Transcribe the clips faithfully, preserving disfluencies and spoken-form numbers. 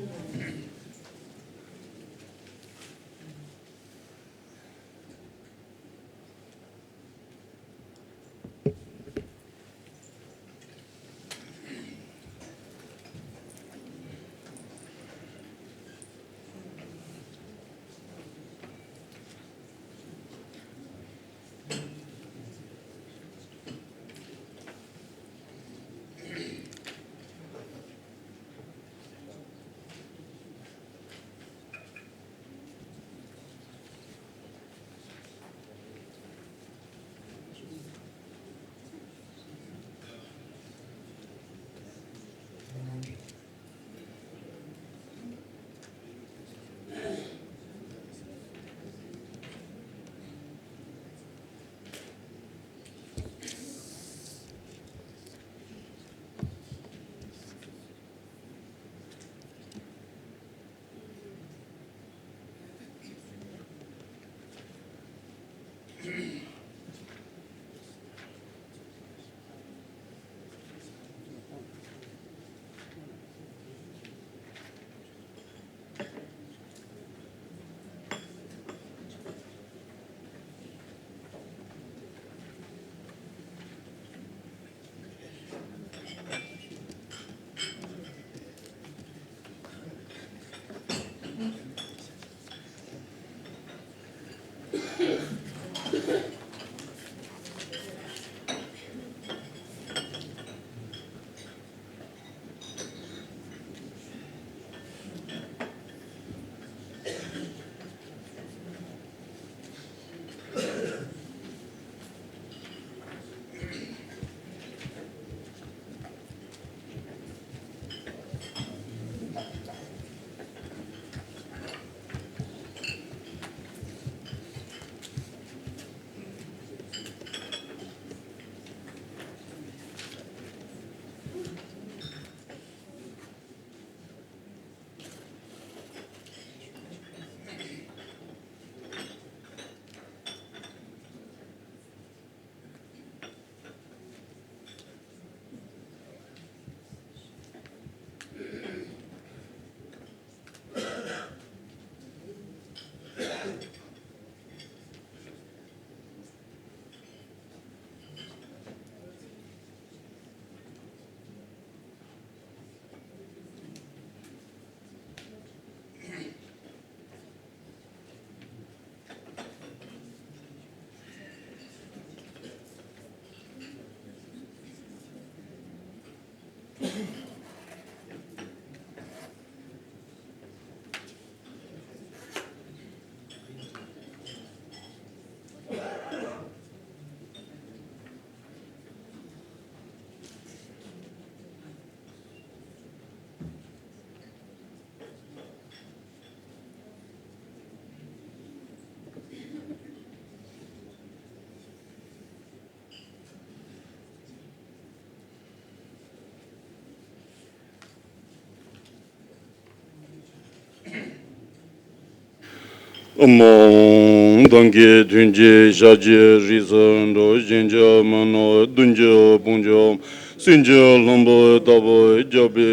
ཨོཾ། མདང་གི་ཐུན་གྱི་ཞག་གཅིག་རིས་སུ་འགྲོ། གཞན་གྱིས་མི་གནོད་བདུན་གྱི་དཔུང་འཇོམས། སྲིན་གྱི་ལྷུན་པོ་ལྟ་བུ་རྒྱས་པའི་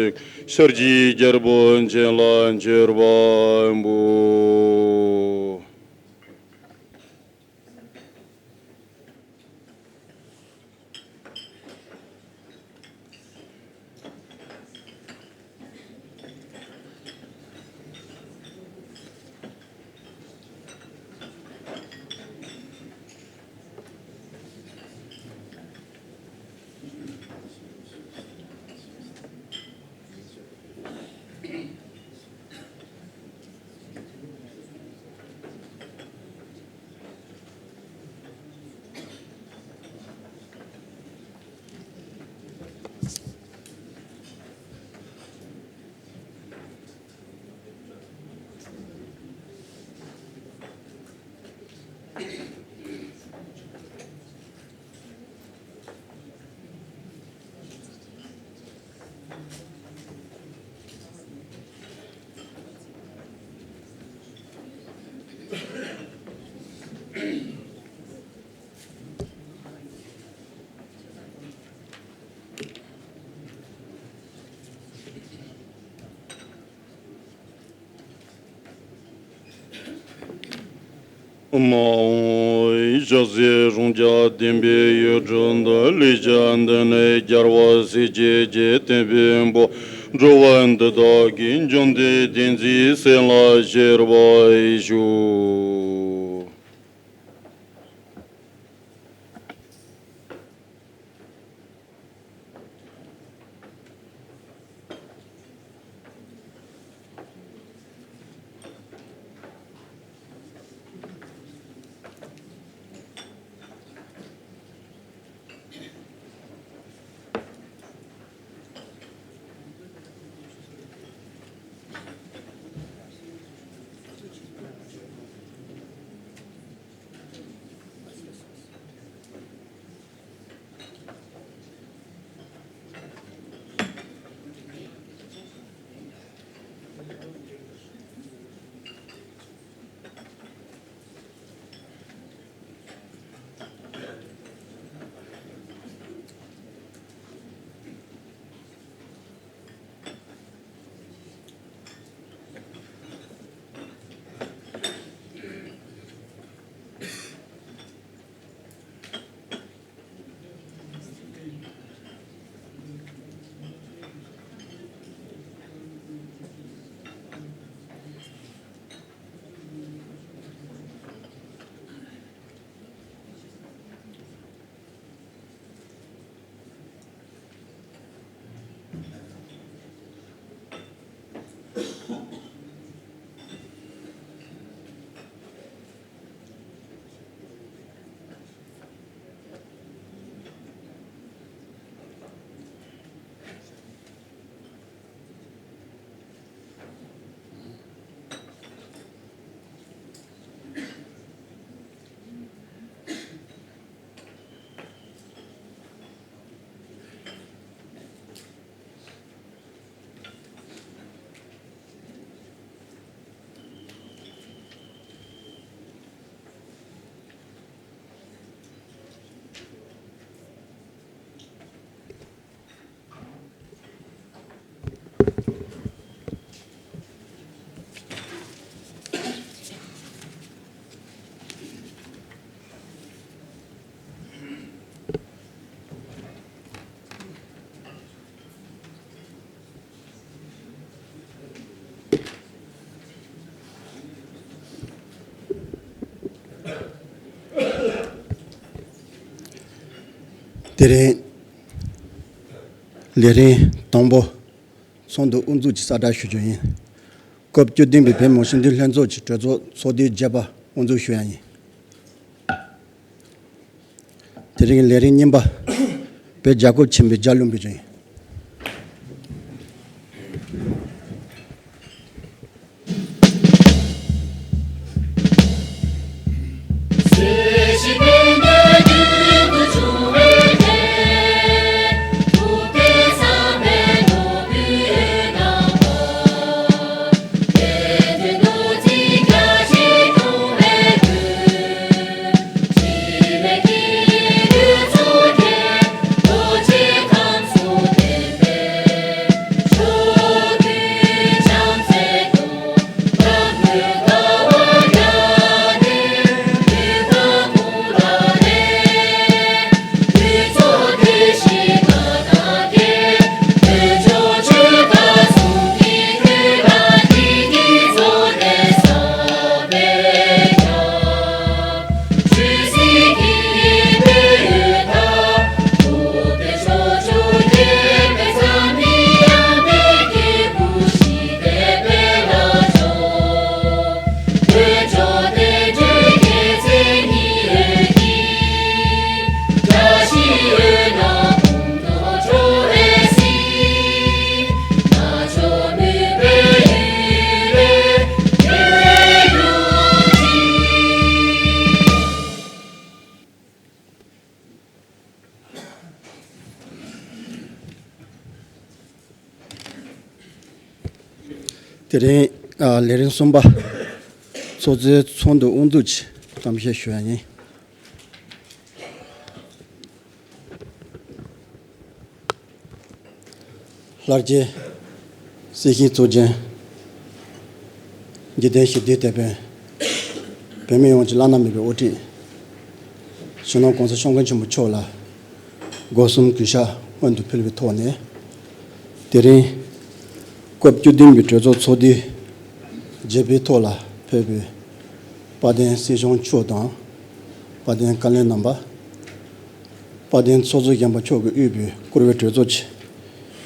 ཤར་གྱི་རྒྱལ་པོ་མཆེད་ལ་མཆོད་པ་འབུལ། མ་འོངས་ཤ་ཟའི་རང་རྒྱལ་ལྡན་པའི་ཡུལ་གྲུ་འདི་ལེགས་བྱ་འདི་ནས་རྒྱལ་བ་སྲས་བཅས་ཀྱི་དེད་དཔོན་པོ་འགྲོ་བ་འདི་དག་གི་འབྱོར་ལྡན་བསྟན་འཛིན་སྲས་ལ་ཕྱིར་བ་ཞུ། དེ་རིང་ལས་རིམ་དང་པོ་ཚོགས་འདུ་དབུ་འཛུགས་ཀྱི་གསལ་བསྒྲགས་ཞུ་རྒྱུ་ཡིན། སྐབས་བཅུ་བདུན་པའི་བོད་མི་མང་སྤྱི་འཐུས་ལྷན་ཚོགས་ཀྱི་གྲོས་ཚོགས་ཚོགས་དུས་བརྒྱད་པ་དབུ་འཛུགས་ཞུ་ཡ་ཡིན། དེ་རིང་ལས་རིམ་གཉིས་པ། བོད་རྒྱལ་ཁབ་ཆེན་པོའི་རྒྱལ་གླུ་འབུལ་རྒྱུ་ཡིན། དེ་རིང་ཨ་ལས་རིམ་གསུམ་པ། ཚོགས་གཙོའི་ཚོགས་འདུ་དབུ་འཛུགས་ཀྱི་གཏམ་བཤད་ཞུ་ཡ་ཡིན། ལྷར་བཅས་སྲིད་ཞིའི་གཙུག་རྒྱན། འཇིག་རྟེན་ཞི་བདེའི་དེད་དཔོན། བོད་མི་ཡོངས་ཀྱི་བླ་ན་མེད་པའི་དབུ་ཁྲིད་སྤྱི་ནོར་གོང་ས་སྐྱབས་མགོན་ཆེན་པོ་མཆོག་ལ་སྒོ་གསུམ་གུས་ཕྱག་སྔོན་དུ་ཕུལ་བའི་ཐོག་ནས། དེ་རིང་སྐབས་བཅུ་བདུན་པའི་གྲོས་ཚོགས་ཚོགས་དུས་བརྒྱད་པའི་ཐོག་ལ་ཕེབས་པའི་དཔལ་ལྡན་སྲིད་སྐྱོང་མཆོག་དང་། དཔལ་ལྡན་བཀའ་བློན་རྣམ་པ། དཔལ་ལྡན་ཚོགས་གཙོ་སྦྱིན་པ་མཆོག་གིས་དབུས་པའི་བཀུར་འོས་གྲོས་ཚོགས་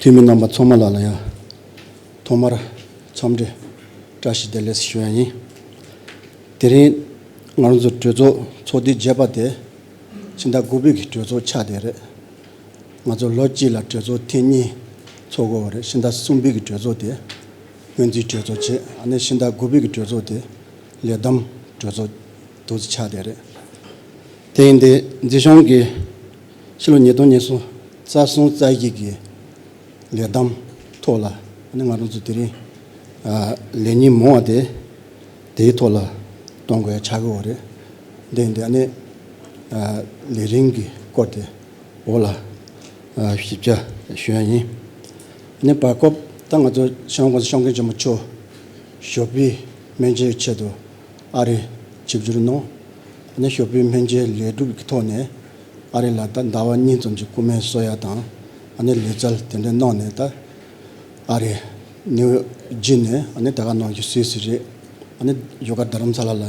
ཀྱི་འཐུས་མི་རྣམ་པ་ཚང་མ་ལ་ལ་ཡང་ཐོག་མར་འཚམས་འདྲི་བཀྲ་ཤིས་བདེ་ལེགས་ཞུ་ཡ་ཡིན། དེ་རིང་ང་རང་ཚོ་གྲོས་ཚོགས་ཚོགས་དུས་བརྒྱད་པ་དེ་ཕྱི་ཟླ་དགུ་པའི་གི་གྲོས་ཚོགས་ཆགས་བསྡད་རེད། ང་ཚོ་ལོ་གཅིག་ལ་གྲོས་ཚོགས་ཐེངས་གཉིས་ཚོགས་དགོས་པ་རེད། ཕྱི་ཟླ་གསུམ་པའི་གི་གྲོས་ཚོགས་དེ་སྔོན་རྩིས་གྲོས་ཚོགས་བྱས། ཨ་ནི་ཕྱི་ཟླ་དགུ་པའི་གི་གྲོས་ཚོགས་དེ་ལས་བསྡོམས་གྲོས་ཚོགས་འདུག་སེ་ཆགས་བསྡད་རེད། དེ་ཡིན་དུས་འཛིན་སྐྱོང་གིས་ཕྱི་ལོ་ཉིས་སྟོང་ཉི་ཤུ་རྩ་གསུམ་རྩ་བཞི་གི་ལས་བསྡོམས་ཐོག་ལ་ཨ་ནི་ང་རང་ཚོ་དེ་རིང་ཨ་ལས་ཉིན་མང་བ་དེ་དེའི་ཐོག་ལ་གཏོང་དགོས་ཡ་ཆགས་ཀྱི་ཡོད་རེད། དེ་ཡིན་དུས་ཨ་ནི་ཨ་ལས་རིམ་གྱི་སྐོར་དེ་འོག་ལ་ཨ་ཞིབ་ཆ་ཞུ་ཡ་ཡིན། ཨ་ནི་བར་སྐབས་ད་ང་ཚོ་སྤྱི་ནོར་གོང་ས་སྐྱབས་མགོན་ཆེན་པོ་མཆོག་ཞོགས་པའི་སྨན་བཅོས་ཆེད་དུ་ཨ་རིར་ཆིབས་བསྒྱུར་གནང་། ཨ་ནི་ཞོགས་པའི་སྨན་བཅོས་ལས་སྒྲུབ་ཀྱི་ཐོག་ནས་ཨ་རི་ལ་ད་ཟླ་བ་གཉིས་ཙམ་གྱི་སྐུ་སྨན་གསོ་ཡ་དང་། ཨ་ནི་ལུས་རྩལ་དེ་འདྲ་གནང་ནས་ད་ཨ་རི་ནིའུ་ཇི་ནས་ཨ་ནི་དེ་ག་ནང་བཞིན་སུད་སི་རེད། ཨ་ནི་བཞུགས་སྒར་རྡ་རམ་ས་ལ་ལ་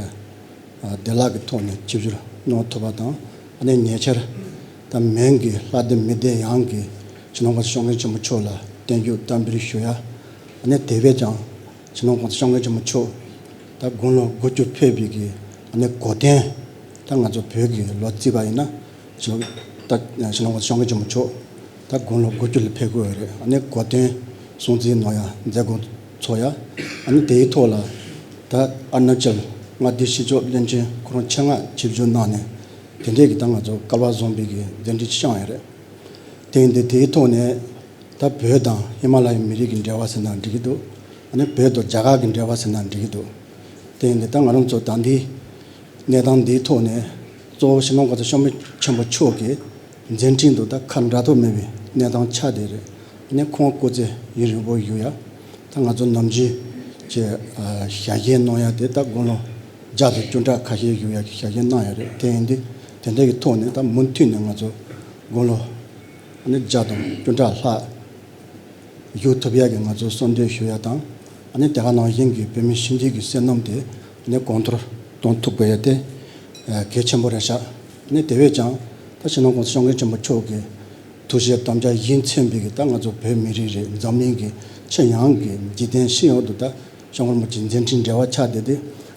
བདེ་བླག་གི་ཐོག་ནས་ཆིབས་བསྒྱུར་གནང་ཐུབ་པ་དང་། ཨ་ནི་ཉེ་ཆར་ད་མོན་གྱི་ལྷ་ལྡན་མི་སྡེ་ཡོངས་ཀྱིས་སྤྱི་ནོར་གོང་ས་སྐྱབས་མགོན་ཆེན་པོ་མཆོག་ལ་བརྟན་བཞུགས་བསྟར་འབུལ་ཞུ་ཡ། ཨ་ནི་དེ་བས་ཀྱང་སྤྱི་ནོར་གོང་ས་སྐྱབས་མགོན་ཆེན་པོ་མཆོག་ད་དགུང་ལོ་དགུ་བཅུ་ཕེབས་པའི་གི་ཨ་ནི་གོ་སྟོན། ད་ང་ཚོ་བོད་ཀྱི་ལོ་རྩིས་པ་ཡིན་ན་སྤྱི་ནོར་ད་སྤྱི་ནོར་གོང་ས་སྐྱབས་མགོན་ཆེན་པོ་མཆོག་ད་དགུང་ལོ་དགུ་བཅུ་ལ་ཕེབས་དགོས་ཡོད་རེད། ཨ་ནི་གོ་སྟོན་སྲུང་བརྩི་གནང་ཡ་མཛད་སྒོ་ཚོགས་ཡ། ཨ་ནི་དེའི་ཐོག་ལ་ད་ཨ་རུ་ན་ཅལ་མངའ་སྡེའི་སྤྱི་ཁྱབ་བློན་ཆེན་ཁོ་རང་ཆེད་མངགས་ཆིབས་བསྒྱུར་གནང་ནས་དེ་འདྲས་ཀྱི་ད་ང་ཚོ་སྐལ་བ་བཟང་པོའི་གི་མཛད་འཕྲིན་ཅིག་བསྐྱངས་ཡོད་རེད། དེ་ཡིན་དུས་དེའི་ཐོག་ནས་ད་བོད་དང་ཧི་མ་ལ་ཡའི་མི་རིགས་ཀྱི་འབྲེལ་བ་ཟེར་ན་འགྲིག་གི་འདུག་ཨ་ནི་བོད་དང་རྒྱ་གར་གྱི་འབྲེལ་བ་ཟེར་ན་འགྲིག་གི་འདུག་དེ་ཡིན་དུས་ད་ང་རང་ཚོ་ད་འདི་གནས་སྟངས་འདིའི་ཐོག་ནས་གཙོ་བོ་སྤྱི་ནོར་གོང་ས་སྐྱབས་མགོན་ཆེན་པོ་མཆོག་གི་མཛད་འཕྲིན་དུ་ད་ཁ་འབྲལ་ཐབས་མེད་པའི་གནས་སྟངས་ཆགས་བསྡད་རེད། ཨ་ནི་ཁོང་སྐུ་ཚེ་ཡུན་རིང་པོ་བཞུགས་ཡ། ད་ང་ཚོ་ནམ་རྒྱུན་གྱི་ཨ་ཞལ་བཞེས་གནང་ཡ་དེ་ད་དགུང་ལོ་བརྒྱ་དང་བཅུ་ཕྲག་ཁ་ཤས་བཞུགས་ཡ་གི་ཞལ་བཞེས་གནང་ཡ་རེད། དེ་ཡིན་དུས་དེ་འདྲ་གི་ཐོག་ནས་ད་མུ་མཐུད་ནས་ང་ཚོ་དགུང་ལོ་ཨ་ནི་བརྒྱ་དང་བཅུ་ཕྲག་ལྷག་བཞུགས་ཐུབ་ཡ་གི་ང་ཚོ་གསོལ་འདེབས་ཞུ་ཡ་དང་། ཨ་ནི་དེ་ག་ནང་བཞིན་གྱི་བོད་མི་སྤྱི་འཐུས་ཀྱི་བསོད་ནམས་དེ་ཨ་ནི་གོང་མཐོར་གཏོང་ཐུབ་དགོས་ཡ་དེ་ཨ་གལ་ཆེན་པོ་རེད་ཤག་ཨ་ནི་དེ་བས་ཀྱང་ད་སྤྱི་ནོར་གོང་ས་སྐྱབས་མགོན་ཆེན་པོ་མཆོག་གི་ཐུགས་བཞེད་དམ་བཅའ་བཞིན་མཚོན་པའི་གི་ད་ང་ཚོ་བོད་མི་རིགས་རེད། འཛམ་གླིང་གི་ཁྱོན་ཡོངས་ཀྱི་འཇིག་རྟེན་སྤྱི་ཡོངས་དུ་ད་སྐྱབས་མགོན་རིན་པོ་ཆེའི་མཛད་འཕྲིན་འབྲེལ་བ་ཆགས་བསྡད་དེ།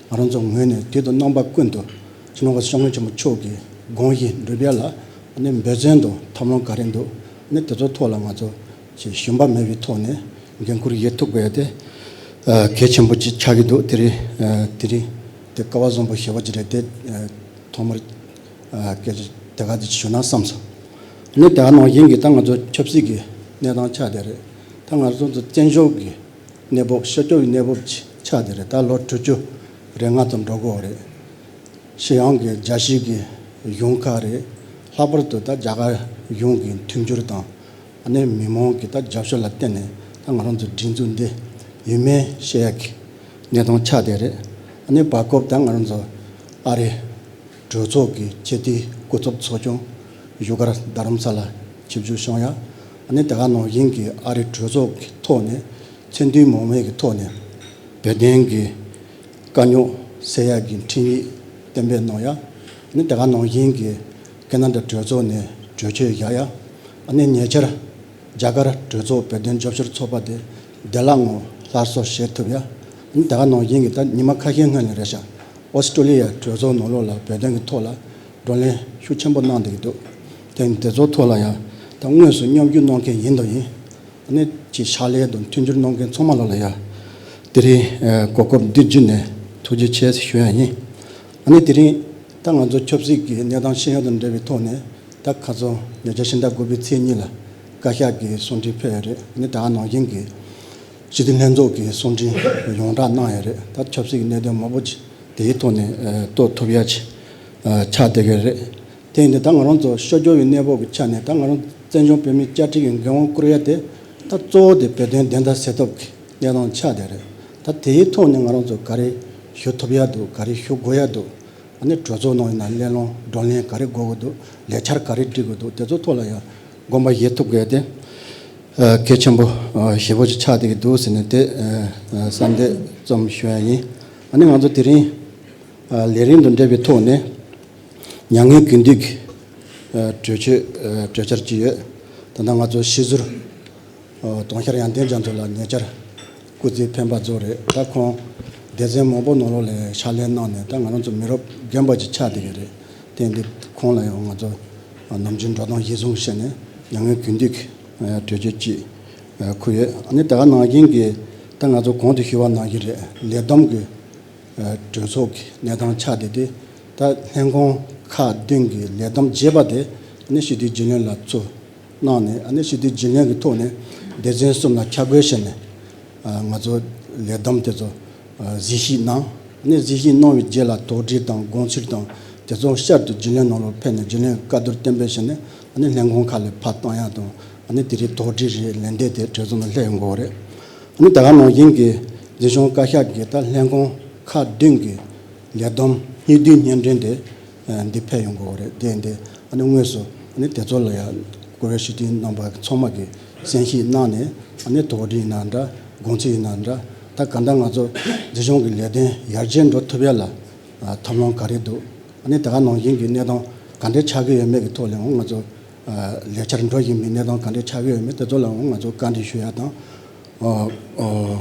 ང་རང་ཚོ་ངོས་ནས་དུས་དང་རྣམ་པ་ཀུན་ཏུ་སྤྱི་ནོར་གོང་ས་སྐྱབས་མགོན་ཆེན་པོ་མཆོག་གི་དགོངས་གཞི་འགྲུབ་ཡ་ལ་ཨ་ནི་འབད་བརྩོན་དང་ཐབས་ལམ་ག་རེ་འདུག་ཨ་ནི་དེ་ཚོ་ཐོག་ལ་ང་ཚོ་ཞུམ་པ་མེད་པའི་ཐོག་ནས་འགན་འཁུར་ཡོད་ཐུབ་དགོས་ཡ་དེ་ཨ་གལ་ཆེན་པོ་ཅིག་ཆགས་ཀྱི་འདུག་དེ་རིང་ཨ་དེ་རིང་དེ་སྐལ་བ་བཟང་པོ་ཞེ་པོ་ཅིག་རེད་དེ། ཨ་ཐོག་མར་ཨ་སྐད་ཆ་དེ་ག་དེ་ཅིག་ཞུ་ན་བསམ་སོང་། ཨ་ནི་དེ་ག་ནང་བཞིན་གྱི་ད་ང་ཚོ་ཆབ་སྲིད་ཀྱི་གནས་སྟངས་ཆགས་བསྡད་རེད། ད་ང་ཚོ་བཙན་བྱོལ་གྱི་གནས་བབ་ཤོར་སྐྱོད་ཀྱི་གནས་བབ་ཅིག་ཆགས་བསྡད་རེད། ད་ལོ་དྲུག་ཅུ་རེ་ལྔ་ཙམ་འགྲོ་གི་ཡོད་རེད། སྤྱི་ཡོངས་ཀྱི་རྒྱལ་སྤྱིའི་གི་གཞུང་ཁག་རེད། ལྷག་པར་དུ་ད་རྒྱ་གར་གཞུང་གི་མཐུན་འགྱུར་དང་ཨ་ནི་མི་མང་གི་ད་རྒྱབ་སྐྱོར་ལ་བརྟེན་ནས་ད་ང་རང་ཚོ་སྒྲིག་འཛུགས་འདི་ཡུན་མེད་བཤད་ཡག་གི་གནས་སྟངས་ཆགས་བསྡད་རེད། ཨ་ནི་བར་སྐབས་ད་ང་རང་ཚོ་ཨ་རི་གྲོས་ཚོགས་ཀྱི་ཆེས་མཐོའི་སྐུ་ཚབ་ཚོགས་ཆུང་བཞུགས་སྒར་རྡ་རམ་ས་ལ་ཆིབས་བསྒྱུར་བྱུང་ཡ། ཨ་ནི་དེ་ག་ནང་བཞིན་གྱི་ཨ་རི་གྲོས་ཚོགས་ཀྱི་ཐོག་ནས་མཚན་མཐུན་མང་མོས་ཀྱི་ཐོག་ནས་བོད་དོན་གྱི་དཀའ་རྙོག་སེལ་ཡག་གི་འཕྲིན་ཡིག་གཏན་འབེབས་གནང་ཡ། ཨ་ནི་དེ་ག་ནང་བཞིན་གྱི་ཁེ་ན་ཌ་གྲོས་ཚོགས་ནས་གྲོས་ཆོད་བཞག་ཡ། ཨ་ནི་ཉེ་ཆར་རྒྱ་གར་གྲོས་ཚོགས་བོད་དོན་རྒྱབ་སྐྱོར་ཚོགས་པ་དེ་བདེ་བླག་ངང་སླར་གསོ་བྱེད་ཐུབ་ཡ། ཨ་ནི་དེ་ག་ནང་བཞིན་གྱི་ད་ཉི་མ་ཁ་ཤས་སྔོན་ལ་རེད་ཤག་ཨོ་སི་ཀྲོ་ལི་ཡ་གྲོས་ཚོགས་ནང་ལོགས་ལ་བོད་དོན་གྱི་ཐོག་ལ་བགྲོ་གླེང་ཤུགས་ཆེན་པོ་གནང་བསྡད་ཀྱི་འདུག་དེ་དེ་ཚོ་ཐོག་ལ་ཡང་ད་དངོས་སུ་མཉམ་ཞུགས་གནང་མཁན་ཡིན་དང་ཡིན། ཨ་ནི་ཅིག་ཕྱག་ལས་དང་མཐུན་འགྱུར་གནང་མཁན་ཚང་མ་ལ་ལ་ཡ་དེ་རིང་ཨ་གོ་སྐབས་འདི་བརྒྱུད་ནས་ཐུགས་རྗེ་ཆེ་ཞུ་ཡ་ཡིན། ཨ་ནི་དེ་རིང་ད་ང་ཚོ་ཆབ་སྲིད་ཀྱི་གནས་སྟངས་ཤེས་ཡོན་དང་འབྲེལ་བའི་ཐོག་ནས་ད་ཁ་སང་ཉེ་ཆར་ཕྱི་ཟླ་དགུ་པའི་ཚེས་གཉིས་ལ་བཀའ་ཤག་གི་གསུང་འཕྲིན་ཕེབས་ཡོད་རེད། ཨ་ནི་ད་ག་ནང་བཞིན་གྱི་སྤྱི་འཐུས་ལྷན་ཚོགས་ཀྱི་གསུང་འཕྲིན་ཡོངས་བསྒྲགས་གནང་ཡོད་རེད། ད་ཆབ་སྲིད་ཀྱི་གནད་དོན་མང་པོ་ཅིག་དེའི་ཐོག་ནས་ཨ་རྟོགས་ཐུབ་ཡ་ཅིག་ཨ་ཆགས་བསྡད་ཀྱི་རེད། དེ་ཡིན་དུས་ད་ང་རང་ཚོ་ཤོར་སྐྱོད་ཀྱི་གནས་བབ་ཀྱི་ཆ་ནས་ད་ང་རང་བཙན་བྱོལ་བོད་མིའི་བཅའ་ཁྲིམས་ཀྱི་འགན་དབང་བསྐུར་ཡ་དེ་ད་གཙོ་བོ་དེ་བོད་དོན་བདེན་མཐའ་གསལ་ཐབས་ཀྱི་གནས་སྟངས་ཆགས་བསྡད་རེད། ད་དེའི་ཐོག་ནས་ང་རང་ཚོ་ག་རེ་ཞུ་ཐུབ་ཡ་འདུག་ག་རེ་ཞུ་དགོས་ཡ་འདུག་ཨ་ནི་གྲོས་ཚོགས་ནང་ཡིན་ན་གླེང་སློང་བགྲོ་གླེང་ག་རེ་དགོས་ཀྱི་འདུག་ལས་འཆར་ག་རེ་སྒྲིག་དགོས་འདུག་དེ་ཚོ་ཐོག་ལ་ཡང་དགོངས་པ་བཞེས་ཐུབ་དགོས་ཏེ། ཨ། གལ་ཆེན་པོ་ཨ་ཞེ་པོ་ཅིག་ཆགས་བསྡད་ཀྱི་འདུག་ཟེར་ནས་དེ་ཨ་བསམ་གཏན་ཙམ་ཞུ་ཡ་ཡིན། ཨ་ནི་ང་ཚོ་དེ་རིང་ཨ་ལས་རིམ་དང་འབྲེལ་བའི་ཐོག་ནས་མྱ་ངན་གུས་འདུད་ཀྱི་ཨ་གྲོས་ཆོད་ཨ་གྲོས་འཆར་ཅིག་ཡོད། ད་ལྟ་ང་ཚོ་སྤྱི་ཟུར་ཨ་དུང་ཤར་དབྱངས་ལྡན་རྒྱ་མཚོ་ལགས་ཉེ་ཆར་སྐུ་ཚེ་འཕེན་པ་རྫོགས་རེད། ད་ཁོང་སྡེ་ཚན་མང་པོ་ནང་ལོགས་ལ་ཕྱག་ལས་གནང་ནས་ད་ང་རང་ཚོ་མི་རབས་རྒན་པ་ཅིག་ཆགས་བསྡད་ཀྱི་རེད། དེ་འདི་ཁོང་ལ་ཡང་ང་ཚོ་ནམ་རྒྱུན་འགྲོ་སྟངས་གཞིར་བཟུང་བྱས་ནས་མྱ་ངན་གུས་འདུད་ཀྱི་གྲོས་ཆོད་ཅིག་ཕུལ་ཡོད། ཨ་ནི་ད་ག་ནང་བཞིན་གྱི་ད་ང་ཚོ་གོང་དུ་ཞུས་པ་ནང་བཞིན་རེད། ལས་བསྡོམས་ཀྱི་གྲོས་ཚོགས་ཀྱི་གནས་སྟངས་ཆགས་བསྡད་དེ། ད་ལྷན་ཁང་ཁག་བདུན་གྱི་ལས་བསྡོམས་རྒྱས་པ་དེ་ཨ་ནི་སྤྱི་འཐུས་རྒྱུན་ལས་ལ་ཚུར་གནང་ནས། ཨ་ནི་སྤྱི་འཐུས་རྒྱུན་ལས་ཀྱི་ཐོག་ནས་སྡེ་ཚན་གསུམ་ལ་ཆ་བགོས་བྱས་ནས་ང་ཚོ་ལས་བསྡོམས་དེ་ཚོ་གཟིགས་ཞིབ་གནང་། ཨ་ནི་གཟིགས་ཞིབ་གནང་བའི་རྗེས་ལ་དོགས་འདྲི་དང་དགོངས་ཚུལ་དང་དེ་ཚོ་བསྐྱར་དུ་རྒྱུན་ལས་ནང་ལོགས་ཕེབས་ནས་རྒྱུན་ལས་བཀའ་བསྡུར་གཏན་འབེབས་བྱས་ནས། ཨ་ནི་ལྷན་ཁང་ཁག་ལ་ཕར་བཏང་ཡ་དང་། ཨ་ནི་དེ་རིང་དོགས་འདྲི་རེད། ལན་འདེབས་དེ་གྲོས་ཚོགས་ནང་སླེབས་ཡོང་གི་ཡོད་རེད། ཨ་ནི་ད་ག་ནང་བཞིན་གྱི་འཛིན་སྐྱོང་བཀའ་ཤག་གིས་ད་ལྷན་ཁང་ཁག་བདུན་གྱི་ལས་བསྡོམས་སྙིང་བསྡུས་སྙན་སྒྲོན་དེ་འདི་ཕེབས་ཡོང་གི་ཡོད་རེད། དེ་འདི་ཨ་ནི་དངོས་སུ་ཨ་ནི་དེ་ཚོ་ལ་ཡང་བཀུར་འོས་སྤྱི་འཐུས་རྣམ་པ་ཚང་མ་གིས་གསན་ཞིབ་གནང་ནས། ཨ་ནི་དོགས་འདྲི་ཡིན་ན་འདྲ། དགོངས་ཚུལ་ཡིན་ན་འདྲ། ད་གང་ལྟར་ང་ཚོ་འཛིན་སྐྱོང་གི་ལས་དོན་ཡར་རྒྱས་འགྲོ་ཐུབ་ཡ་ལ་ཐབས་ལམ་ག་རེ་འདུག་ཨ་ནི་ད་ག་ནང་བཞིན་གྱི་གནས་སྟངས་ག་འདྲ་ཆགས་ཀྱི་ཡོད་མེད་ཀྱི་ཐོག་ལ་ཡང་ང་ཚོ་ལས་འཆར་འགྲོ་བཞིན་པའི་གནས་སྟངས་ག་འདྲ་ཆགས་ཀྱི་ཡོད་མེད་དེ་ཚོ་ལ་ཡང་ང་ཚོ་བཀའ་འདྲི་ཞུ་ཡ་དང་། ཨོ་ཨོ་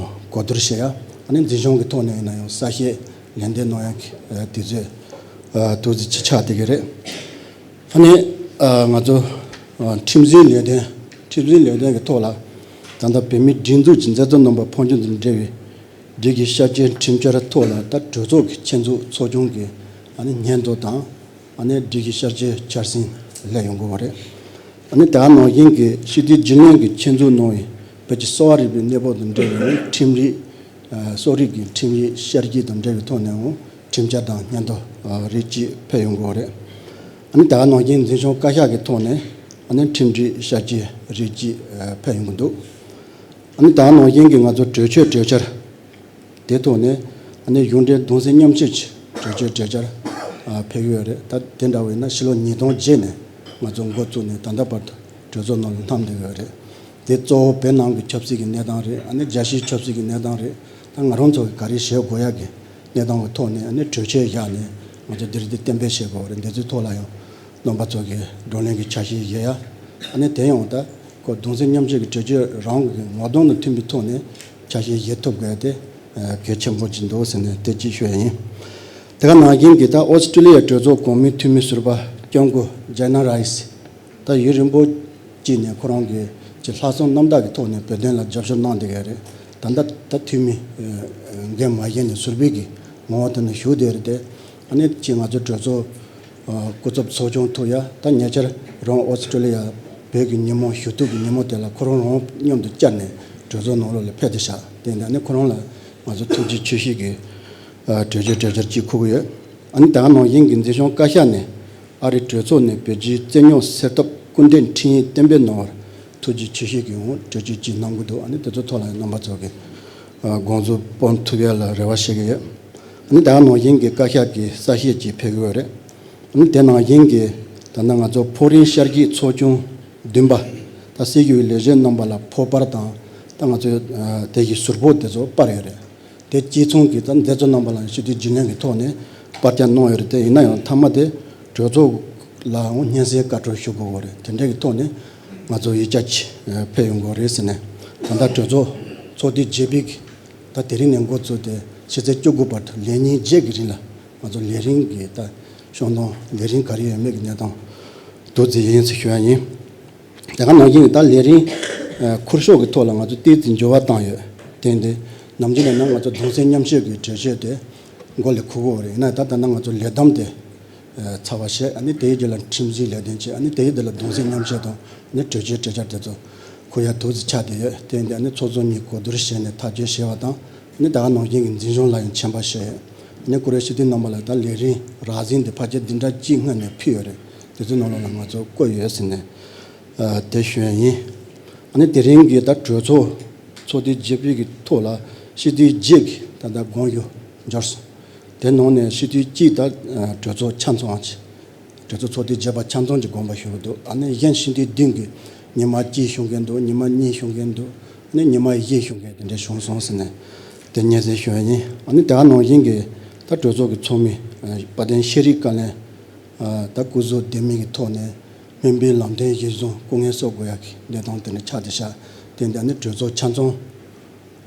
གོ་བསྡུར་བྱེད་ཡ། ཨ་ནི་འཛིན་སྐྱོང་གི་ཐོག་ནས་ཡིན་ན་ཡང་གསལ་བཤད་ལན་འདེབས་གནང་ཡ་གི་དུས་ཚོད་ཨ་ཏོག་ཙམ་ཅིག་ཆགས་བསྡད་ཀྱི་རེད། ཨ་ནི་ཨ་ང་ཚོ་ཨ་ཁྲིམས་འཛིན་ལས་དོན། ཁྲིམས་འཛིན་ལས་དོན་གྱི་ཐོག་ལ་ད་ལྟ་བོད་མིའི་སྒྲིག་འཛུགས་ཀྱི་མཛད་གཙོ་རྣམ་པ་ཕོན་ཆེན་དང་འབྲེལ་བའི་སྒྲིག་གཞི་ཤར་སྐྱོད་ཁྲིམས་འཆར་ཐོག་ལ་ད་གྲོས་ཚོགས་ཀྱི་ཆེད་འཛུགས་ཚོགས་ཆུང་གི་ཨ་ནི་སྙན་ཐོ་དང་། ཨ་ནི་སྒྲིག་གཞི་ཤར་སྐྱོད་འཆར་ཟིན་སླེབས་ཡོང་གི་ཡོད་རེད། ཨ་ནི་ད་ག་ནང་བཞིན་གྱི་སྤྱི་འཐུས་རྒྱུན་ལས་ཀྱི་ཆེད་འཛུགས་གནང་བའི་བོད་ཀྱི་གསོ་བ་རིག་པའི་གནས་བབ་དང་འབྲེལ་བའི་ཁྲིམས་རིགས། ཨ་གསོ་རིག་གི་ཁྲིམས་ཡིག་ཤར་སྐྱོད་དང་འབྲེལ་བའི་ཐོག་ནས་འོང་ཁྲིམས་འཆར་དང་སྙན་ཐོ་ཨ་རིགས་གཅིག་ཕེབས་ཡོང་གི་ཡོད་རེད། ཨ་ནི་ད་ག་ནང་བཞིན་འཛིན་སྐྱོང་བཀའ་ཤག་གི་ཐོག་ནས་ཨ་ནི་ཁྲིམས་སྒྲིག་ཤར་སྐྱོད་རིགས་གཅིག་ཨ་ཕེབས་ཡོང་གི་འདུག་ཨ་ནི་ད་ག་ནང་བཞིན་གྱི་ང་ཚོ་གྲོས་ཆོད་གྲོས་འཆར་དེ་ཐོག་ནས་ཨ་ནི་གཞུང་འབྲེལ་གདུང་སེམས་མཉམ་སྐྱེད་ཀྱི་གྲོས་ཆོད་གྲོས་འཆར་ཨ་ཕེབས་ཡོད་རེད། ད་དེ་འདྲ་བས་ན་ཕྱི་ལོ་ཉིས་སྟོང་བརྒྱད་ནས་ང་ཚོ་འགོ་བཙུགས་ནས་ད་ལྟ་བར་དུ་གྲོས་ཚོགས་ནང་ལ་བསྣམས་བསྡད་ཡོད་རེད། དེ་གཙོ་བོ་བོད་ནང་གི་ཆབ་སྲིད་ཀྱི་གནས་སྟངས་རེད། ཨ་ནི་རྒྱལ་སྤྱིའི་ཆབ་སྲིད་ཀྱི་གནས་སྟངས་རེད། ད་ང་རང་ཚོ་གིས་ག་རེ་བྱེད་དགོས་ཡ་གི་གནས་སྟངས་ཀྱི་ཐོག་ནས་ཨ་ནི་གྲོས་ཆོད་བཞག་ནས་ང་ཚོ་འདིར་འདི་གཏན་འབེབས་བྱེད་དགོས་རེད། འདི་ཚོའི་ཐོག་ལ་ཡང་རྣམ་པ་ཚོ་གིས་བགྲོ་གླེང་གི་ཆ་ཤས་བཞེས་ཡ། ཨ་ནི་དེ་ཡང་ད་ཁོ་གདུང་སེམས་མཉམ་སྐྱེད་ཀྱི་གྲོས་ཆོད་རང་གི་ངོ་གདོང་དང་མཐུན་པའི་ཐོག་ནས་ཆ་ཤས་བཞེས་ཐུབ་དགོས་དེ་གལ་ཆེན་པོ་ཅིག་འདུག་ཟེར་ནས་དེ་གཅིག་ཞུ་ཡ་ཡིན། དེ་ག་ནང་བཞིན་གྱི་ད་ཨོ་སི་ཀྲི་ལི་ཡ་གྲོས་ཚོགས་གོང་མའི་འཐུས་མི་ཟུར་པ་སྐྱབས་མགོན་ཇེ་ན་རའི་སི། ད་ཡུན་རིང་པོ་ཅིག་ནས་ཁོ་རང་གི་ཅིག་ལྷག་བསམ་རྣམ་དག་གི་ཐོག་ནས་བོད་དོན་ལ་རྒྱབ་སྐྱོར་གནང་བསྡད་ཡོད་རེད། ད་ལྟ་ད་འཐུས་མི་འགན་མ་བཞེས་ནས་ཟུར་པའི་གི་ངོ་བོ་དེ་ནས་བཞུགས་བསྡད་ཡོད་རེད་དེ། ཨ་ནི་ཅིག་ང་ཚོ་གྲོས་ཚོགས་སྐུ་ཚབ་ཚོགས་ཆུང་ཐུག་ཡ། ད་ཉེ་ཆར་རང་ཨོ་སི་ཀྲི་ལི་ཡ་བོད་ཀྱི་ཉིན་མོ་ཞུ་གཏུག་གི་ཉིན་མོ་དེ་ལ་ཁོ་རང་རང་མཉམ་དུ་བཅར་ནས་གྲོས་ཚོགས་ནང་ལོགས་ལ་ཕེབས་ཏེ་བཞག་དེ་ནས་ཨ་ནི་ཁོ་རང་ལ་ང་ཚོ་ཐུགས་རྗེ་ཆེ་ཞུ་གི་གྲོས་ཆོད་གྲོས་འཆར་གཅིག་ཕུལ་གི་ཡོད། ཨ་ནི་ད་ག་ནང་བཞིན་གྱི་འཛིན་སྐྱོང་བཀའ་ཤག་ནས་ཨ་རིའི་གྲོས་ཚོགས་ནས་བོད་རྒྱའི་རྩོད་རྙོག་སེལ་ཐབས་སྐུལ་འདེད་འཕྲིན་ཡིག་གཏན་འབེབས་གནང་བར་ཐུགས་རྗེ་ཆེ་ཞུ་གི་འོང་གྲོས་ཆོད་ཅིག་གནང་གི་འདུག་ཨ་ནི་དེ་ཚོ་ཐོག་ལ་ཡང་རྣམ་པ་ཚོ་གིས་དགོངས་ཚུལ་སྤོང་ཐུབ་ཡ་ལ་རེ་བ་བྱེད་ཀྱི་ཡོད། ཨ་ནི་ད་ག་ནང་བཞིན་གྱི་བཀའ་ཤག་གི་གསལ་བཤད་ཅིག་ཕེབས་ཀྱི་ཡོད་རེད། ཨ་ནི་དེ་ནང་བཞིན་གྱི་ད་ལྟ་ང་ཚོ་ཕོགས་རིམ་བསྐྱར་ཞིབ་ཚོགས་ཆུང་བདུན་པ་ད་སྲིད་ཞུ་བའི་ལས་བྱེད་རྣམ་པ་ལ་ཕོགས་པར་དང་། ད་ང་ཚོའི་དེ་གི་ཟུར་ཕོགས་དེ་ཚོ་སྤར་ཡོད་རེད། དེ་གཅིག་མཚུངས་ཀྱིས་ད་འདི་ཚོ་རྣམ་པ་ལ་སྤྱི་འཐུས་རྒྱུན་ལས་ཀྱི་ཐོག་ནས་སྤར་རྒྱག་གནང་ཡོད་རེད་དེ། ཡིན་ན་ཡང་མཐའ་མ་དེ་གྲོས་ཚོགས་ལའང་སྙན་སེང་བཀའ་འཁྲོལ་ཞུ་དགོས་ཀྱི་རེད། དེ་འདྲ་གི་ཐོག་ནས་ང་ཚོ་ཡིག་ཆ་ཅིག་ཕེབས་ཡོང་གི་རེད་ཟེར་ནས། ད་ལྟ་གྲོས་ཚོགས་ཚོགས་དུས་བརྗེ་སྤོས་ཀྱི་ད་དེ་རིང་ནས་འགོ་བཙུགས་ཏེ་ཕྱི་ཚེས་བཅུ་དགུ་བར་དུ་ལས་ཉིན་བརྒྱད་ཀྱི་རིང་ལ་ང་ཚོ་ལས་རིམ་གྱི་ད་ཤོང་སྟངས་ལས་རིམ་ག་རེ་ཡོད་མེད་ཀྱི་གནས་སྟངས་ཏོག་ཙམ་ཡིན་ཟེར་ཞུ་ཡ་ཡིན། དེ་ག་ནང་བཞིན་ད་ལས་རིམ་ཨ་འཁུར་ཕྱོགས་ཀྱི་ཐོག་ལ་ང་ཚོ་ཏོག་ཙམ་འགྱུར་བ་བཏང་ཡོད། དེ་འདི་ནམ་རྒྱུན་ནས་ན་ང་ཚོ་གདུང་སེམས་མཉམ་སྐྱེད་ཀྱི་གྲོས་ཆོད་དེ་མགོ་ལ་འཁུར་གྱི་ཡོད་རེད། ཡིན་ན་ད་ད་ལྟ་ང་ཚོ་ལས་བསྡོམས་དེ་ཨ་ཚར་བ་བྱས། ཨ་ནི་དེའི་རྗེས་ལ་ཁྲིམས་འཛིན་ལས་དོན་བྱས། ཨ་ནི་དེའི་རྗེས་ལ་གདུང་སེམས་མཉམ་སྐྱེད་དང་ཨ་ནི་གྲོས་ཆོད་གྲོས་འཆར་དེ་ཚོ་འཁུར་ཡ་ཏོག་ཙམ་ཆགས་བསྡད་ཡོད། དེ་འདི་ཨ་ནི་ཚོགས་གཙོ་གཉིས་གོ་བསྡུར་བྱས་ནས་ཐག་གཅོད་བྱས་པ་དང་། ཨ་ནི་ད་ག་ནང་བཞིན་གྱི་འཛིན་སྐྱོང་ལ་ཡང་མཆན་པ་བཞག་ཡོད། ཨ་ནི་བཀུར་འོས་སྤྱི་འཐུས་རྣམ་པ་ལ་ད་ལས་རིམ་རགས་ཟིན་དེ་ཕལ་ཆེར་འདི་འདྲ་གཅིག་སྔོན་ནས་ཕུལ་ཡོད་རེད། དེ་ཚོའི་ནང་ལོགས་ལ་ང་ཚོ་བཀོད་ཡོད་ཟེར་ནས་ཨ་དེ་ཞུ་ཡ་ཡིན། ཨ་ནི་དེ་རིང་གི་ད་གྲོས་ཚོགས་ཚོགས་དུས་བརྗེ་སྤོས་ཀྱི་ཐོག་ལ་སྤྱི་འཐུས་བརྒྱད་ཀྱིས་ད་ལྟ་དགོངས་ཞུ་འབྱོར་སོང་། དེ་ནང་ནས་སྤྱི་འཐུས་གཅིག་ད་གྲོས་ཚོགས་ཆ་ཚང་གི་གྲོས་ཚོགས་ཚོགས་དུས་བརྒྱད་པ་ཆ་ཚང་གི་དགོངས་པ་ཞུ་གི་འདུག་ཨ་ནི་གཞན་སྤྱི་འཐུས་བདུན་གྱིས་ཉི་མ་གཅིག་ཞུ་མཁན་འདུག་ཉི་མ་གཉིས་ཞུ་མཁན་འདུག་ཨ་ནི་ཉི་མ་བཞི་ཞུ་མཁན་དེ་འདྲ་བྱུང་སོང་ཟེར་ནས་དེ་སྙན་སེང་ཞུ་ཡ་ཡིན། ཨ་ནི་དེ་ག་ནང་བཞིན་གྱི་ད་གྲོས་ཚོགས་ཀྱི་ཚོགས་མི་དཔལ་ལྡན་ཤེས་རིག་བཀའ་བློན་ད་སྐུ་གཟུགས་ལྡན་མིན་གྱི་ཐོག་ནས་སྨན་པའི་ལམ་སྟོན་གཞིར་བཟུང་སྐུ་ངལ་གསོ་དགོས་ཡ་གི་གནས་སྟངས་དེ་འདྲ་ཆགས་བསྡད་ཤག་དེ་འདི་ཨ་ནི་གྲོས་ཚོགས་ཆ་ཚང་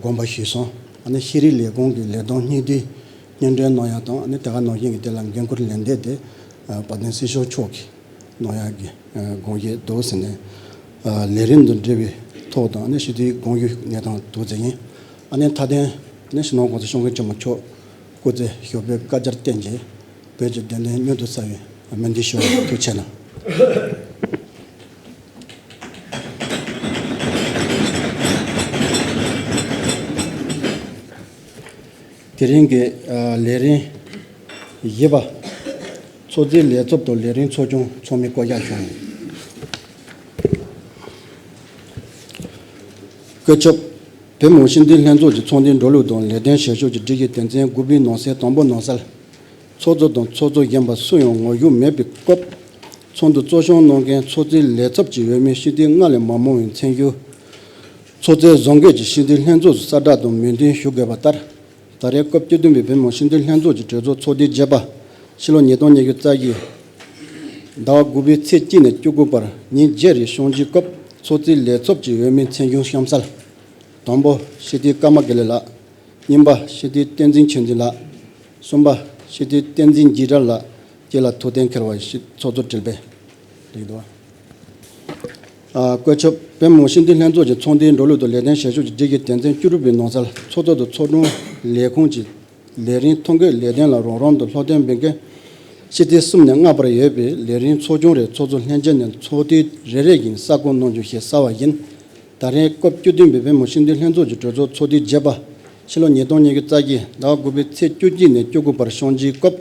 དགོངས་པ་ཞུས་སོང་། ཨ་ནི་ཤེས་རིག་ལས་ཁུངས་ཀྱི་ལས་དོན་སྙིང་བསྡུས་སྙན་སྒྲོན་གནང་ཡ་དང་ཨ་ནི་དེ་ག་ནང་བཞིན་གྱི་དེ་ལ་འགན་འཁུར་ལེན་འདོད་དེ་དཔལ་ལྡན་སྲིད་སྐྱོང་མཆོག་གིས་གནང་ཡ་གི་དགོངས་བཞེས་འདུག་ཟེར་ནས་ལས་རིམ་དང་འབྲེལ་བའི་ཐོག་དང་ཨ་ནི་སྤྱི་འཐུས་དགོངས་ཞུའི་གནས་སྟངས་འདུག་ཟེར་ཡིན། ཨ་ནི་མཐའ་དོན་ཨ་ནི་སྤྱི་ནོར་༸གོང་ས་༸སྐྱབས་མགོན་ཆེན་པོ་མཆོག་སྐུ་ཚེ་ཞབས་པད་བསྐལ་བརྒྱར་བརྟན་ཅིང་བོད་ཀྱི་བདེན་དོན་མྱུར་དུ་གསལ་བའི་སྨོན་འདུན་ཞུ། ཐུགས་རྗེ་གནང་། དེ་རིང་གི་ལས་རིམ་བཞི་པ། ཚོགས་གཙོའི་ལས་ཚབ་དང་ལས་རིམ་ཚོགས་ཆུང་ཚོགས་མི་བསྐོ་གཞག་ཞུ། བཀོད་ཁྱབ། བོད་མི་མང་སྤྱི་འཐུས་ལྷན་ཚོགས་ཀྱི་ཚོགས་འདུའི་འགྲོ་ལུགས་དང་ལས་དོན་བྱེད་ཕྱོགས་ཀྱི་སྒྲིག་གཞི་དོན་ཚན་དགུ་པའི་ནང་གསལ་དང་པོ་ནང་གསལ། ཚོགས་གཙོ་དང་ཚོགས་གཙོ་གཞོན་པ་སུ་ཡང་ངོ་བཞུགས་མེད་པའི་སྐབས། ཚོགས་འདུ་གཙོ་སྐྱོང་གནང་མཁན་ཚོགས་གཙོའི་ལས་ཚབ་ཀྱི་འོས་མི་སྤྱི་འཐུས་ལྔ་ལས་མ་མང་བའི་མཚན་གཞི། ཚོགས་གཙོས་བཟོ་འགོད་ཀྱིས་སྤྱི་འཐུས་ལྷན་ཚོགས་སུ་གསལ་བསྒྲགས་དང་མོས་མཐུན་ཞུ་དགོས་པ་ལྟར། ད་རེས་སྐབས་བཅུ་བདུན་པའི་བོད་མི་མང་སྤྱི་འཐུས་ལྷན་ཚོགས་ཀྱི་གྲོས་ཚོགས་ཚོགས་དུས་བརྒྱད་པ། ཕྱི་ལོ་ཉིས་སྟོང་ཉི་ཤུ་རྩ་བཞི། ཟླ་བ་དགུ་པའི་ཚེས་གཅིག་ནས་བཅུ་དགུ་བར་ཉིན་བརྒྱད་རིང་བསྐྱོན་གྱི་སྐབས་ཚོགས་གཙོའི་ལས་ཚབ་ཀྱི་འོས་མི་མཚན་གཞི་གཤམ་གསལ། དང་པོ། སྤྱི་འཐུས་ཀརྨ་དགེ་ལེགས་ལགས། གཉིས་པ། སྤྱི་འཐུས་བསྟན་འཛིན་ཆོས་འཛིན་ལགས། གསུམ་པ། སྤྱི་འཐུས་བསྟན་འཛིན་འཇིགས་བྲལ་ལགས་བཅས་ལ་ཐུགས་གཏན་འཁེལ་བ་ཡིན། ཚོགས་གཙོ་བྲིས་པས། འགྲིག་འདུག་ཨ། བཀོད་ཁྱབ། བོད་མི་མང་སྤྱི་འཐུས་ལྷན་ཚོགས་ཀྱི་ཚོགས་འདུའི་འགྲོ་ལུགས་དང་ལས་དོན་བྱེད་ཕྱོགས་ཀྱི་སྒྲིག་གཞི་དོན་ཚན་བཅུ་དྲུག་པའི་ནང་གསལ་ཚོགས་གཙོ་དང་ཚོགས་དྲུང་ལས་ཁུངས་ཀྱི་ལས་རིམ་ཐོ་འགོད་ལས་དོན་ལ་རོགས་རམ་དང་སློབ་སྟོན་འབད་མཁན་སྤྱི་འཐུས་གསུམ་ནས་ལྔ་བར་ཡོད་པའི་ལས་རིམ་ཚོགས་ཆུང་རེ་ཚོགས་གཙོ་ལྷན་རྒྱས་ནས་ཚོགས་དུས་རེ་རེ་བཞིན་གསལ་བསྐོང་གནང་རྒྱུ་ཞེས་གསལ་བ་ཡིན། ད་རེས་སྐབས་བཅུ་བདུན་པའི་བོད་མི་མང་སྤྱི་འཐུས་ལྷན་ཚོགས་ཀྱི་གྲོས་ཚོགས་ཚོགས་དུས་བརྒྱད་པ། ཕྱི་ལོ་ཉིས་སྟོང་ཉི་ཤུ་རྩ་བཞི་ཟླ་བ་དགུ་པའི་ཚེས་བཅུ་གཅིག་ནས་བཅུ་དགུ་བར་བསྐྱོན་གྱི་སྐབས།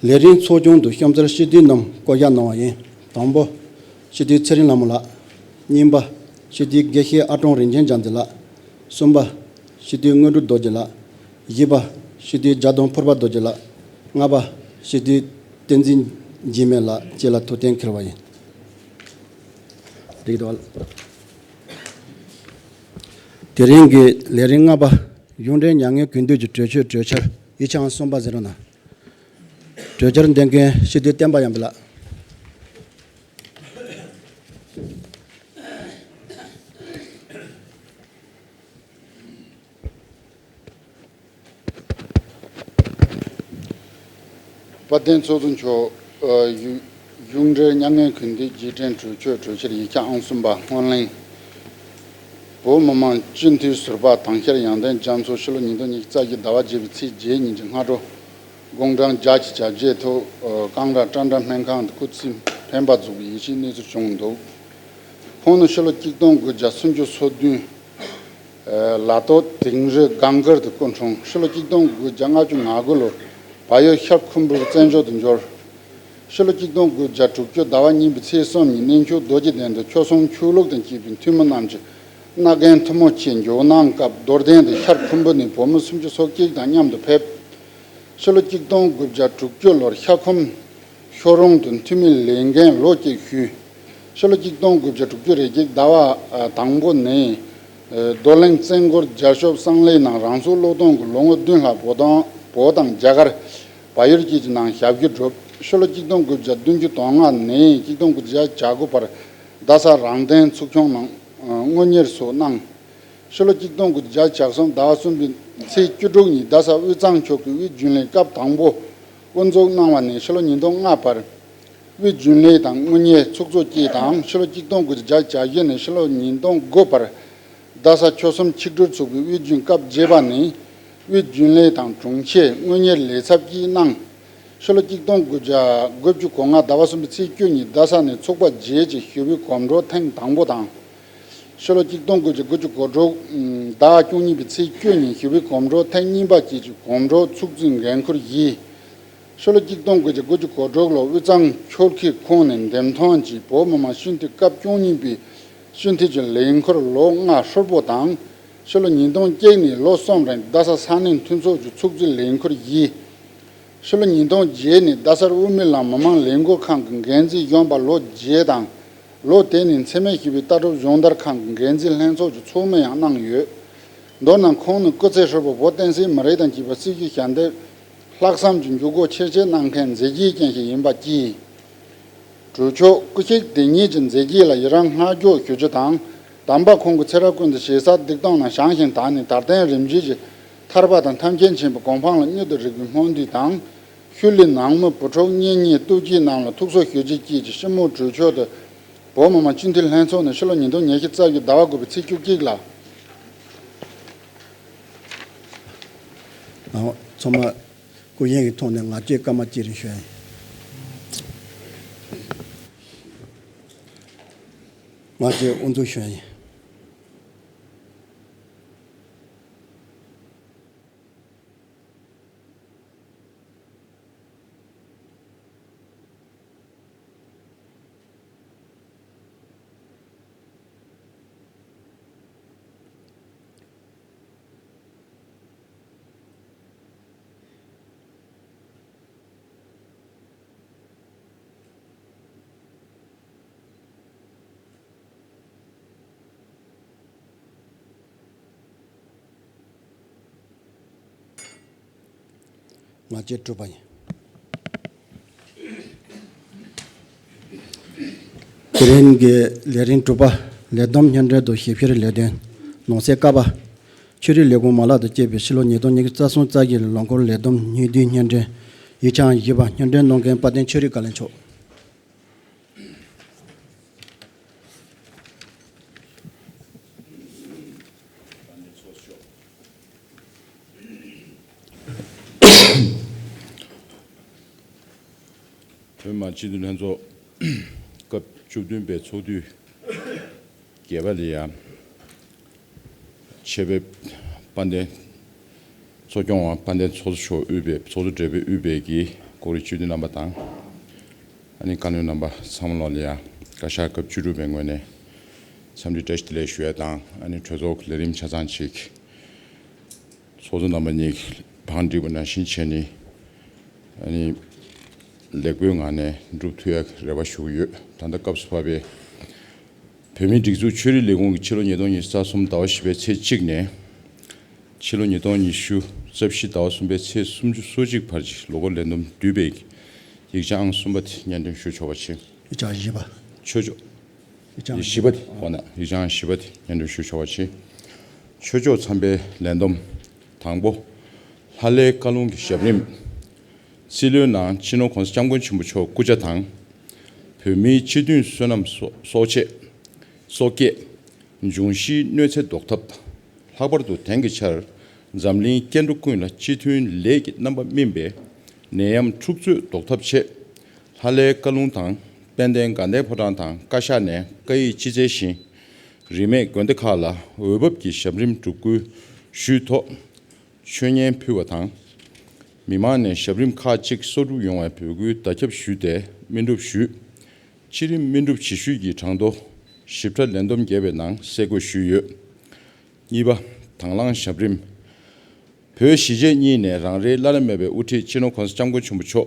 ལས་རིམ་ཚོགས་ཆུང་དུ་གཤམ་གསལ་སྤྱི་འཐུས་རྣམས་བསྐོ་གཞག་གནང་བ་ཡིན། དང་པོ། སྤྱི་འཐུས་ཚེ་རིང་ལྷ་མོ་ལགས། གཉིས་པ། སྤྱི་འཐུས་དགེ་བཤེས་ཨ་ཀྲོང་རིན་ཆེན་རྒྱལ་མཚན་ལགས། གསུམ་པ། སྤྱི་འཐུས་དངོས་གྲུབ་རྡོ་རྗེ་ལགས། བཞི་པ། སྤྱི་འཐུས་རྒྱ་སྟོང་ཕུར་པ་རྡོ་རྗེ་ལགས། ལྔ་པ། སྤྱི་འཐུས་བསྟན་འཛིན་འཇིགས་མེད་ལགས་བཅས་ལ་ཐུགས་གཏན་འཁེལ་བ་ཡིན། འགྲིག་འདུག་དེ་རིང་གི་ལས་རིམ་ལྔ་པ། གཞུང་འབྲེལ་མྱ་ངན་གུས་འདུད་ཀྱི་གྲོས་ཆོད་གྲོས་འཆར་ཡིག་ཆ་ཨང་གསུམ་པ་ཟེར་རོ་ན། གྲོས་འཆར་འདོན་མཁན་སྤྱི་འཐུས་བསྟན་པ་ཡར་འཕེལ་ལགས། དཔལ་ལྡན་ཚོགས་གཙོ་མཆོག་གཞུང་གཞུང་འབྲེལ་མྱ་ངན་གུས་འདུད་རྗེས་དྲན་གྲོས་ཆོད་གྲོས་འཆར་ཡིག་ཆ་ཨང་གསུམ་པ་སྔོན་གླེང་། བོད་མི་མང་སྤྱི་འཐུས་ཟུར་པ་དྭངས་ཤེལ་ཡང་ལྡན་རྒྱ་མཚོ་ཕྱི་ལོ་ཉིས་སྟོང་ཉི་ཤུ་རྩ་བཞི་ཟླ་བ་བརྒྱད་པའི་ཚེས་བརྒྱད་ཉིན་གྱི་སྔ་དྲོ། དགུང་གྲངས་བརྒྱད་ཅུ་གྱ་བརྒྱད་ཐོག་ཀང་ར་ཀྲ་འདྲ་སྨན་ཁང་དུ་སྐུ་ཚེ་འཕེན་པ་རྫོགས་པའི་ཡིད་ཆེས་གནས་ཚུལ་བྱུང་འདུག་ཁོང་ནི་ཕྱི་ལོ་གཅིག་སྟོང་དགུ་བརྒྱ་སུམ་ཅུ་སོ་བདུན། ལ་ཏོ་དིང་རི་སྒང་དཀར་དུ་སྐུ་འཁྲུངས། ཕྱི་ལོ་གཅིག་སྟོང་དགུ་བརྒྱ་ལྔ་བཅུ་ང་དགུ་ལོར་བལ་ཡུལ་ཤར་ཁུམ་བུའི་བཙན་བྱོལ་དུ་འབྱོར། ཕྱི་ལོ་གཅིག་སྟོང་དགུ་བརྒྱ་དྲུག་ཅུ་ཟླ་བ་གཉིས་པའི་ཚེས་གསུམ་ཉིན་གནས་མཆོག་རྡོ་རྗེ་གདན་དུ་ཆོལ་གསུམ་ཆོས་ལུགས་དང་བཅས་པའི་འཐུས་མི་རྣམས་ཀྱིས་མནའ་གན་ཐུན་མོང་ཆེད་འབྱོར་གནང་སྐབས་རྡོར་གདན་དུ་ཤར་ཁུམ་བུ་ནས་བོད་མི་སུམ་ཅུ་སོ་གཅིག་དང་མཉམ་དུ་ཕེབས། ཕྱི་ལོ་གཅིག་སྟོང་དགུ་བརྒྱ་དྲུག་ཅུ་ལོར་ཤར་ཁུམ་ཤོ་རོང་དུ་འཐུས་མི་ལས་འགན་ལོ་གཅིག་ཞུས། ཕྱི་ལོ་གཅིག་སྟོང་དགུ་བརྒྱ་དྲུག་ཅུ་རེ་གཅིག་ཟླ་བ་དང་པོ་ནས་རྡོར་གླིང་བཙན་སྒོར་རྒྱལ་ཤོབ་གསང་གླིང་ནང་རང་སྲོག་བློས་གཏོང་གིས་ལོ་ངོ་བདུན་ལྷག་བོད་དང་བོད་དང་རྒྱ་གར་བལ་ཡུལ་བཅས་ཀྱི་ནང་ཞབས་ཞུ་བསྒྲུབས། ཕྱི་ལོ་གཅིག་སྟོང་དགུ་བརྒྱ་བདུན་ཅུ་དོན་ལྔ་ནས་གཅིག་སྟོང་དགུ་བརྒྱ་གྱ་དགུ་བར་རྡ་ས་རང་བཙན་ཚོགས་ཆུང་ནང་དངུལ་གཉེར་སོགས་གནང་། ཕྱི་ལོ་གཅིག་སྟོང་དགུ་བརྒྱ་གྱ་གསུམ་ཟླ་བ་གསུམ་པའི་ཚེས་བཅུ་དྲུག་ཉིན་རྡ་ས་དབུས་གཙང་ཕྱོགས་ཀྱི་དབུས་རྒྱུན་ལས་སྐབས་དང་པོ་དབུ་འཛུགས་གནང་བ་ནས་ཕྱི་ལོ་ཉིས་སྟོང་ལྔ་བར་དབུས་རྒྱུན་ལས་དང་དངུལ་གཉེར་ཚོགས་གཙོ་བཅས་དང་། ཕྱི་ལོ་གཅིག་སྟོང་དགུ་བརྒྱ་གྱ་བཞི་ནས་ཕྱི་ལོ་ཉིས་སྟོང་དགུ་བར་རྡ་ས་ཆོལ་གསུམ་ཆིག་སྒྲིལ་ཚོགས་པའི་དབུས་རྒྱུན་སྐབས་བརྒྱད་པ་ནས་དབུས་རྒྱུན་ལས་དང་དྲུང་ཆེ་དངུལ་གཉེར་ལས་ཚབ་བཅས་གནང་། ཕྱི་ལོ་གཅིག་སྟོང་དགུ་བརྒྱ་དགུ་བཅུ་གོ་ལྔ་ཟླ་བ་གསུམ་པའི་ཚེས་བཅུ་ཉིན་རྡ་ས་ནས་ཚོགས་པ་བརྒྱད་ཀྱི་ཞི་བའི་གོམ་བགྲོད་ཐེངས་དང་པོ་དང་། ཕྱི་ལོ་གཅིག་སྟོང་དགུ་བརྒྱ་དགུ་བཅུ་གོ་དྲུག་ཟླ་བཅུ་གཉིས་པའི་ཚེས་བཅུ་ཉིན་ཞི་བའི་གོམ་བགྲོད་ཐེངས་གཉིས་པ་བཅས་ཀྱི་གོམ་བགྲོད་ཚོགས་གཙོའི་འགན་འཁུར་བཞེས། ཕྱི་ལོ་གཅིག་སྟོང་དགུ་བརྒྱ་དགུ་བཅུ་གོ་དྲུག་ལོར་དབུས་གཙང་ཆོལ་ཁའི་ཁོངས་ནས་འདེམས་ཐོན་གྱིས་བོད་མི་མང་སྤྱི་འཐུས་སྐབས་བཅུ་གཉིས་པའི་སྤྱི་འཐུས་ཀྱི་ལས་འཁུར་ལོ་ལྔ་ཧྲིལ་པོ་དང་། ཕྱི་ལོ་ཉིས་སྟོང་གཅིག་ནས་ལོ་གསུམ་རིང་རྡ་ས་ས་གནས་མཐུན་ཚོགས་ཀྱི་ཚོགས་གཙོའི་ལས་འཁུར་བཞེས། ཕྱི་ལོ་ཉིས་སྟོང་བརྒྱད་ནས་རྡ་སར་དབུ་མའི་ལམ་མི་མང་ལས་འགུལ་ཁང་གི་འགན་འཛིན་གཞོན་པ་ལོ་བརྒྱད་དང་། ལོ་དེ་ནས་འཚེ་མེད་ཞི་བའི་ལྟ་གྲུབ་སྦྱོང་བརྡར་ཁང་གི་འགན་འཛིན་ལྷན་ཚོགས་ཀྱི་ཚོགས་མི་ཡང་གནང་ཡོད། མདོར་ན་ཁོང་ནི་སྐུ་ཚེ་ཧྲིལ་པོ་བོད་བསྟན་སྲིད་མི་རིགས་དང་བཅས་པ་སྲིད་ཞུའི་ཞབས་འདེགས་ལྷག་བསམ་གྱི་འཇུག་སྒོ་ཆེར་བསྐྱེད་གནང་མཁན་མཛད་རྗེས་ཅན་ཞིག་ཡིན་པ་གཅིག་གྲོས་ཆོད་སྐུ་གཤེགས་དེ་ཉིད་ཀྱི་མཛད་རྗེས་ལ་ཡི་རང་བསྔགས་བརྗོད་ཞུ་རྒྱུ་དང་། དམ་པ་ཁོང་གི་ཚེ་རབས་ཀུན་ཏུ་ཞེ་ས་སྡིག་ལྟུང་རྣམས་བྱང་ཞིང་དག་ནས་དལ་རྟེན་རིམ་བརྗེ་གི་ཐར་པ་དང་ཐམས་ཅད་མཁྱེན་པའི་གོ་འཕང་ལ་མྱུར་དུ་རེག་པའི་སྨོན་འདུན་དང་། ཤུལ་ལས་ནང་མི་བུ་ཕྲུག་གཉེན་ཉེ་སྟོབས་ཆེན་རྣམས་ལ་ཐུགས་གསོ་ཞུ་རྒྱུ་བཅས་ཀྱི་ཞི་མོལ་གྲོས་ཆོད་དེ་བོད་མི་མང་སྤྱི་འཐུས་ལྷན་ཚོགས་ནས་ཕྱི་ལོ་ཉིས་སྟོང་ཉི་ཤུ་རྩ་བཞི་ཟླ་བ་དགུ་པའི་ཚེས་བཅུ་གཅིག་ལ། ཨ། ཚང་མ་སྐུ་བཞེངས་ཀྱི་ཐོག་ནས་ང་བཅས་སྐར་མ་གཅིག་རིང་ཞུ་ཡ་ཡིན། ང་བཅས་དབུ་འཛུགས་ཞུ་ཡ་ཡིན། ང་བཅས་གྲུབ་པ་ཡིན། དེ་རིང་གི་ལས་རིམ་དྲུག་པ། ལས་བསྡོམས་སྙན་སྒྲོན་དང་ཞིབ་བཤེར་ལས་དོན། ནང་གསེས་ཀ་པ། ཆོས་རིག་ལས་ཁུངས་མ་ལག་དང་བཅས་པའི་ཕྱི་ལོ་ཉིས་སྟོང་ཉི་ཤུ་རྩ་གསུམ་རྩ་བཞི་ལོ་འཁོར་ལས་བསྡོམས་སྙིང་བསྡུས་སྙན་སྒྲོན། ཡིག་ཆ་ཨང་བཞི་པ། སྙན་སྒྲོན་གནང་མཁན་དཔལ་ལྡན་ཆོས་རིག་བཀའ་བློན་མཆོག་བོད་མི་མང་སྤྱི་འཐུས་ལྷན་ཚོགས་སྐབས་བཅུ་བདུན་པའི་ཚོགས་དུས་བརྒྱད་པ་ལ་ཡང་ཆེད་ཕེབས་དཔལ་ལྡན་གཙོ་སྐྱོང་བ་དཔལ་ལྡན་ཚོགས་གཙོ་མཆོག་དབུས་པའི་ཚོགས་གཙོ་སྦྲེལ་པོས་དབུས་པའི་གི་སྐོར་རིགས་སྤྱི་འཐུས་རྣམ་པ་དང་། ཨ་ནི་བཀའ་བློན་རྣམ་པ་ཚང་མ་ལོག་ལ་ཡང་བཀའ་ཤག་སྐབས་བཅུ་དྲུག་པའི་ངོས་ནས་འཚམས་འདྲི་བཀྲ་ཤིས་བདེ་ལེགས་ཞུ་ཡ་དང་། ཨ་ནི་གྲོས་ཚོགས་ཀྱི་ལས་རིམ་ཆ་ཚང་ཅིག་ཚོགས་གཙོ་རྣམ་པ་གཉིས་བང་བསྒྲིགས་པ་ནང་བཞིན་བྱས་ནས། ཨ་ནི་ལེགས་པོའི་ངང་ནས་འགྲུབ་ཐུབ་ཡག་རེ་བ་ཞུ་གི་ཡོད། ད་ལྟ་སྐབས་སུ་བབས་པའི་བོད་མིའི་སྒྲིག་འཛུགས་ཆོས་རིག་ལས་ཁུངས་ཀྱི་ཕྱི་ལོ་ཉིས་སྟོང་ཉི་ཤུ་རྩ་གསུམ་ཟླ་བ་བཞི་པའི་ཚེས་གཅིག་ནས་ཕྱི་ལོ་ཉིས་སྟོང་ཉི་ཤུ་རྩ་བཞི་ཟླ་བ་གསུམ་པའི་ཚེས་སུམ་ཅུ་སོ་གཅིག་བར་གྱི་ལོ་འཁོར་ལས་བསྡོམས་བསྡུས་པའི་ཡིག་ཆ་ཨང་གསུམ་པ་དེ་སྙན་སྒྲོན་ཞུ་ཆོག་པ་བྱས། ཡིག་ཆ་ཨང་བཞི་པ། ཆོས་ཕྱོགས། ཡིག་ཆ་ཨང་བཞི་པ་དེ་འོ་ན་ཡིག་ཆ་ཨང་བཞི་པ་དེ་སྙན་སྒྲོན་ཞུ་ཆོག་པ་བྱས། ཆོས་ཕྱོགས་འཚམ་པའི་ལས་བསྡོམས། དང་པོ། ལྷ་ལྷའི་བཀའ་ལུང་གི་ཞབས་རིམ། སྲིད་བློན་ནང་སྤྱི་ནོར་༸གོང་ས་༸སྐྱབས་མགོན་ཆེན་པོ་མཆོག་སྐུ་ཕྱྭ་དང་། བོད་མིའི་སྤྱི་མཐུན་བསོད་ནམས་གསོག་གསོག་ཆེད། གསོག་སྐྱེད། འབྱུང་བཞིའི་གནོད་འཚེ་ཟློག་ཐབས། ལྷག་པར་དུ་དེང་གི་ཆར་འཛམ་གླིང་སྐྱེ་འགྲོ་ཀུན་ལ་སྤྱི་མཐུན་ལས་ཀྱི་རྣམ་པ་སྨིན་པའི་ནད་ཡམས་འཁྲུག་རྩོད་ཟློག་ཐབས་ཆེད། ལྷ་ལྷའི་བཀའ་ལུང་དང་དཔལ་ལྡན་དགའ་ལྡན་ཕོ་བྲང་དང་བཀའ་ཤག་ནས་བཀའ་ཡིག་སྤྱི་སྩལ་བཞིན། རིས་མེད་དགོན་སྡེ་ཁག་ལ་འོས་འབབ་ཀྱི་ཞབས་རིམ་སྒྲུབ་སྐུལ་ཞུས་ཐོག་ཆོས་ཉན་ཕུལ་བ་དང་། མི་མང་ནས་ཞབས་རིམ་ཁག་ཅིག་གསོག་སྒྲུབ་ཡོང་བའི་འབོད་སྐུལ་བརྡ་ཁྱབ་ཞུས་ཏེ་སྨིན་སྒྲུབ་ཞུས། སྤྱི་རིམ་སྨིན་སྒྲུབ་བྱེད་ཤུལ་གྱི་གྲངས་ཐོ་ཞིབ་ཕྲ་ལན་འདོམས་རྒྱས་པའི་ནང་གསལ་འགོད་ཞུས་ཡོད། གཉིས་པ། དང་བླངས་ཞབས་རིམ། བོད་གཞིས་བྱེས་གཉིས་ནས་རང་རེའི་བླ་ན་མེད་པའི་དབུ་ཁྲིད་སྤྱི་ནོར་༸གོང་ས་༸སྐྱབས་མགོན་ཆེན་པོ་མཆོག་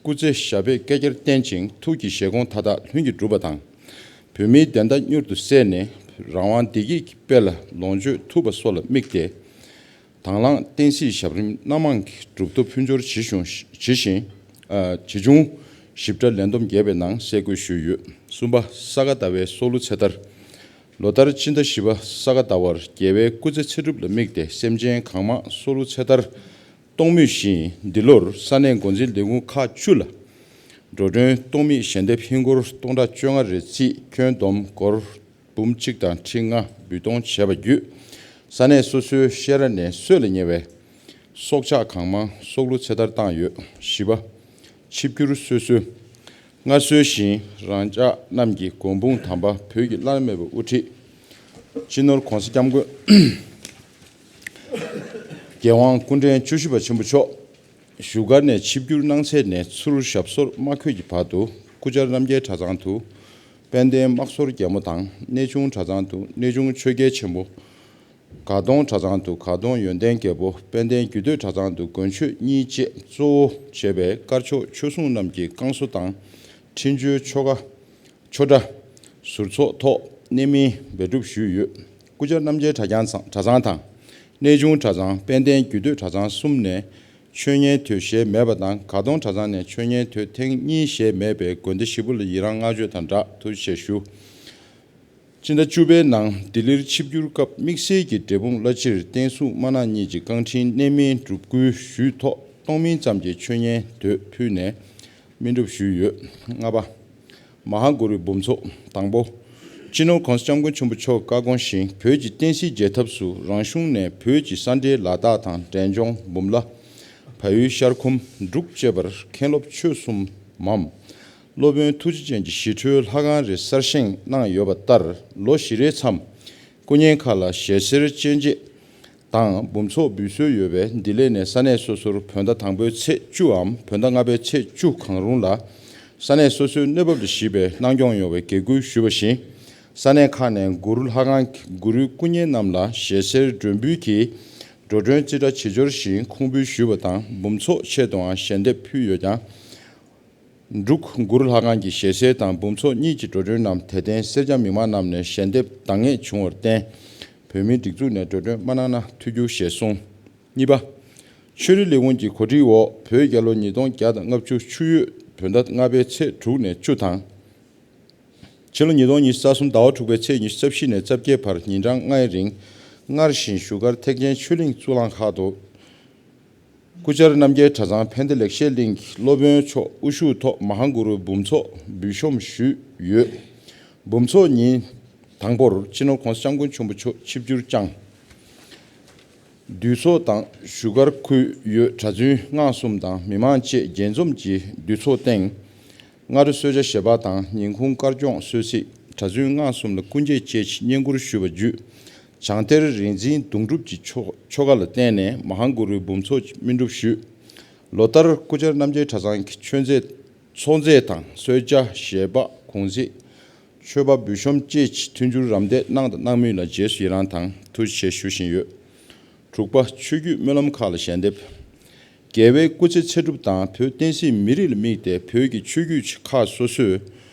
སྐུ་ཚེ་ཞབས་པད་བསྐལ་བརྒྱར་བརྟན་ཅིང་ཐུགས་ཀྱི་བཞེད་དགོངས་མཐའ་དག་ལྷུན་གྱིས་གྲུབ་པ་དང་། བོད་མིའི་བདེན་མཐའ་མྱུར་དུ་གསལ་ནས་རང་དབང་བདེ་སྐྱིད་ཀྱི་དཔལ་ལ་ལོངས་སྤྱོད་ཐུབ་པ་སོགས་ལ་དམིགས་ཏེ། དང་བླངས་བསྟན་སྲིད་ཞབས་རིམ་སྣ་མང་གི་གྲུབ་ཐོབ་ཕུལ་འབྱོར་ཇི་བཞིན་ཇི་བཞིན། ཨ། ཇི་བྱུང་ཞིབ་ཕྲ་ལན་འདོམས་རྒྱས་པའི་ནང་གསལ་འགོད་ཞུས་ཡོད། གསུམ་པ། ས་ག་ཟླ་བའི་སྲོག་ལུག་ཚེས་ཐར། ལོ་ལྟར་སྤྱི་ཟླ་བཞི་པ་ས་ག་ཟླ་བར་རྒྱལ་བའི་སྐུ་ཚེ་ཚེ་སྒྲུབ་ལ་དམིགས་ཏེ་སེམས་ཅན་གང་མང་སྲོག་ལུག་ཚེས་ཐར་གཏོང་མུས་བཞིན། འདི་ལོར་ས་གནས་འགོ་འཛིན་ལས་ཁུངས་ཁག་བཅུ་ལ་འགྲོ་གྲོན་གཏོང་མི་ཞལ་འདེབས་ཧིན་སྒོར་སྟོང་ཕྲག་བཅོ་ལྔ་རེ་རྩིས་ཁྱོན་བསྡོམས་སྒོར་འབུམ་གཅིག་དང་ཁྲི་ལྔ་འབུལ་གཏོང་བྱས་པ་བརྒྱུད། ས་གནས་སོ་སོའི་བཤས་ར་ནས་གསོས་ལ་ཉེ་བའི་སྲོག་ཆགས་གང་མང་སྲོག་ལུ་ཚེ་ཐར་བཏང་ཡོད། བཞི་པ། ཆིབས་བསྒྱུར་སྲོལ་གསོལ། སྔར་སྲོལ་བཞིན་རང་ཅག་རྣམས་ཀྱི་མགོན་དཔུང་དམ་པ་བོད་ཀྱི་བླ་ན་མེད་པའི་དབུ་ཁྲིད་སྤྱི་ནོར་༸གོང་ས་༸སྐྱབས་མགོན་རྒྱལ་དབང་སྐུ་ཕྲེང་བཅུ་བཞི་པ་ཆེན་པོ་མཆོག་བཞུགས་སྒར་ནས་ཆིབས་བསྒྱུར་གནང་ཚད་ནས་ཚུར་ཞབས་སོར་མ་འཁོད་ཀྱི་བར་དུ་སྐུ་བཅར་རྣམ་རྒྱལ་གྲྭ་ཚང་དུ་དཔལ་ལྡན་དམག་ཟོར་རྒྱལ་མོ་དང་གནས་ཆུང་གྲྭ་ཚང་དུ་གནས་ཆུང་ཆོས་རྒྱལ་ཆེན་པོ། དགའ་གདོང་གྲྭ་ཚང་དུ་དགའ་གདོང་ཡོན་ཏན་རྒྱལ་པོ། དཔལ་ལྡན་རྒྱུད་སྟོད་གྲྭ་ཚང་དུ་མགོན་ཆོས་གཉིས་བཅས་གཙོ་བོ་བྱས་པའི་དཀར་ཕྱོགས་ཆོས་སྲུང་རྣམས་ཀྱི་བསྐང་གསོ་དང་། འཕྲིན་བཅོལ་ཆོ་ག་ཆོ་འདྲ་ཟུར་ཚོགས་ཐོག་གནད་སྨིན་འབད་སྒྲུབ་ཞུས་ཡོད། སྐུ་བཅར་རྣམ་རྒྱལ་གྲྭ་རྐྱང་ཚང་གྲྭ་ཚང་དང་། གནས་ཆུང་གྲྭ་ཚང་། དཔལ་ལྡན་རྒྱུད་སྟོད་གྲྭ་ཚང་གསུམ་ནས་ཆོས་ཉན་ཐོས་བཞེས་མེད་པ་དང་། དགའ་གདོང་གྲྭ་ཚང་ནས་ཆོས་ཉན་ཐོས་ཐེངས་གཉིས་བཞེས་མེད་པའི་དགོན་སྡེ་བཞི་པོ་ལ་ཡི་རང་བསྔགས་བརྗོད་དང་སྦྲགས་ཐུགས་རྗེ་ཆེ་ཞུ། སྤྱི་ཟླ་བཅུ་པའི་ནང་ལྡི་ལིར་ཆིབས་བསྒྱུར་སྐབས་དམིགས་བསལ་གྱི་འབྲས་སྤུངས་བླ་སྤྱིར་བསྟན་སྲུང་དམར་ནག་གཉིས་ཀྱི་བསྐང་འཕྲིན་གནད་སྨིན་སྒྲུབ་སྐུལ་ཞུས་ཐོག་སྟོང་མིན་ཙམ་གྱི་ཆོས་ཉན་ཐོས་ཕུལ་ནས་སྨིན་སྒྲུབ་ཞུས་ཡོད། ལྔ་པ། མ་ཧཱ་གུ་རུའི་འབུམ་ཚོགས། དང་པོ། སྤྱི་ནོར་༸གོང་ས་༸སྐྱབས་མགོན་ཆེན་པོ་མཆོག་བཀའ་དགོངས་བཞིན་བོད་ཀྱི་བསྟན་སྲིད་རྒྱལ་ཐབས་སུ་རང་གཞུང་ནས་བོད་ཀྱི་ས་འབྲེལ་ལ་དྭགས་དང་འབྲས་ལྗོངས། འབུམ་ལ། བལ་ཡུལ་ཤར་ཁུམ། འབྲུག་བཅས་པར་མཁན་སློབ་ཆོས་གསུམ་མམ། སློབ་དཔོན་ཐུགས་རྗེ་ཅན་གྱི་ཞི་ཁྲོའི་ལྷ་ཁང་རེ་གསར་བཞེངས་གནང་ཡོད་པ་ལྟར། ལོ་བཞི་རེའི་མཚམས་སྐུ་བརྙན་ཁག་ལ་ཞལ་གསེར་སྤྱན་འབྱེད་དང་འབུམ་ཚོགས་འབུལ་སྲོལ་ཡོད་པས། འདི་ལས་ནས་ས་གནས་སོ་སོར་བོད་ཟླ་དང་པོའི་ཚེས་བཅུའམ་བོད་ཟླ་ལྔ་པའི་ཚེས་བཅུ་གང་རུང་ལ་ས་གནས་སོ་སོའི་གནས་བབ་ལ་གཞིགས་པའི་གནང་སྐྱོང་ཡོང་བའི་འགན་འཁུར་ཞུས་པ་བཞིན། ས་གནས་ཁག་ནས་གུ་རུ་ལྷ་ཁང་གི་གུ་རུའི་སྐུ་བརྙན་རྣམས་ལ་ཞལ་གསེར་སྒྲོན་འབུལ་གྱིས་འགྲོ་གྲོན་རྩིས་ཁྲ་ཇི་འབྱོར་བཞིན་ཁུངས་འབུལ་ཞུས་པ་དང་། འབུམ་ཚོགས་ཆེད་དུའང་ཞལ་འདེབས་ཕུལ་ཡོད་ཀྱང་། འབྲུག་གུ་རུ་ལྷ་ཁང་གི་ཞལ་གསེར་དང་འབུམ་ཚོགས་གཉིས་ཀྱི་འགྲོ་གྲོན་རྣམས་དད་ལྡན་སེར་སྐྱ་མི་མང་རྣམས་ནས་ཞལ་འདེབས་འདང་ངེས་བྱུང་བར་བརྟེན། བོད་མིའི་སྒྲིག་འཛུགས་ནས་འགྲོ་གྲོན་མ་གནང་ན་ཐུགས་རྒྱུགས་ཞེས་གསུངས། གཉིས་པ། ཆོས་རིག་ལས་ཁུངས་ཀྱི་གོ་སྒྲིག་འོག་བོད་རྒྱལ་ལོ་ཉིས་སྟོང་བརྒྱ་དང་ལྔ་བཅུ་ཆུ་ཡོས་བོད་ཟླ་ལྔ་པའི་ཚེས་དྲུག་ནས་བཅུ་དང་། ཕྱི་ལོ་ཉིས་སྟོང་ཉི་ཤུ་རྩ་གསུམ་ཟླ་བ་དྲུག་པའི་ཚེས་ཉི་ཤུ་རྩ་བཞི་ནས་རྩ་བརྒྱད་བར་ཉིན་གྲངས་ལྔའི་རིང་སྔར་བཞིན་བཞུགས་སྒར་ཐེག་ཆེན་ཆོས་གླིང་གཙུག་ལག་ཁང་དུ། སྐུ་བཅར་རྣམ་རྒྱལ་གྲྭ་ཚང་ཕན་བདེ་ལེགས་བཤད་གླིང་གི་སློབ་དཔོན་མཆོག་དབུ་བཞུགས་ཐོག་མ་ཧཱ་གུ་རུའི་འབུམ་ཚོགས་འབུལ་ཤོམ་ཞུས་ཡོད། འབུམ་ཚོགས་ཉིན་དང་པོར་སྤྱི་ནོར་༸གོང་ས་༸སྐྱབས་མགོན་ཆེན་པོ་མཆོག་ཆིབས་བསྒྱུར་བསྐྱངས། འདུས་ཚོགས་དང་བཞུགས་སྒར་ཁུལ་ཡོད་གྲྭ་བཙུན་སྔགས་གསུམ་དང་མི་མང་བཅས་མཇལ་འཛོམས་ཀྱིས་འདུས་ཚོགས་སྟེང་སྔ་དྲོ་གསོལ་ཇ་བཞེས་པ་དང་། ཉིན་གུང་དཀར་སྐྱོང་གསོལ་ཚིགས། གྲྭ་བཙུན་སྔགས་གསུམ་ལ་སྐུ་འགྱེད་བཅས་ཀྱི་བསྙེན་བཀུར་ཞུས་པ་བརྒྱུད། བྱང་གཏེར་རིག་འཛིན་གདུང་སྒྲུབ་ཀྱི་ཆོ་ཆོ་ག་ལ་བརྟེན་ནས་མ་ཧཱ་གུ་རུའི་འབུམ་ཚོགས་ཀྱི་སྨིན་སྒྲུབ་ཞུས། ལོ་ལྟར་སྐུ་བཅར་རྣམ་རྒྱལ་གྲྭ་ཚང་གི་མཆོད་རྫས་ཚོགས་རྫས་དང་གསོལ་ཇ་བཞེས་པ་གུང་ཚིགས། མཆོད་པ་འབུལ་ཤོམ་བཅས་ཀྱི་མཐུན་འགྱུར་རམ་འདེགས་གནང་དང་གནང་མུས་ལ་རྗེས་སུ་ཡི་རང་དང་ཐུགས་རྗེ་ཆེ་ཞུ་བཞིན་ཡོད། དྲུག་པ། ཆོས་བརྒྱུད་སྨོན་ལམ་ཁག་ལ་ཞལ་འདེབས། རྒྱལ་བའི་སྐུ་ཚེ་ཚེ་སྒྲུབ་དང་བོད་བསྟན་སྲིད་མི་རིགས་ལ་དམིགས་ཏེ་བོད་ཀྱི་ཆོས་བརྒྱུད་ཁག་སོ་སོས་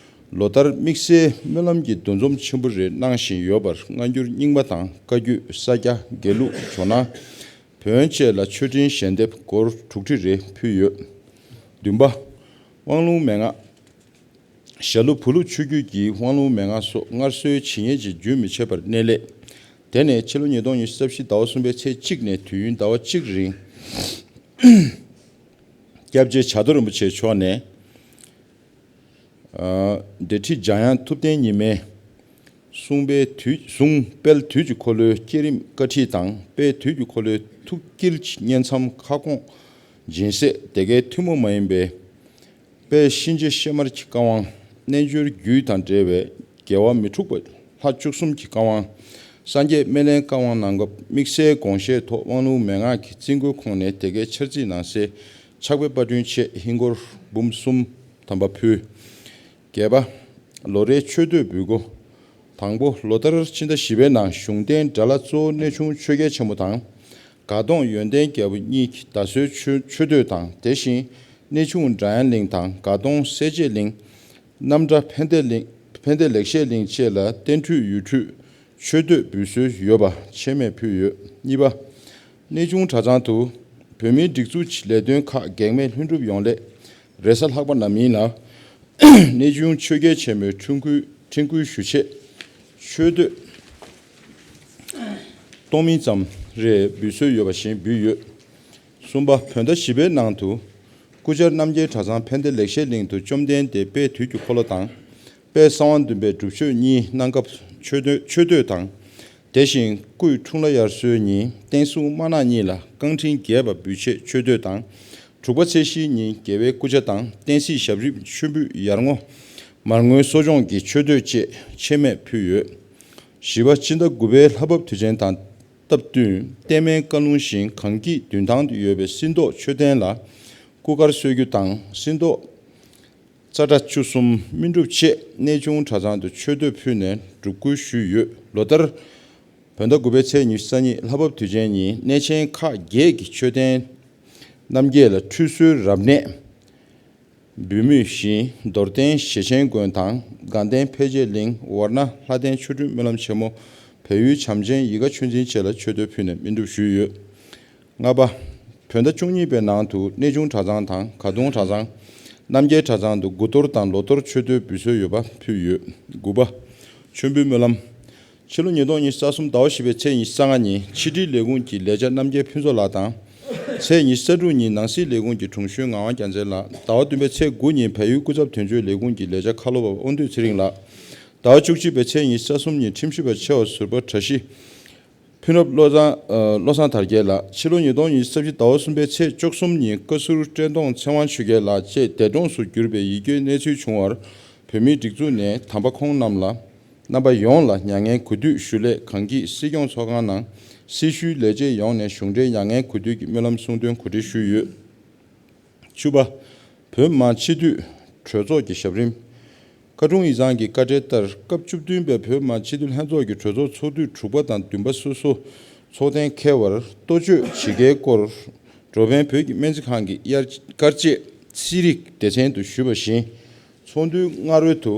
ལོ་ལྟར་དམིགས་བསལ་སྨོན་ལམ་གྱི་འདུ་འཛོམས་ཆེན་པོ་རེ་གནང་བཞིན་ཡོད་པར། སྔ་འགྱུར་རྙིང་མ་དང་བཀའ་བརྒྱུད། ས་སྐྱ། དགེ་ལུགས། ཇོ་ནང་། བོན་བཅས་ལ་མཆོད་སྤྲིན་ཞལ་འདེབས་སྒོར་དྲུག་ཁྲི་རེ་ཕུལ་ཡོད། བདུན་པ། དབང་ལུང་མན་ངག། ཞྭ་ལུ་བུ་ལུ་ཆོས་བརྒྱུད་ཀྱི་དབང་ལུང་མན་ངག་སོགས་སྔར་སྲོལ་ཇི་སྙེད་ཅིག་རྒྱུན་མི་ཆད་པར་གནས་ལེགས། དེ་ནས་ཕྱི་ལོ་ཉིས་སྟོང་ཉི་ཤུ་རྩ་བཞི་ཟླ་བ་གསུམ་པའི་ཚེས་གཅིག་ནས་དུས་ཡུན་ཟླ་བ་གཅིག་རིང་། སྐྱབས་རྗེ་བྱ་རྡོ་རིན་པོ་ཆེ་མཆོག་ནས། ཨ། སྡེ་ཁྲི་འཇམ་དབྱངས་ཐུབ་བསྟན་ཉི་མའི་གསུང་དཔལ་དུས་གསུང་དཔལ་དུས་ཀྱི་འཁོར་ལོའི་བསྐྱེད་རིམ་བཀའ་ཁྲིད་དང་། དཔལ་དུས་ཀྱི་འཁོར་ལོའི་ཐུགས་དཀྱིལ་གྱི་བསྙེན་མཚམས་ཁ་སྐོང་སྦྱིན་སྲེག་སྡེ་དགེའི་ཐུན་མོང་མ་ཡིན་པའི་དཔལ་གཤིན་རྗེ་གཤེད་དམར་གྱི་བཀའ་དབང་། རྣལ་འབྱོར་རྒྱུད་དང་འབྲེལ་བའི་རྒྱལ་བ་མི་འཁྲུགས་པ་ལྷ་བཅུ་གསུམ་གྱི་བཀའ་དབང་། སངས་རྒྱས་སྨན་བླའི་བཀའ་དབང་གནང་སྐབས། དམིགས་བསལ་དགོངས་བཞེས་ཐོག་དབང་ལུང་མན་ངག་གི་རྩིས་འགོའི་ཁོངས་ནས་དེ་གའི་འཆར་རྩིས་གནང་སའི་ཕྱག་དཔེ་པར་སྐྲུན་ཆེད་ཧིན་སྒོར་འབུམ་གསུམ་ཐམ་པ་ཕུལ། བརྒྱད་པ། ལོ་རེའི་མཆོད་བསྟོད་འབུལ་སྒོ། དང་པོ། ལོ་ལྟར་སྤྱི་ཟླ་བཞི་པའི་ནང་གཞུང་རྟེན་དགྲ་ལྷ་གཙོ་བོ་གནས་ཆུང་ཆོས་རྒྱལ་ཆེན་པོ་དང་། དགའ་གདོང་ཡོན་ཏན་རྒྱལ་པོ་གཉིས་ཀྱི་ད་གཟོད་མཆོད་མཆོད་བསྟོད་དང་། དེ་བཞིན་གནས་ཆུང་སྒྲ་དབྱངས་གླིང་དང་དགའ་གདོང་སེར་བྱེས་གླིང་། རྣམ་གྲྭ་ཕན་བདེ་གླིང་། ཕན་བདེ་ལེགས་བཤད་གླིང་བཅས་ལ་རྟེན་ཁྲུས་ཡུལ་ཁྲུས་མཆོད་བསྟོད་འབུལ་སྲོལ་ཡོད་པ་ཆེད་སྨད་ཕུལ་ཡོད། གཉིས་པ། གནས་ཆུང་གྲྭ་ཚང་དུ་བོད་མིའི་སྒྲིག་འཛུགས་ཀྱི་ལས་དོན་ཁག་གེགས་མེད་ལྷུན་གྲུབ་ཡོང་སླད། རེས་གཟའ་ལྷག་པ་ནམ་ཡིན་ལ། གནས་ཆུང་ཆོས་རྒྱལ་ཆེན་མོའི་འཁྲུངས་སྐུའི་འཁྲུངས་སྐུའི་ཞུ་ཆེད་མཆོད་བསྟོད་སྟོང་མིན་ཙམ་རེ་འབུལ་སྲོལ་ཡོད་པ་བཞིན་འབུལ་ཡོད། གསུམ་པ། བོད་ཟླ་བཞི་པའི་ནང་དུ་སྐུ་བཅར་རྣམ་རྒྱལ་གྲྭ་ཚང་ཕན་བདེ་ལེགས་བཤད་གླིང་དུ་བཅོམ་ལྡན་འདས་དཔལ་དུས་ཀྱི་འཁོར་ལོ་དང་། དཔལ་གསང་བ་འདུས་པའི་སྒྲུབ་མཆོད་གཉིས་གནང་སྐབས་མཆོད་བསྟོད་མཆོད་བསྟོད་དང་། དེ་བཞིན་སྐུའི་འཁྲུངས་ལྷ་དབྱར་གསོལ་ཉིན་བསྟན་སྲུང་དམར་ནག་གཉིས་ལ་བསྐང་འཕྲིན་རྒྱས་པ་འབུལ་ཆེད་མཆོད་བསྟོད་དང་། དྲུག་པ་ཚེས་བཞིའི་ཉིན་རྒྱལ་བའི་སྐུ་ཕྱྭ་དང་བསྟན་སྲིད་ཞབས་རིམ་མཆོད་འབུལ་ཡར་ངོ་མར་ངོའི་གསོ་སྦྱོང་གི་མཆོད་བསྟོད་བཅས་ཆེད་སྨད་ཕུལ་ཡོད། བཞི་པ། སྤྱི་ཟླ་དགུ་པའི་ལྷ་བབས་དུས་ཆེན་དང་སྟབས་བསྟུན་བརྟན་མའི་བཀའ་ལུང་བཞིན་གངས་སྐྱིད་མདུན་ཐང་དུ་ཡོད་པའི་སྲིད་མདོག་མཆོད་རྟེན་ལ་སྐུ་དཀར་གསོལ་རྒྱུ་དང་། སྲིད་མདོག་ཙ་ཁྲ་བཅུ་གསུམ་སྨིན་སྒྲུབ་ཆེད་གནས་ཆུང་གྲྭ་ཚང་དུ་མཆོད་བསྟོད་ཕུལ་ནས་སྒྲུབ་བསྐུལ་ཞུས་ཡོད། ལོ་ལྟར་ བོད་ཟླ་དགུ་པའི་ཚེས་ཉི་ཤུ་རྩ་གཉིས་ལྷ་བབས་དུས་ཆེན་ཉིན་གནས་ཆེན་ཁག་བརྒྱད་ཀྱི་མཆོད་རྟེན་རྣམ་རྒྱལ་ལ་ཁྲུས་གསོལ་རབ་གནས་འབུལ་མུས་བཞིན། རྡོར་གདན་ཞེ་ཆེན་དགོན་དང་དགའ་ལྡན་ཕལ་ཆེར་གླིང་ཝར་ཎ་ལྷ་ལྡན་ཆོ་འཕྲུལ་སྨོན་ལམ་ཆེན་མོ་བལ་ཡུལ་བྱམས་ཆེན་ཡིད་དགའ་ཆོས་འཛིན་བཅས་ལ་མཆོད་བསྟོད་ཕུལ་ནས་སྨིན་སྒྲུབ་ཞུས་ཡོད། ལྔ་པ། བོད་ཟླ་བཅུ་གཉིས་པའི་ནང་དུ་གནས་ཆུང་གྲྭ་ཚང་དང་ག་གདུང་གྲྭ་ཚང་། རྣམ་རྒྱལ་གྲྭ་ཚང་དུ་དགུ་གཏོར་དང་ལོ་གཏོར་མཆོད་བསྟོད་འབུལ་སྲོལ་ཡོད་པ་ཕུལ་ཡོད། དགུ་པ། མཆོད་འབུལ་སྨོན་ལམ། ཕྱི་ལོ་ཉིས་སྟོང་ཉི་ཤུ་རྩ་གསུམ་ཟླ་བ་བཞི་པའི་ཚེས་ཉི་ཤུ་རྩ་ལྔ་ཉིན་ཕྱི་དྲིལ་ལས་ཁུངས་ཀྱི་ལས་བྱ་རྣམ་རྒྱལ་ཕུན་ཚོགས་ལགས་དང་། ཚེས་ཉི་ཤུ་རྩ་དྲུག་ཉིན་ནང་སྲིད་ལས་ཁུངས་ཀྱི་དྲུང་གཞོན་ངག་དབང་རྒྱལ་མཚན་ལགས། ཟླ་བ་བདུན་པའི་ཚེས་དགུ་ཉིན་བལ་ཡུལ་སྐུ་ཚབ་དོན་གཅོད་ལས་ཁུངས་ཀྱི་ལས་བྱ་ཁ་ལོ་བ་དབང་འདུས་ཚེ་རིང་ལགས། ཟླ་བ་བཅུ་གཅིག་པའི་ཚེས་ཉི་ཤུ་རྩ་གསུམ་ཉིན་ཁྲིམས་ཞིབ་པ་ཆེ་བ་ཟུར་པ་བཀྲ་ཤིས་ཕུན་རབ་བློ་བཟང་། ཨ། བློ་བཟང་དར་རྒྱས་ལགས། ཕྱི་ལོ་ཉིས་སྟོང་ཉི་ཤུ་རྩ་བཞི་ཟླ་བ་གསུམ་པའི་ཚེས་བཅུ་གསུམ་ཉིན་བཀའ་ཟུར་བཀྲས་མཐོང་ཚེ་དབང་ཆོས་རྒྱལ་ལགས་བཅས་འདས་གྲོངས་སུ་གྱུར་པའི་ཡིད་སྐྱོའི་གནས་ཚུལ་བྱུང་བར། བོད་མིའི་སྒྲིག་འཛུགས་ནས་དམ་པ་ཁོང་རྣམས་ལ་རྣམ་པ་ཡོངས་ལ་མྱ་ངན་གུས་འདུད་ཞུ་སླད། གངས་སྐྱིད་སྲིད་སྐྱོང་ཚོགས་ཁང་ནང་སྲི་ཞུའི་ལས་བྱེད་ཡོངས་ནས་གཞུང་འབྲེལ་མྱ་ངན་གུས་འདུད་ཀྱི་སྨོན་ལམ་གསུང་འདོན་གོ་སྒྲིག་ཞུས་ཡོད། བཅུ་པ། བོད་མི་མང་སྤྱི་འཐུས་གྲོས་ཚོགས་ཀྱི་ཞབས་རིམ། བཀའ་དྲུང་ཡིག་ཚང་གི་བཀའ་འབྲེལ་ལྟར་སྐབས་བཅུ་བདུན་པའི་བོད་མི་མང་སྤྱི་འཐུས་ལྷན་ཚོགས་ཀྱི་གྲོས་ཚོགས་ཚོགས་དུས་དྲུག་པ་དང་བདུན་པ་སོ་སོ་ཚོགས་ཐེངས་འཁེལ་བར་གཏོ་བཅོས་ཇི་དགེའི་སྐོར་འགྲོ་ཕན་བོད་ཀྱི་སྨན་རྩིས་ཁང་གི་དབྱར་དཀར་མཛེས་རྩིས་རིག་སྡེ་ཚན་དུ་ཞུས་པ་བཞིན། ཚོགས་འདུའི་སྔ་རོལ་དུ་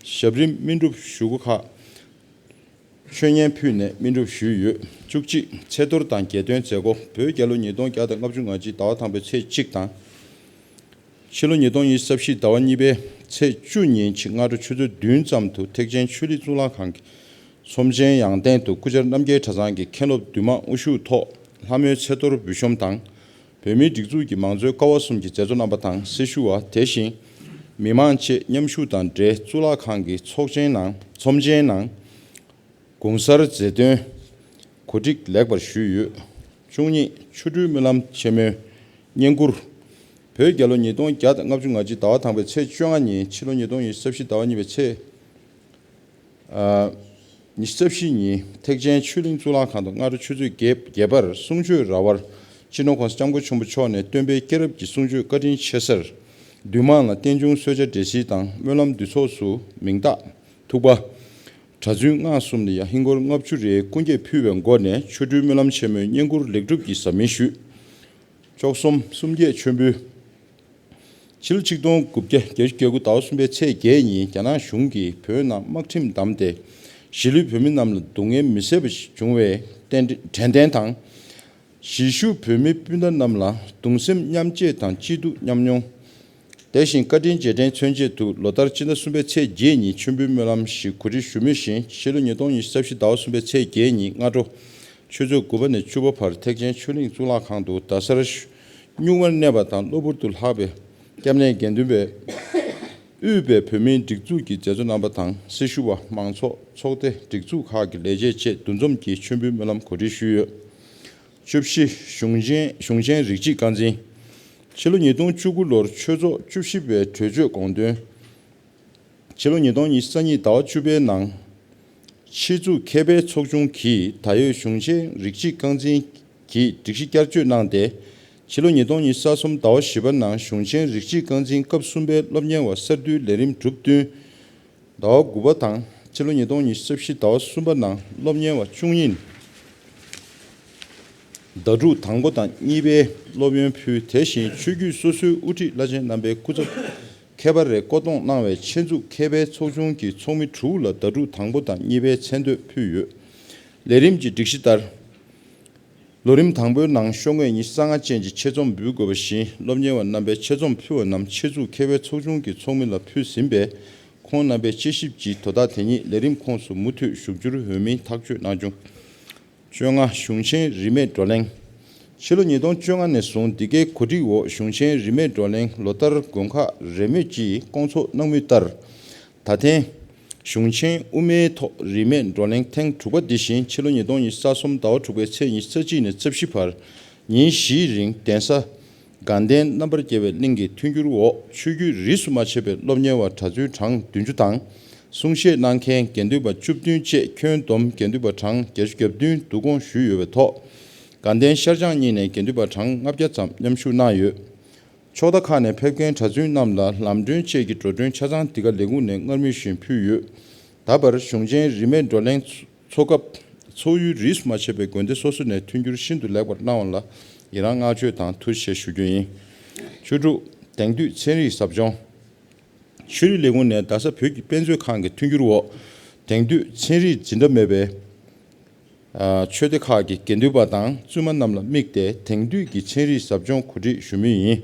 ཞབས་རིམ་སྨིན་སྒྲུབ་ཞུ་སྒོ་ཁག་མཆོད་བརྙན་ཕུལ་ནས་སྨིན་སྒྲུབ་ཞུས་ཡོད། བཅུ་གཅིག། ཚེས་གཏོར་དང་རྒྱལ་སྟོན་མཛད་སྒོ། བོད་རྒྱལ་ལོ་ཉིས་སྟོང་བརྒྱ་དང་ལྔ་བཅུ་ང་གཅིག་ཟླ་བ་དང་པོའི་ཚེས་གཅིག་དང་། ཕྱི་ལོ་ཉིས་སྟོང་ཉི་ཤུ་རྩ་བཞི་ཟླ་བ་གཉིས་པའི་ཚེས་བཅུ་ཉིན་ཕྱི་སྔ་དྲོ་ཆུ་ཚོད་བདུན་ཙམ་དུ་ཐེག་ཆེན་ཆོས་གླིང་གཙུག་ལག་ཁང་གི་ཚོམས་ཆེན་ཡང་སྟེང་དུ་སྐུ་བཅར་རྣམ་རྒྱལ་གྲྭ་ཚང་གི་མཁན་སློབ་འདུས་མང་དབུ་བཞུགས་ཐོག་ལྷ་མོའི་ཚེས་གཏོར་འབུལ་ཤོམ་དང་། བོད་མིའི་སྒྲིག་འཛུགས་ཀྱི་མང་གཙོའི་ཀ་བ་གསུམ་གྱི་མཛད་གཙོ་རྣམ་པ་དང་སྲི་ཞུ་བ། དེ་བཞིན་མི་མང་བཅས་མཉམ་ཞུགས་དང་འབྲེལ་གཙུག་ལག་ཁང་གི་ཚོགས་ཆེན་ནང་ཚོམས་ཆེན་ནང་གུང་གསར་མཛད་དོན་གོ་སྒྲིག་ལེགས་པར་ཞུས་ཡོད། བཅུ་གཉིས། ཆོ་འཕྲུལ་སྨོན་ལམ་ཆེན་མོའི་བསྙེན་བཀུར། བོད་རྒྱལ་ལོ་ཉིས་སྟོང་བརྒྱ་དང་ལྔ་བཅུ་ང་གཅིག་ཟླ་བ་དང་པོའི་ཚེས་བཅོ་ལྔ་ཉིན་ཕྱི་ལོ་ཉིས་སྟོང་ཉི་ཤུ་རྩ་བཞི་ཟླ་བ་གཉིས་པའི་ཚེས་ཨ། ཉི་ཤུ་རྩ་བཞི་ཉིན་ཐེག་ཆེན་ཆོས་གླིང་གཙུག་ལག་ཁང་དུ་སྔ་དྲོ་ཆུ་ཚོད་བརྒྱད་བརྒྱད་པར་གསུང་ཆོས་ར་བར་སྤྱི་ནོར་༸གོང་ས་༸སྐྱབས་མགོན་ཆེན་པོ་མཆོག་ནས་སྟོན་པའི་སྐྱེས་རབས་ཀྱི་གསུང་ཆོས་བཀའ་དྲིན་ཆེ་སར། འདུས་མང་ལ་རྟེན་འབྱུང་གསོལ་ཇ་འབྲས་སིལ་དང་སྨོན་ལམ་འདུས་ཚོགས་སུ་མིང་རྟགས། ཐུག་པ། གྲྭ་བཙུན་སྔགས་གསུམ་ལ་ཡང་ཧིན་སྒོར་ལྔ་བཅུ་རེའི་སྐུ་འགྱེད་ཕུལ་བའི་སྒོ་ནས་ཆོ་འཕྲུལ་སྨོན་ལམ་ཆེན་མོའི་བསྙེན་བཀུར་ལེགས་གྲུབ་ཀྱི་ཟབ་མིང་ཞུས། བཅུ་གསུམ། གསུམ་བརྒྱད་མཆོད་འབུལ། ཕྱི་ལོ་ཆིག་སྟོང་དགུ་བརྒྱ་བརྒྱད་ཅུ་གྱ་དགུ་ཟླ་བ་གསུམ་པའི་ཚེས་བརྒྱད་ཉིན་རྒྱ་ནག་གཞུང་གིས་བོད་ནང་དམག་ཁྲིམས་བསྡམས་ཏེ་གཞིས་ལུས་བོད་མི་རྣམས་ལ་སྡུག་བསྔལ་མི་བཟད་པ་ཞིག་བྱུང་བའི་རྟེན་དྲན་རྟེན་དང་། གཞིས་བཞུགས་བོད་མི་སྤུན་ཟླ་རྣམས་ལ་གདུང་སེམས་མཉམ་སྐྱེད་དང་སྐྱིད་སྡུག་མཉམ་མྱོང་། དེ་བཞིན་བཀའ་དྲིན་རྗེས་དྲན་མཚོན་ཆེད་དུ་ལོ་ལྟར་སྤྱི་ཟླ་གསུམ་པའི་ཚེས་བརྒྱད་ཉིན་མཆོད་འབུལ་སྨོན་ལམ་ཞིག་གོ་སྒྲིག་ཞུ་མུས་བཞིན་ཕྱི་ལོ་ཉིས་སྟོང་ཉི་ཤུ་རྩ་བཞི་ཟླ་བ་གསུམ་པའི་ཚེས་བརྒྱད་ཉིན་སྔ་དྲོ་ཆུ་ཚོད་དགུ་པ་ནས་བཅུ་པ་བར་ཐེག་ཆེན་ཆོས་གླིང་གཙུག་ལག་ཁང་དུ་རྡ་སར་གཉུག་མར་གནས་པ་དང་གློ་བུར་དུ་ལྷག་པའི་སྐྱབས་གནས་དགེ་འདུན་པས་དབུས་པའི་བོད་མིའི་སྒྲིག་འཛུགས་ཀྱི་མཛད་གཙོ་རྣམ་པ་དང་སྲི་ཞུ་བ་མང་ཚོགས་ཚོགས་སྡེ་སྒྲིག་འཛུགས་ཁག་གི་ལས་བྱེད་བཅས་འདུ་འཛོམས་ཀྱིས་མཆོད་འབུལ་སྨོན་ལམ་གོ་སྒྲིག་ཞུས་ཡོད། བཅུ་བཞི། གཞུང་ཆེན་གཞུང་ཆེན་རིགས་གཅིག་རྐང་འཛིན། ཕྱི་ལོ་ཉིས་སྟོང་བཅུ་དགུ་ལོར་ཆོས་ཚོགས་བཅུ་བཞི་པའི་གྲོས་ཆོད་དགོངས་དོན། ཕྱི་ལོ་ཉིས་སྟོང་ཉི་ཤུ་རྩ་གཉིས་ཟླ་བ་བཅུ་པའི་ནང་། ཆེད་འཛུགས་མཁས་པའི་ཚོགས་ཆུང་གིས་ད་ཡོད་གཞུང་ཆེན་རིགས་གཅིག་རྐང་འཛིན་གྱི་སྒྲིག་གཞི་བསྐྱར་བཅོས་གནང་སྟེ། ཕྱི་ལོ་ཉིས་སྟོང་ཉི་ཤུ་རྩ་གསུམ་ཟླ་བ་བཞི་པ་ནང་གཞུང་ཆེན་རིགས་གཅིག་རྐང་འཛིན་སྐབས་གསུམ་པའི་སློབ་གཉེར་བ་གསར་བསྡུའི་ལས་རིམ་གྲུབ་བསྟུན། ཟླ་བ་དགུ་པ་དང་ཕྱི་ལོ་ཉིས་སྟོང་ཉི་ཤུ་རྩ་བཞི་ཟླ་བ་གསུམ་པ་ནང་སློབ་གཉེར་བ་བཅུ་གཉིས་ཟླ་དྲུག་དང་པོ་དང་གཉིས་པའི་སློབ་ཡོན་ཕུལ། དེ་བཞིན་ཆོས་བརྒྱུད་སོ་སོའི་དབུ་ཁྲིད་བླ་ཆེན་རྣམ་པའི་སྐུ་ཚབ་མཁས་པ་རེ་བསྐོ་གཏོང་གནང་བའི་ཆེད་འཛུགས་མཁས་པའི་ཚོགས་ཆུང་གི་ཚོགས་མི་དྲུག་ལ་ཟླ་དྲུག་དང་པོ་དང་གཉིས་པའི་མཚན་བསྟོད་ཕུལ་ཡོད། ལས་རིམ་གྱི་སྒྲིག་གཞི་ལྟར། ལོ་རིམ་དང་པོའི་ནང་ཤོག་ངོས་ཉི་ཤུ་རྩ་ལྔ་ཅན་གྱི་ཆེད་རྩོམ་འབུལ་དགོས་པ་བཞིན་སློབ་གཉེར་བ་རྣམ་པས་ཆེད་རྩོམ་ཕུལ་བ་རྣམས་ཆེད་འཛུགས་མཁས་པའི་ཚོགས་ཆུང་གི་ཚོགས་མི་ལ་ཕུལ་ཟིན་པས། ཁོང་རྣམ་པས་དཔྱད་ཞིབ་ཀྱིས་དོ་བདག་དེ་ཉིད་ལས་རིམ་ཁོངས་སུ་མུ་མཐུད་ཞུགས་རྒྱུར་འོས་མིན་ཐག་གཅོད་གནང་བྱུང་། བཅོ་ལྔ། གཞུང་ཆེན་རིས་མེད་བགྲོ་གླེང་། ཕྱི་ལོ་ཉིས་སྟོང་བཅོ་ལྔ་ནས་བཟུང་འདི་གའི་གོ་སྒྲིག་འོག་གཞུང་ཆེན་རིས་མེད་བགྲོ་གླེང་ལོ་ལྟར་དགོན་ཁག་རེས་མོས་ཀྱིས་སྐོང་ཚོགས་གནང་མུས་ལྟར། ད་ཐེངས་གཞུང་ཆེན་དབུ་མའི་ཐོག་རིས་མེད་བགྲོ་གླེང་ཐེངས་དྲུག་པ་འདི་བཞིན་ཕྱི་ལོ་ཉིས་སྟོང་ཉི་ཤུ་རྩ་གསུམ་ཟླ་བ་དྲུག་པའི་ཚེས་ཉི་ཤུ་རྩ་གཅིག་ནས་རྩ་བཞི་བར་ཉིན་བཞིའི་རིང་གདན་ས་དགའ་ལྡན་རྣམ་པར་རྒྱལ་བའི་གླིང་གི་མཐུན་འགྱུར་འོག་ཆོས་བརྒྱུད་རིས་སུ་མ་ཆད་པའི་སློབ་གཉེར་བ་གྲྭ་བཙུན་གྲངས་བདུན་ཅུ་དང་། གསུང་བཤད་གནང་མཁན་དགེ་འདུན་པ་བཅུ་བདུན་བཅས་ཁྱོན་བསྡོམས་དགེ་འདུན་པ་གྲངས་བརྒྱད་ཅུ་གྱ་བདུན་བསྡུ་སྐོང་ཞུས་ཡོད་པའི་ཐོག་དགའ་ལྡན་ཤར་བྱང་གཉིས་ནས་དགེ་འདུན་པ་གྲངས་ལྔ་བརྒྱ་ཙམ་མཉམ་ཞུགས་གནང་ཡོད། ཕྱོགས་མཐའ་ཁག་ནས་ཕེབས་མཁན་གྲྭ་བཙུན་རྣམས་ལ་ལམ་གྲོན་བཅས་ཀྱི་འགྲོ་གྲོན་ཆ་ཚང་འདི་ག་ལས་ཁུངས་ནས་སྔར་མུས་བཞིན་ཕུལ་ཡོད། ད་བར་གཞུང་ཆེན་རིས་མེད་བགྲོ་གླེང་ཚོགས་སྐབས་ འཚོ་ཡུལ་རིས་སུ་མ་ཆད་པའི་དགོན་སྡེ་སོ་སོ་ནས་མཐུན་འགྱུར་ཤིན་ཏུ་ལེགས་པར་གནང་བ་ལ་ཡི་རང་བསྔགས་བརྗོད་དང་ཐུགས་རྗེ་ཆེ་ཞུ་རྒྱུ་ཡིན། བཅུ་དྲུག་དེང་དུས་ཚན་རིག་ཟབ་སྦྱོང་། ཆོས་རིག་ལས་ཁུངས་ནས་རྡ་ས་བོད་ཀྱི་དཔེ་མཛོད་ཁང་གི་མཐུན་འགྱུར་འོག་དེང་དུས་ཚན་རིག་འཛིན་གྲྭ་མེད་པའི་ཨ་ཆོས་སྡེ་ཁག་གི་དགེ་འདུན་པ་དང་བཙུན་མ་རྣམས་ལ་དམིགས་ཏེ་དེང་དུས་ཀྱི་ཚན་རིག་ཟབ་སྦྱོང་གོ་སྒྲིག་ཞུ་མུས་ཡིན།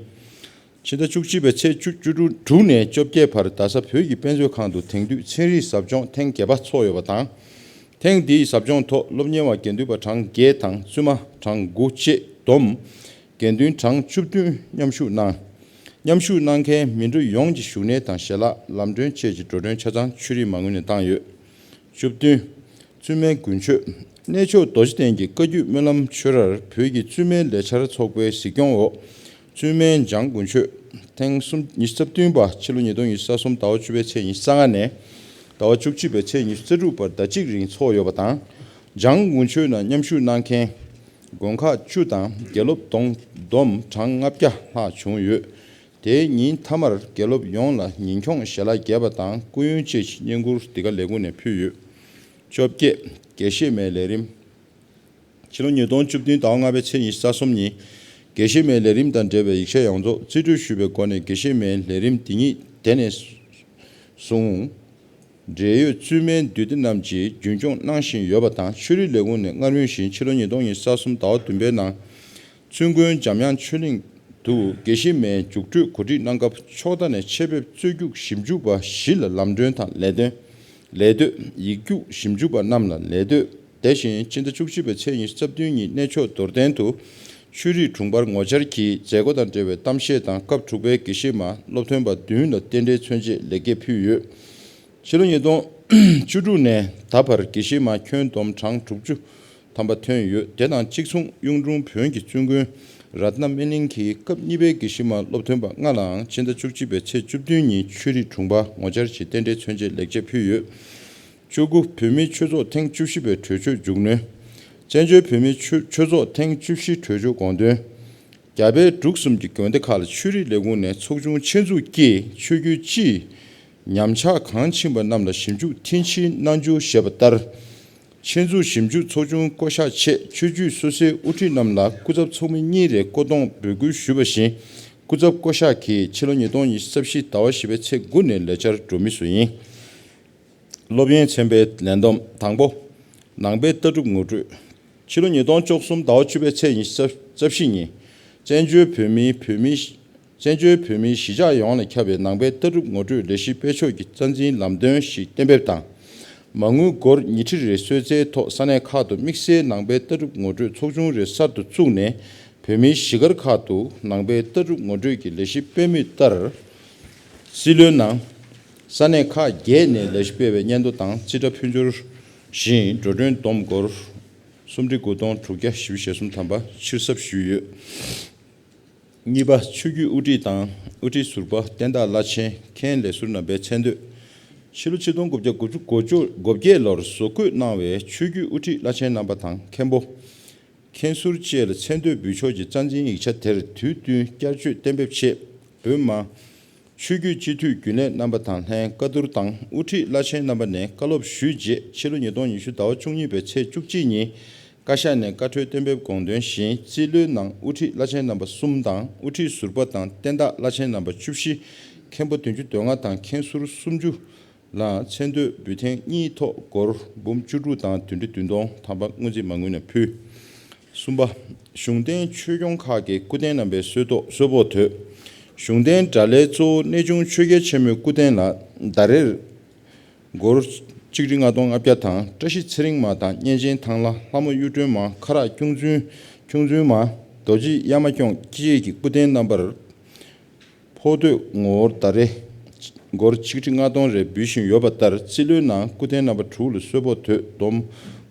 ཕྱི་ཟླ་བཅུ་གཅིག་པའི་ཚེས་བཅུ་བཅུ་དྲུག་ནས་བཅོ་བརྒྱད་བར་རྡ་ས་བོད་ཀྱི་དཔེ་མཛོད་ཁང་དུ་དེང་དུས་ཚན་རིག་ཟབ་སྦྱོང་ཐེངས་བརྒྱད་པ་འཚོགས་ཡོད་པ་དང་། ཐེངས་འདིའི་ཟབ་སྦྱོང་ཐོག་སློབ་གཉེར་བ་དགེ་འདུན་པ་གྲངས་བརྒྱད་དང་བཙུན་མ་གྲངས་དགུ་བཅས་བསྡོམས་དགེ་འདུན་གྲངས་བཅུ་བདུན་མཉམ་ཞུགས་གནང་། མཉམ་ཞུགས་གནང་མཁན་མི་འགྲོ་ཡོངས་ཀྱི་བཞུགས་གནས་དང་ཞལ་ལག་ལམ་གྲོན་བཅས་ཀྱི་འགྲོ་གྲོན་ཆ་ཚང་ཆོས་རིག་མ་དངུལ་ནས་བཏང་ཡོད། བཅུ་བདུན། བཙུན་མའི་དགུན་ཆོས། གནས་མཆོག་རྡོ་རྗེ་གདན་གྱི་བཀའ་བརྒྱུད་སྨོན་ལམ་ཆོས་རར་བོད་ཀྱི་བཙུན་མའི་ལས་འཆར་ཚོགས་པའི་གཟིགས་སྐྱོང་འོག་བཙུན་མའི་འཇང་དགུན་ཆོས། ཐེངས་གསུམ་ཉི་ཤུ་རྩ་བདུན་པ་ཕྱི་ལོ་ཉིས་སྟོང་ཉི་ཤུ་རྩ་གསུམ་ཟླ་བ་བཅུ་པའི་ཚེས་ཉི་ཤུ་རྩ་ལྔ་ནས་ཟླ་བ་བཅུ་གཅིག་པའི་ཚེས་ཉི་ཤུ་རྩ་དྲུག་བར་ཟླ་གཅིག་རིང་འཚོགས་ཡོད་པ་དང་། འཇང་དགུན་ཆོས་ནང་མཉམ་ཞུགས་གནང་མཁན་དགོན་ཁག་བཅུ་དང་དགེ་སློབ་བསྡོམས་གྲངས་ལྔ་བརྒྱ་ལྷག་བྱུང་ཡོད། དེའི་ཉིན་མཐའ་མར་དགེ་སློབ་ཡོངས་ལ་ཉིན་གུང་ཞལ་ལག་རྒྱས་པ་དང་སྐུ་ཡོན་བཅས་ཀྱི་བསྙེན་བཀུར་འདི་ག་ལས་ཁུངས་ནས་ཕུལ་ཡོད། བཅོ་བརྒྱད། དགེ་བཤེས་མའི་ལས་རིམ། ཕྱི་ལོ་ཉིས་སྟོང་བཅུ་བདུན་ཟླ་བ་ལྔ་པའི་ཚེས་ཉི་ཤུ་རྩ་གསུམ་ཉིན། དགེ་བཤེས་མའི་ལས་རིམ་དང་འབྲེལ་བའི་ཡིག་ཆ་ཡོངས་རྫོགས་རྩིས་སྤྲོད་ཞུས་པའི་སྒོ་ནས་དགེ་བཤེས་མའི་ལས་རིམ་འདི་ཉིད་དེ་ནས་བཟུང་། འབྲེལ་ཡོད་བཙུན་མའི་འདུས་སྡེ་རྣམས་ཀྱིས་རྒྱུན་སྐྱོང་གནང་བཞིན་ཡོད་པ་དང་ཆོས་རིག་ལས་ཁུངས་ནས་སྔར་མུས་བཞིན་ཕྱི་ལོ་ཉིས་སྟོང་ཉི་ཤུ་རྩ་གསུམ་ཟླ་བ་བདུན་པའི་ནང་། བཙུན་དགོན་འཇམ་དབྱངས་ཆོས་གླིང་དུ་དགེ་བཤེས་མའི་རྒྱུགས་སྤྲོད་གོ་སྒྲིག་གནང་སྐབས་ཕྱོགས་མཐའ་ནས་ཆེད་ཕེབས་རྩོད་རྒྱུགས་ཞིབ་འཇུག་པ་བཞི་ལ་ལམ་གྲོན་དང་ལས་དོན། ལས་གཏོད། ཡིག་རྒྱུགས་ཞིབ་འཇུག་པ་རྣམས་ལ་ལས་གཏོད། དེ་བཞིན་ཕྱི་ཟླ་བཅུ་གཅིག་པའི་ཚེས་ཉི་ཤུ་རྩ་བདུན་ཉིན་གནས་མཆོག་རྡོར་གདན་དུ་ཆོས་རིག་དྲུང་འཕར་ངོ་བཅར་གྱིས་མཛད་སྒོ་དང་འབྲེལ་བའི་གཏམ་བཤད་དང་སྐབས་དྲུག་པའི་དགེ་བཤེས་མ་སློབ་ཐོན་པ་བདུན་ལ་རྟེན་འབྲེལ་མཚོན་བྱེད་ལེགས་སྐྱེས་ཕུལ་ཡོད། ཕྱི་ལོ་ཉིས་སྟོང་བཅུ་དྲུག་ནས་ད་བར་དགེ་བཤེས་མ་ཁྱོན་བསྡོམས་གྲངས་དྲུག་ཅུ་ཐམ་པ་ཐོན་ཡོད། དེ་དང་གཅིག་མཚུངས་གཡུང་དྲུང་བོན་གྱི་བཙུན་དགོན་རཏྣ་སྨིན་གླིང་གི་སྐབས་གཉིས་པའི་དགེ་བཤེས་མ་སློབ་ཐོན་པ་ལྔ་ལའང་ཕྱི་ཟླ་བཅུ་གཅིག་པའི་ཚེས་བཅུ་བདུན་ཉིན་ཆོས་རིག་དྲུང་འཕར་ངོ་བཅར་གྱི་རྟེན་འབྲེལ་མཚོན་བྱེད་ལེགས་སྐྱེས་ཕུལ་ཡོད། བཅུ་དགུ། བོད་མིའི་ཆོས་ཚོགས་ཐེངས་བཅུ་བཞི་པའི་གྲོས་ཆོད་མཇུག་སྣོན། བཙན་བྱོལ་བོད་མིའི་ཆོས་ཆོས་ཚོགས་ཐེངས་བཅུ་བཞི་གྲོས་ཆོད་དགོངས་དོན། རྒྱ་བལ་འབྲུག་གསུམ་གྱི་དགོན་སྡེ་ཁག་ལ་ཆོས་རིག་ལས་ཁུངས་ནས་ཚོགས་ཆུང་ཆེད་འཛུགས་ཀྱིས་ཆོས་བརྒྱུད་སྤྱིའི་ཉམས་ཆག་གང་ཕྱིན་པ་རྣམས་ལ་ཞིབ་འཇུག་མཐིལ་ཕྱིན་གནང་རྒྱུ་ཞེས་པ་ལྟར། ཆེད་འཛུགས་ཞིབ་འཇུག་ཚོགས་ཆུང་བསྐོ་གཞག་ཆེད་ཆོས་བརྒྱུད་སོ་སོའི་དབུ་ཁྲིད་རྣམས་ལ་སྐུ་ཚབ་ཚོགས་མི་གཉིས་རེ་བསྐོ་གཏོང་འབོད་སྐུལ་ཞུས་པ་བཞིན། སྐུ་ཚབ་བསྐོ་གཞག་གིས་ཕྱི་ལོ་ཉིས་སྟོང་ཉི་ཤུ་རྩ་བཞི་ཟླ་བ་བཞི་པའི་ཚེས་དགུ་ནས་ལས་འཆར་འགྲོ་མུས་སུ་ཡིན། སློབ་ཡོན་ཚན་པའི་ལས་བསྡོམས། དང་པོ། ནང་པའི་ལྟ་གྲུབ་ངོ་སྤྲོད། ཕྱི་ལོ་ཉིས་སྟོང་བཅུ་གསུམ་ཟླ་བ་བཅུ་པའི་ཚེས་ཉི་ཤུ་རྩ་བཞི་ཉིན། བཙན་བྱོལ་བོད་མིའི་བོད་མིའི་བཙན་བྱོལ་བོད་མིའི་གཞིས་ཆགས་ཡོངས་ལ་ཁྱབ་པའི་ནང་པའི་ལྟ་གྲུབ་ངོ་སྤྲོད་ལས་གཞི་སྤེལ་ཕྱོགས་ཀྱི་རྩ་འཛིན་ལམ་སྟོན་ཞིག་གཏན་འབེབས་དང་། མ་དངུལ་སྒོར་ཉིས་ཁྲི་རེ་གསོལ་སྩལ་ཐོག་ས་གནས་ཁག་ཏུ་དམིགས་བསལ་ནང་པའི་ལྟ་གྲུབ་ངོ་སྤྲོད་ཚོགས་ཆུང་རེ་གསར་དུ་བཙུགས་ནས་བོད་མིའི་གཞིས་སྒར་ཁག་ཏུ་ནང་པའི་ལྟ་གྲུབ་ངོ་སྤྲོད་ཀྱི་ལས་གཞི་སྤེལ་མུས་ལྟར། སྲིད་བློན་ནང་ས་གནས་ཁག་བརྒྱད་ནས་ལས་གཞི་སྤེལ་བའི་སྙན་ཐོ་དང་རྩིས་ཁྲ་ཕུལ་འབྱོར་བཞིན་འགྲོ་གྲོན་བསྡོམས་སྒོར་སུམ་ཁྲི་དགུ་སྟོང་དྲུག་བརྒྱ་བཞི་བཅུ་ཞེ་གསུམ་ཐམ་པ་ཕྱིར་གསབ་ཞུས་ཡོད། གཉིས་པ། ཆོས་བརྒྱུད་དབུ་ཁྲིད་དང་དབུ་ཁྲིད་ཟུར་པ་བསྟན་བདག་བླ་ཆེན་མཁན་ལས་ཟུར་རྣམ་པའི་མཚན་བསྟོད། ཕྱི་ལོ་ཆིག་སྟོང་དགུ་བརྒྱ་དགུ་བཅུ་གོ་བཅུ་གོ་བརྒྱད་ལོར་བཟོ་བཀོད་གནང་བའི་ཆོས་བརྒྱུད་དབུ་ཁྲིད་བླ་ཆེན་རྣམ་པ་དང་མཁན་པོ། མཁན་ཟུར་བཅས་ལ་མཚན་བསྟོད་འབུལ་ཕྱོགས་ཀྱི་རྩ་འཛིན་ཡིག་ཆ་དེར་དུས་བསྟུན་བསྐྱར་བཅོས་གཏན་འབེབས་ཆེད། བོད་མི་མང་། ཆོས་བརྒྱུད་སྤྱི་འཐུས་རྒྱུན་ལས་རྣམ་པ་དང་ལྷན་བཀའ་བསྡུར་དང་དབུ་ཁྲིད་བླ་ཆེན་རྣམ་པ་ནས་བཀའ་སློབ་ཞུས་རྗེས་ཕྱི་ལོ་ཉིས་སྟོང་ཉི་ཤུ་ཟླ་བ་བཅུ་གཉིས་པའི་ཚེས་བཅུ་གཅིག་ཉིན་བཀའ་ཤག་ནས་བཀའ་འཁྲོལ་གཏན་འབེབས་དགོངས་དོན་བཞིན་རྩིས་བློན་ནང་དབུ་ཁྲིད་བླ་ཆེན་རྣམ་པ་གསུམ་དང་དབུ་ཁྲིད་ཟུར་པ་དང་བསྟན་བདག་བླ་ཆེན་རྣམ་པ་བཅུ་བཞི། མཁན་པོ་བདུན་ཅུ་དོན་ལྔ་དང་མཁན་ཟུར་སུམ་ཅུ། ལ་མཚན་བསྟོད་འབུལ་ཐེངས་གཉིས་ཐོག་སྒོར་འབུམ་བཅུ་དྲུག་དང་བདུན་ཁྲི་བདུན་སྟོང་ཐམ་པ་སྔོན་རྩིས་མ་དངུལ་ནས་ཕུལ། གསུམ་པ། གཞུང་བསྟེན་ཆོས་སྐྱོང་ཁག་གི་སྐུ་རྟེན་རྣམ་པའི་གསོལ་ཐོག་གསོལ་ཕོགས་དོད། གཞུང་བསྟེན་དགྲ་ལྷའི་གཙོ་བོ་གནས་ཆུང་ཆོས་རྒྱལ་ཆེན་མོའི་སྐུ་རྟེན་ལ་ཟླ་རེར་སྒོར་གཅིག་ཁྲི་ལྔ་སྟོང་ལྔ་བརྒྱ་དང་བཀྲ་ཤིས་ཚེ་རིང་མ་དང་གཉན་ཆེན་ཐང་ལྷ་ལྷ་མོ་གཡུ་སྒྲོན་མ་ཁ་རག་ཁྱུང་བཙུན་ཁྱུང་བཙུན་མ་རྡོ་རྗེ་གཡའ་མ་སྐྱོང་བཅས་ཀྱི་སྐུ་རྟེན་རྣམ་པར། ཕོགས་དོད་ངོ་བོར་ཟླ་རེ་སྒོར་ཆིག་ཁྲི་ལྔ་སྟོང་རེ་འབུལ་བཞིན་ཡོད་པ་ལྟར་རྩིས་ལོའི་ནང་སྐུ་རྟེན་རྣམ་པ་དྲུག་ལ་གསོལ་ཕོགས་དོད་བསྡོམས་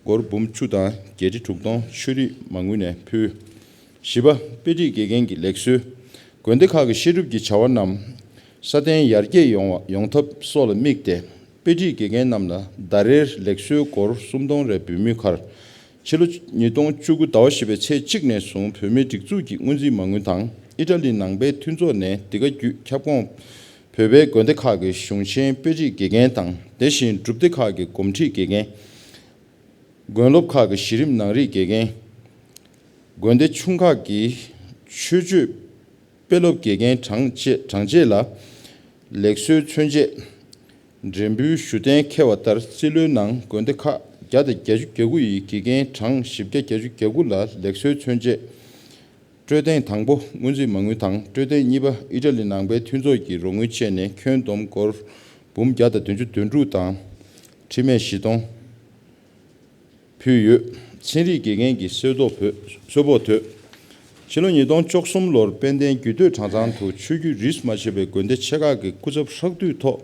སྒོར་འབུམ་བཅུ་དང་བརྒྱད་ཁྲི་དྲུག་སྟོང་ཆོས་རིག་མ་དངུལ་ནས་ཕུལ། བཞི་པ། དཔེ་ཁྲིད་དགེ་རྒན་གྱི་ལེགས་གསོལ། དགོན་སྡེ་ཁག་གི་བཤད་སྒྲུབ་ཀྱི་བྱ་བ་རྣམས་སྲ་བརྟན་ཡར་རྒྱས་ཡོང་བ་ཡོང་ཐབས་སོགས་ལ་དམིགས་ཏེ། དཔེ་ཁྲིད་དགེ་རྒན་རྣམས་ལ་ཟླ་རེར་ལེགས་གསོལ་སྒོར་སུམ་སྟོང་རེ་འབུལ་མུས་ཁར། ཕྱི་ལོ་ཉིས་སྟོང་བཅུ་དགུ་ཟླ་བ་བཞི་པའི་ཚེས་གཅིག་ནས་བཟུང་བོད་མིའི་སྒྲིག་འཛུགས་ཀྱི་སྔོན་རྩིས་མ་དངུལ་དང་ཨི་ཊ་ལི་ནང་པའི་མཐུན་ཚོགས་ནས་འདི་ག་བརྒྱུད་ཁྱབ་ཁོངས་བོད་པའི་དགོན་སྡེ་ཁག་གི་གཞུང་ཆེན་དཔེ་ཁྲིད་དགེ་རྒན་དང་དེ་བཞིན་སྒྲུབ་སྡེ་ཁག་གི་གོམས་ཁྲིད་དགེ་རྒན། དགོན་སློབ་ཁག་གི་གཞི་རིམ་ནང་རིག་དགེ་རྒན། དགོན་སྡེ་ཆུང་ཁག་གི་ཆོས་སྤྱོད་དཔེ་སློབ་དགེ་རྒན་གྲངས་བཅད་གྲངས་བཅད་ལ་ལེགས་གསོའི་མཚོན་བྱེད། འབྲས་འབུལ་ཞུ་གཏན་འཁེལ་བ་ལྟར་རྩིས་ལོའི་ནང་དགོན་སྡེ་ཁག་བརྒྱ་དང་བརྒྱད་ཅུ་གྱ་དགུ་ཡི་དགེ་རྒན་གྲངས་བཞི་བརྒྱ་གྱ་དགུ་ལ་ལེགས་གསོའི་མཚོན་བྱེད། སྤྲོད་ཐེངས་དང་པོ་སྔོན་རྩིས་མ་དངུལ་དང་སྤྲོད་ཐེངས་གཉིས་པ་ཨི་ཊ་ལི་ནང་པའི་མཐུན་ཚོགས་ཀྱི་རོགས་དངུལ་བཅས་ནས་ཁྱོན་བསྡོམས་སྒོར་འབུམ་བརྒྱ་དང་བདུན་ཅུ་དོན་དྲུག་དང་། འཕྲི་སྨན་བཞི་སྟོང་ཕུལ་ཡོད། ཚན་རིག་དགེ་རྒན་གྱི་གསོལ་ཐོག་བོད་གསོལ་ཕོགས་དོད། ཕྱི་ལོ་ཉིས་སྟོང་བཅུ་གསུམ་ལོར་དཔལ་ལྡན་རྒྱུད་སྟོད་གྲྭ་ཚང་དུ་ཆོས་བརྒྱུད་རིས་མ་ཆད་པའི་དགོན་སྡེ་ཆེ་ཁག་གི་སྐུ་ཚབ་ཧྲག་བསྡུས་ཐོག་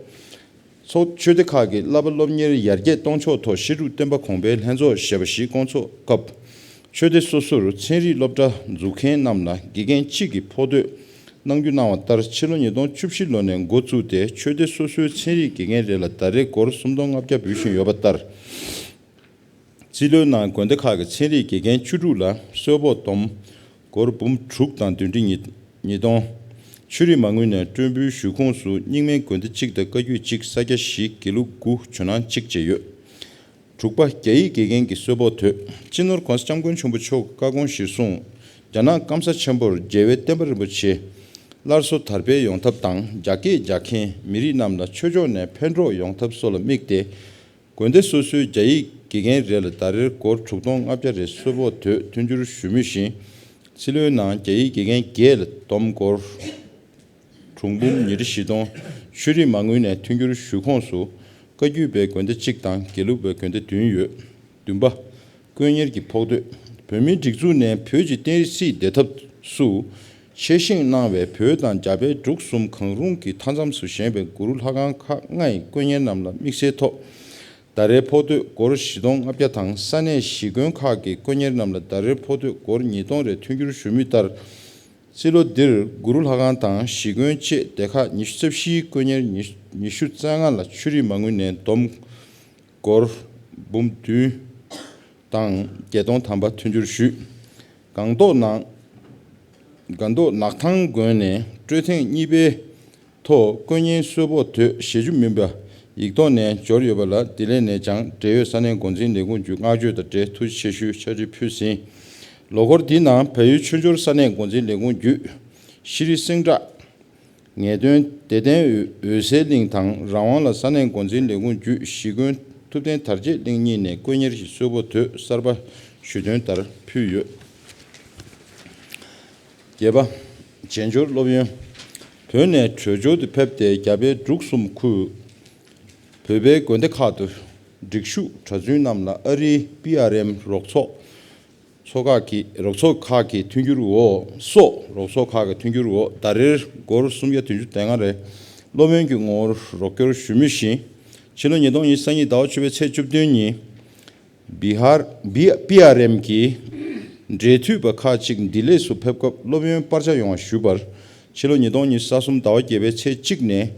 ཚོགས་ཆོས་སྡེ་ཁག་གི་བསླབ་པ་སློབ་གཉེར་ཡར་རྒྱས་གཏོང་ཕྱོགས་ཐོག་བཤད་སྒྲུབ་བསྟན་པ་གོང་འཕེལ་ལྷན་ཚོགས་ཞེས་པ་ཞིག་བསྐོང་ཚོགས་སྐབས། ཆོས་སྡེ་སོ་སོར་ཚན་རིག་སློབ་གྲྭ་འཛུགས་མཁན་རྣམས་ལ་དགེ་རྒན་གཅིག་གི་ཕོགས་དོད་གནང་རྒྱུ་གནང་བ་ལྟར། ཕྱི་ལོ་ཉིས་སྟོང་བཅུ་བཞི་ལོ་ནས་འགོ་བཙུགས་ཏེ་ཆོས་སྡེ་སོ་སོའི་ཚན་རིག་དགེ་རྒན་རེ་ལ་ཟླ་རེར་སྒོར་སུམ་སྟོང་ལྔ་བརྒྱ་འབུལ་བཞིན་ཡོད་པ་ལྟར། རྩིས་ལོའི་ནང་དགོན་སྡེ་ཁག་གི་ཚན་རིག་དགེ་རྒན་བཅུ་དྲུག་ལ་གསོལ་ཕོགས་བསྡོམས་སྒོར་འབུམ་དྲུག་དང་བདུན་ཁྲི་ཉིས་ཉིས་སྟོང་། ཆོས་རིག་མ་དངུལ་ནས་སྤྲོད་འབུལ་ཞུ་ཁུངས་སུ་རྙིང་མའི་དགོན་སྡེ་གཅིག་དང་བཀའ་བརྒྱུད་གཅིག་ས་སྐྱ་བཞི་དགེ་ལུགས་དགུ་ཇོ་ནང་གཅིག་བཅས་ཡོད། དྲུག་པ། རྒྱ་ཡིག་དགེ་རྒན་གྱི་གསོལ་ཕོགས་དོད། སྤྱི་ནོར་༸གོང་ས་༸སྐྱབས་མགོན་ཆེན་པོ་མཆོག་བཀའ་དགོངས་གཞིར་བཟུང་། རྒྱ་ནག་སྐམ་ས་ཆེན་པོར་རྒྱལ་བའི་བསྟན་པ་རིན་པོ་ཆེ་སླར་གསོ་དར་སྤེལ་ཡོང་ཐབས་དང་། རྒྱ་སྐད་རྒྱག་མཁན་མི་རིགས་རྣམས་ལ་ཆོས་ཕྱོགས་ནས་ཕན་གྲོགས་ཡོང་ཐབས་སོགས་ལ་དམིགས་ཏེ། དགོན་སྡེ་སོ་སོའི་རྒྱ་ཡིག་དགེ་རྒན་རེ་ལ་ཟླ་རེར་སྒོར་དྲུག་སྟོང་ལྔ་བརྒྱ་རེ་གསོལ་ཕོགས་དོད་མཐུན་འགྱུར་ཞུ་མུས་བཞིན། རྩིས་ལོའི་ནང་རྒྱ་ཡིག་དགེ་རྒན་བརྒྱད་ལ་བསྡོམས་སྒོར་དྲུག་འབུམ་ཉི་ཁྲི་བཞི་སྟོང་། ཆོས་རིག་མ་དངུལ་ནས་མཐུན་འགྱུར་ཞུ་ཁུངས་སུ་བཀའ་བརྒྱུད་པའི་དགོན་སྡེ་གཅིག་དང་དགེ་ལུགས་པའི་དགོན་སྡེ་བདུན་ཡོད། བདུན་པ། དཀོན་གཉེར་གྱི་ཕོགས་དོད། བོད་མིའི་སྒྲིག་འཛུགས་ནས་བོད་ཀྱི་བསྟན་སྲིད་བདེ་ཐབས་སུ་ཆེད་བཞེངས་གནང་བའི་བོད་དང་རྒྱ་བལ་འབྲུག་གསུམ་གང་རུང་གི་མཐའ་མཚམས་སུ་བཞེངས་པའི་གུ་རུ་ལྷ་ཁང་ཁག་ལྔ་ཡི་དཀོན་གཉེར་རྣམས་ལ་དམིགས་བསལ་ཐོག་ཟླ་རེའི་ཕོགས་དོད་སྒོར་བཞི་སྟོང་ལྔ་བརྒྱ་དང་། ས་གནས་གཞིས་དགོན་ཁག་གི་དཀོན་གཉེར་རྣམས་ལ་ཟླ་རེའི་ཕོགས་དོད་སྒོར་ཉིས་སྟོང་རེ་མཐུན་འགྱུར་ཞུ་མུས་ལྟར། རྩིས་ལོ་འདིར་གུ་རུ་ལྷ་ཁང་དང་གཞིས་དགོན་བཅས་སྡེ་ཁག་ཉི་ཤུ་རྩ་བཞིའི་དཀོན་གཉེར་ཉི་ཉི་ཤུ་རྩ་ལྔ་ལ་ཆོས་རིག་མ་དངུལ་ནས་བསྡོམས་སྒོར་འབུམ་བདུན་དང་བརྒྱད་སྟོང་ཐམ་པ་མཐུན་འགྱུར་ཞུས། སྒང་ཏོག་ནགས། སྒང་ཏོག་ནགས་ཐང་དགོན་ནས་སྤྲོད་ཐེངས་གཉིས་པའི་ཐོག་དཀོན་གཉེར་གསོལ་ཕོགས་དོད་ཞེ་གཅིག་མིན་པ་ཡིག་ཐོག་ནས་འབྱོར་ཡོད་པ་ལ་བདེ་ལེགས་ནས་ཀྱང་འབྲེལ་ཡོད་ས་གནས་འགོ་འཛིན་ལས་ཁུངས་བརྒྱུད་བསྔགས་བརྗོད་དང་འབྲེལ་ཐུགས་རྗེ་ཆེ་ཞུའི་ཕྱག་བྲིས་ཕུལ་ཟིན། ལོ་འཁོར་འདིའི་ནང་བལ་ཡུལ་ཆོས་འབྱོར་ས་གནས་འགོ་འཛིན་ལས་ཁུངས་བརྒྱུད་ཤྲཱི་སེང་བྲག་ངེས་དོན་བདེ་ལྡན་འོད་ཟེར་གླིང་དང་རང་དབང་ལ་ས་གནས་འགོ་འཛིན་ལས་ཁུངས་བརྒྱུད་གཞིས་དགོན་ཐུབ་བསྟན་དར་རྒྱས་གླིང་གཉིས་ནས་དཀོན་གཉེར་གྱི་གསོལ་ཕོགས་དོད་གསར་པ་ཞུས་དོན་ལྟར་ཕུལ་ཡོད། བརྒྱད་པ། བྱེས་འབྱོར་སློབ་ཡོན། བོད་ནས་བྲོས་བྱོལ་དུ་ཕེབས་ཏེ་རྒྱ་བལ་འབྲུག་གསུམ་ཁུལ་བོད་པའི་དགོན་སྡེ་ཁག་ཏུ་སྒྲིག་ཞུགས་གྲྭ་བཙུན་རྣམས་ལ་ཨ་རིའི་པི་ཨར་ཨེམ་རོགས་ཚོགས་ཚོགས་ཁག་གི་རོགས་ཚོགས་ཁག་གི་མཐུན་འགྱུར་འོག་སོགས་རོགས་ཚོགས་ཁག་གི་མཐུན་འགྱུར་འོག་ཟླ་རེར་སྒོར་སུམ་བརྒྱ་བདུན་ཅུ་དོན་ལྔ་རེ་སློབ་ཡོན་གྱི་ངོ་བོར་རོགས་སྐྱོར་ཞུ་མུས་བཞིན། ཕྱི་ལོ་ཉིས་སྟོང་ཉི་ཤུ་རྩ་གཉིས་ཟླ་བ་བཅུ་པའི་ཚེས་བཅུ་བདུན་ཉིན། བི་ཧར་བི་པི་ཨར་ཨེམ་གྱི་འབྲེལ་མཐུད་པ་ཁག་ཅིག་ལྡི་ལི་སུ་ཕེབས་སྐབས་སློབ་ཡོན་སྤར་ཆ་ཡོང་བ་ཞུས་པར། ཕྱི་ལོ་ཉིས་སྟོང་ཉི་ཤུ་རྩ་གསུམ་ཟླ་བ་བརྒྱད་པའི་ཚེས་གཅིག་ནས་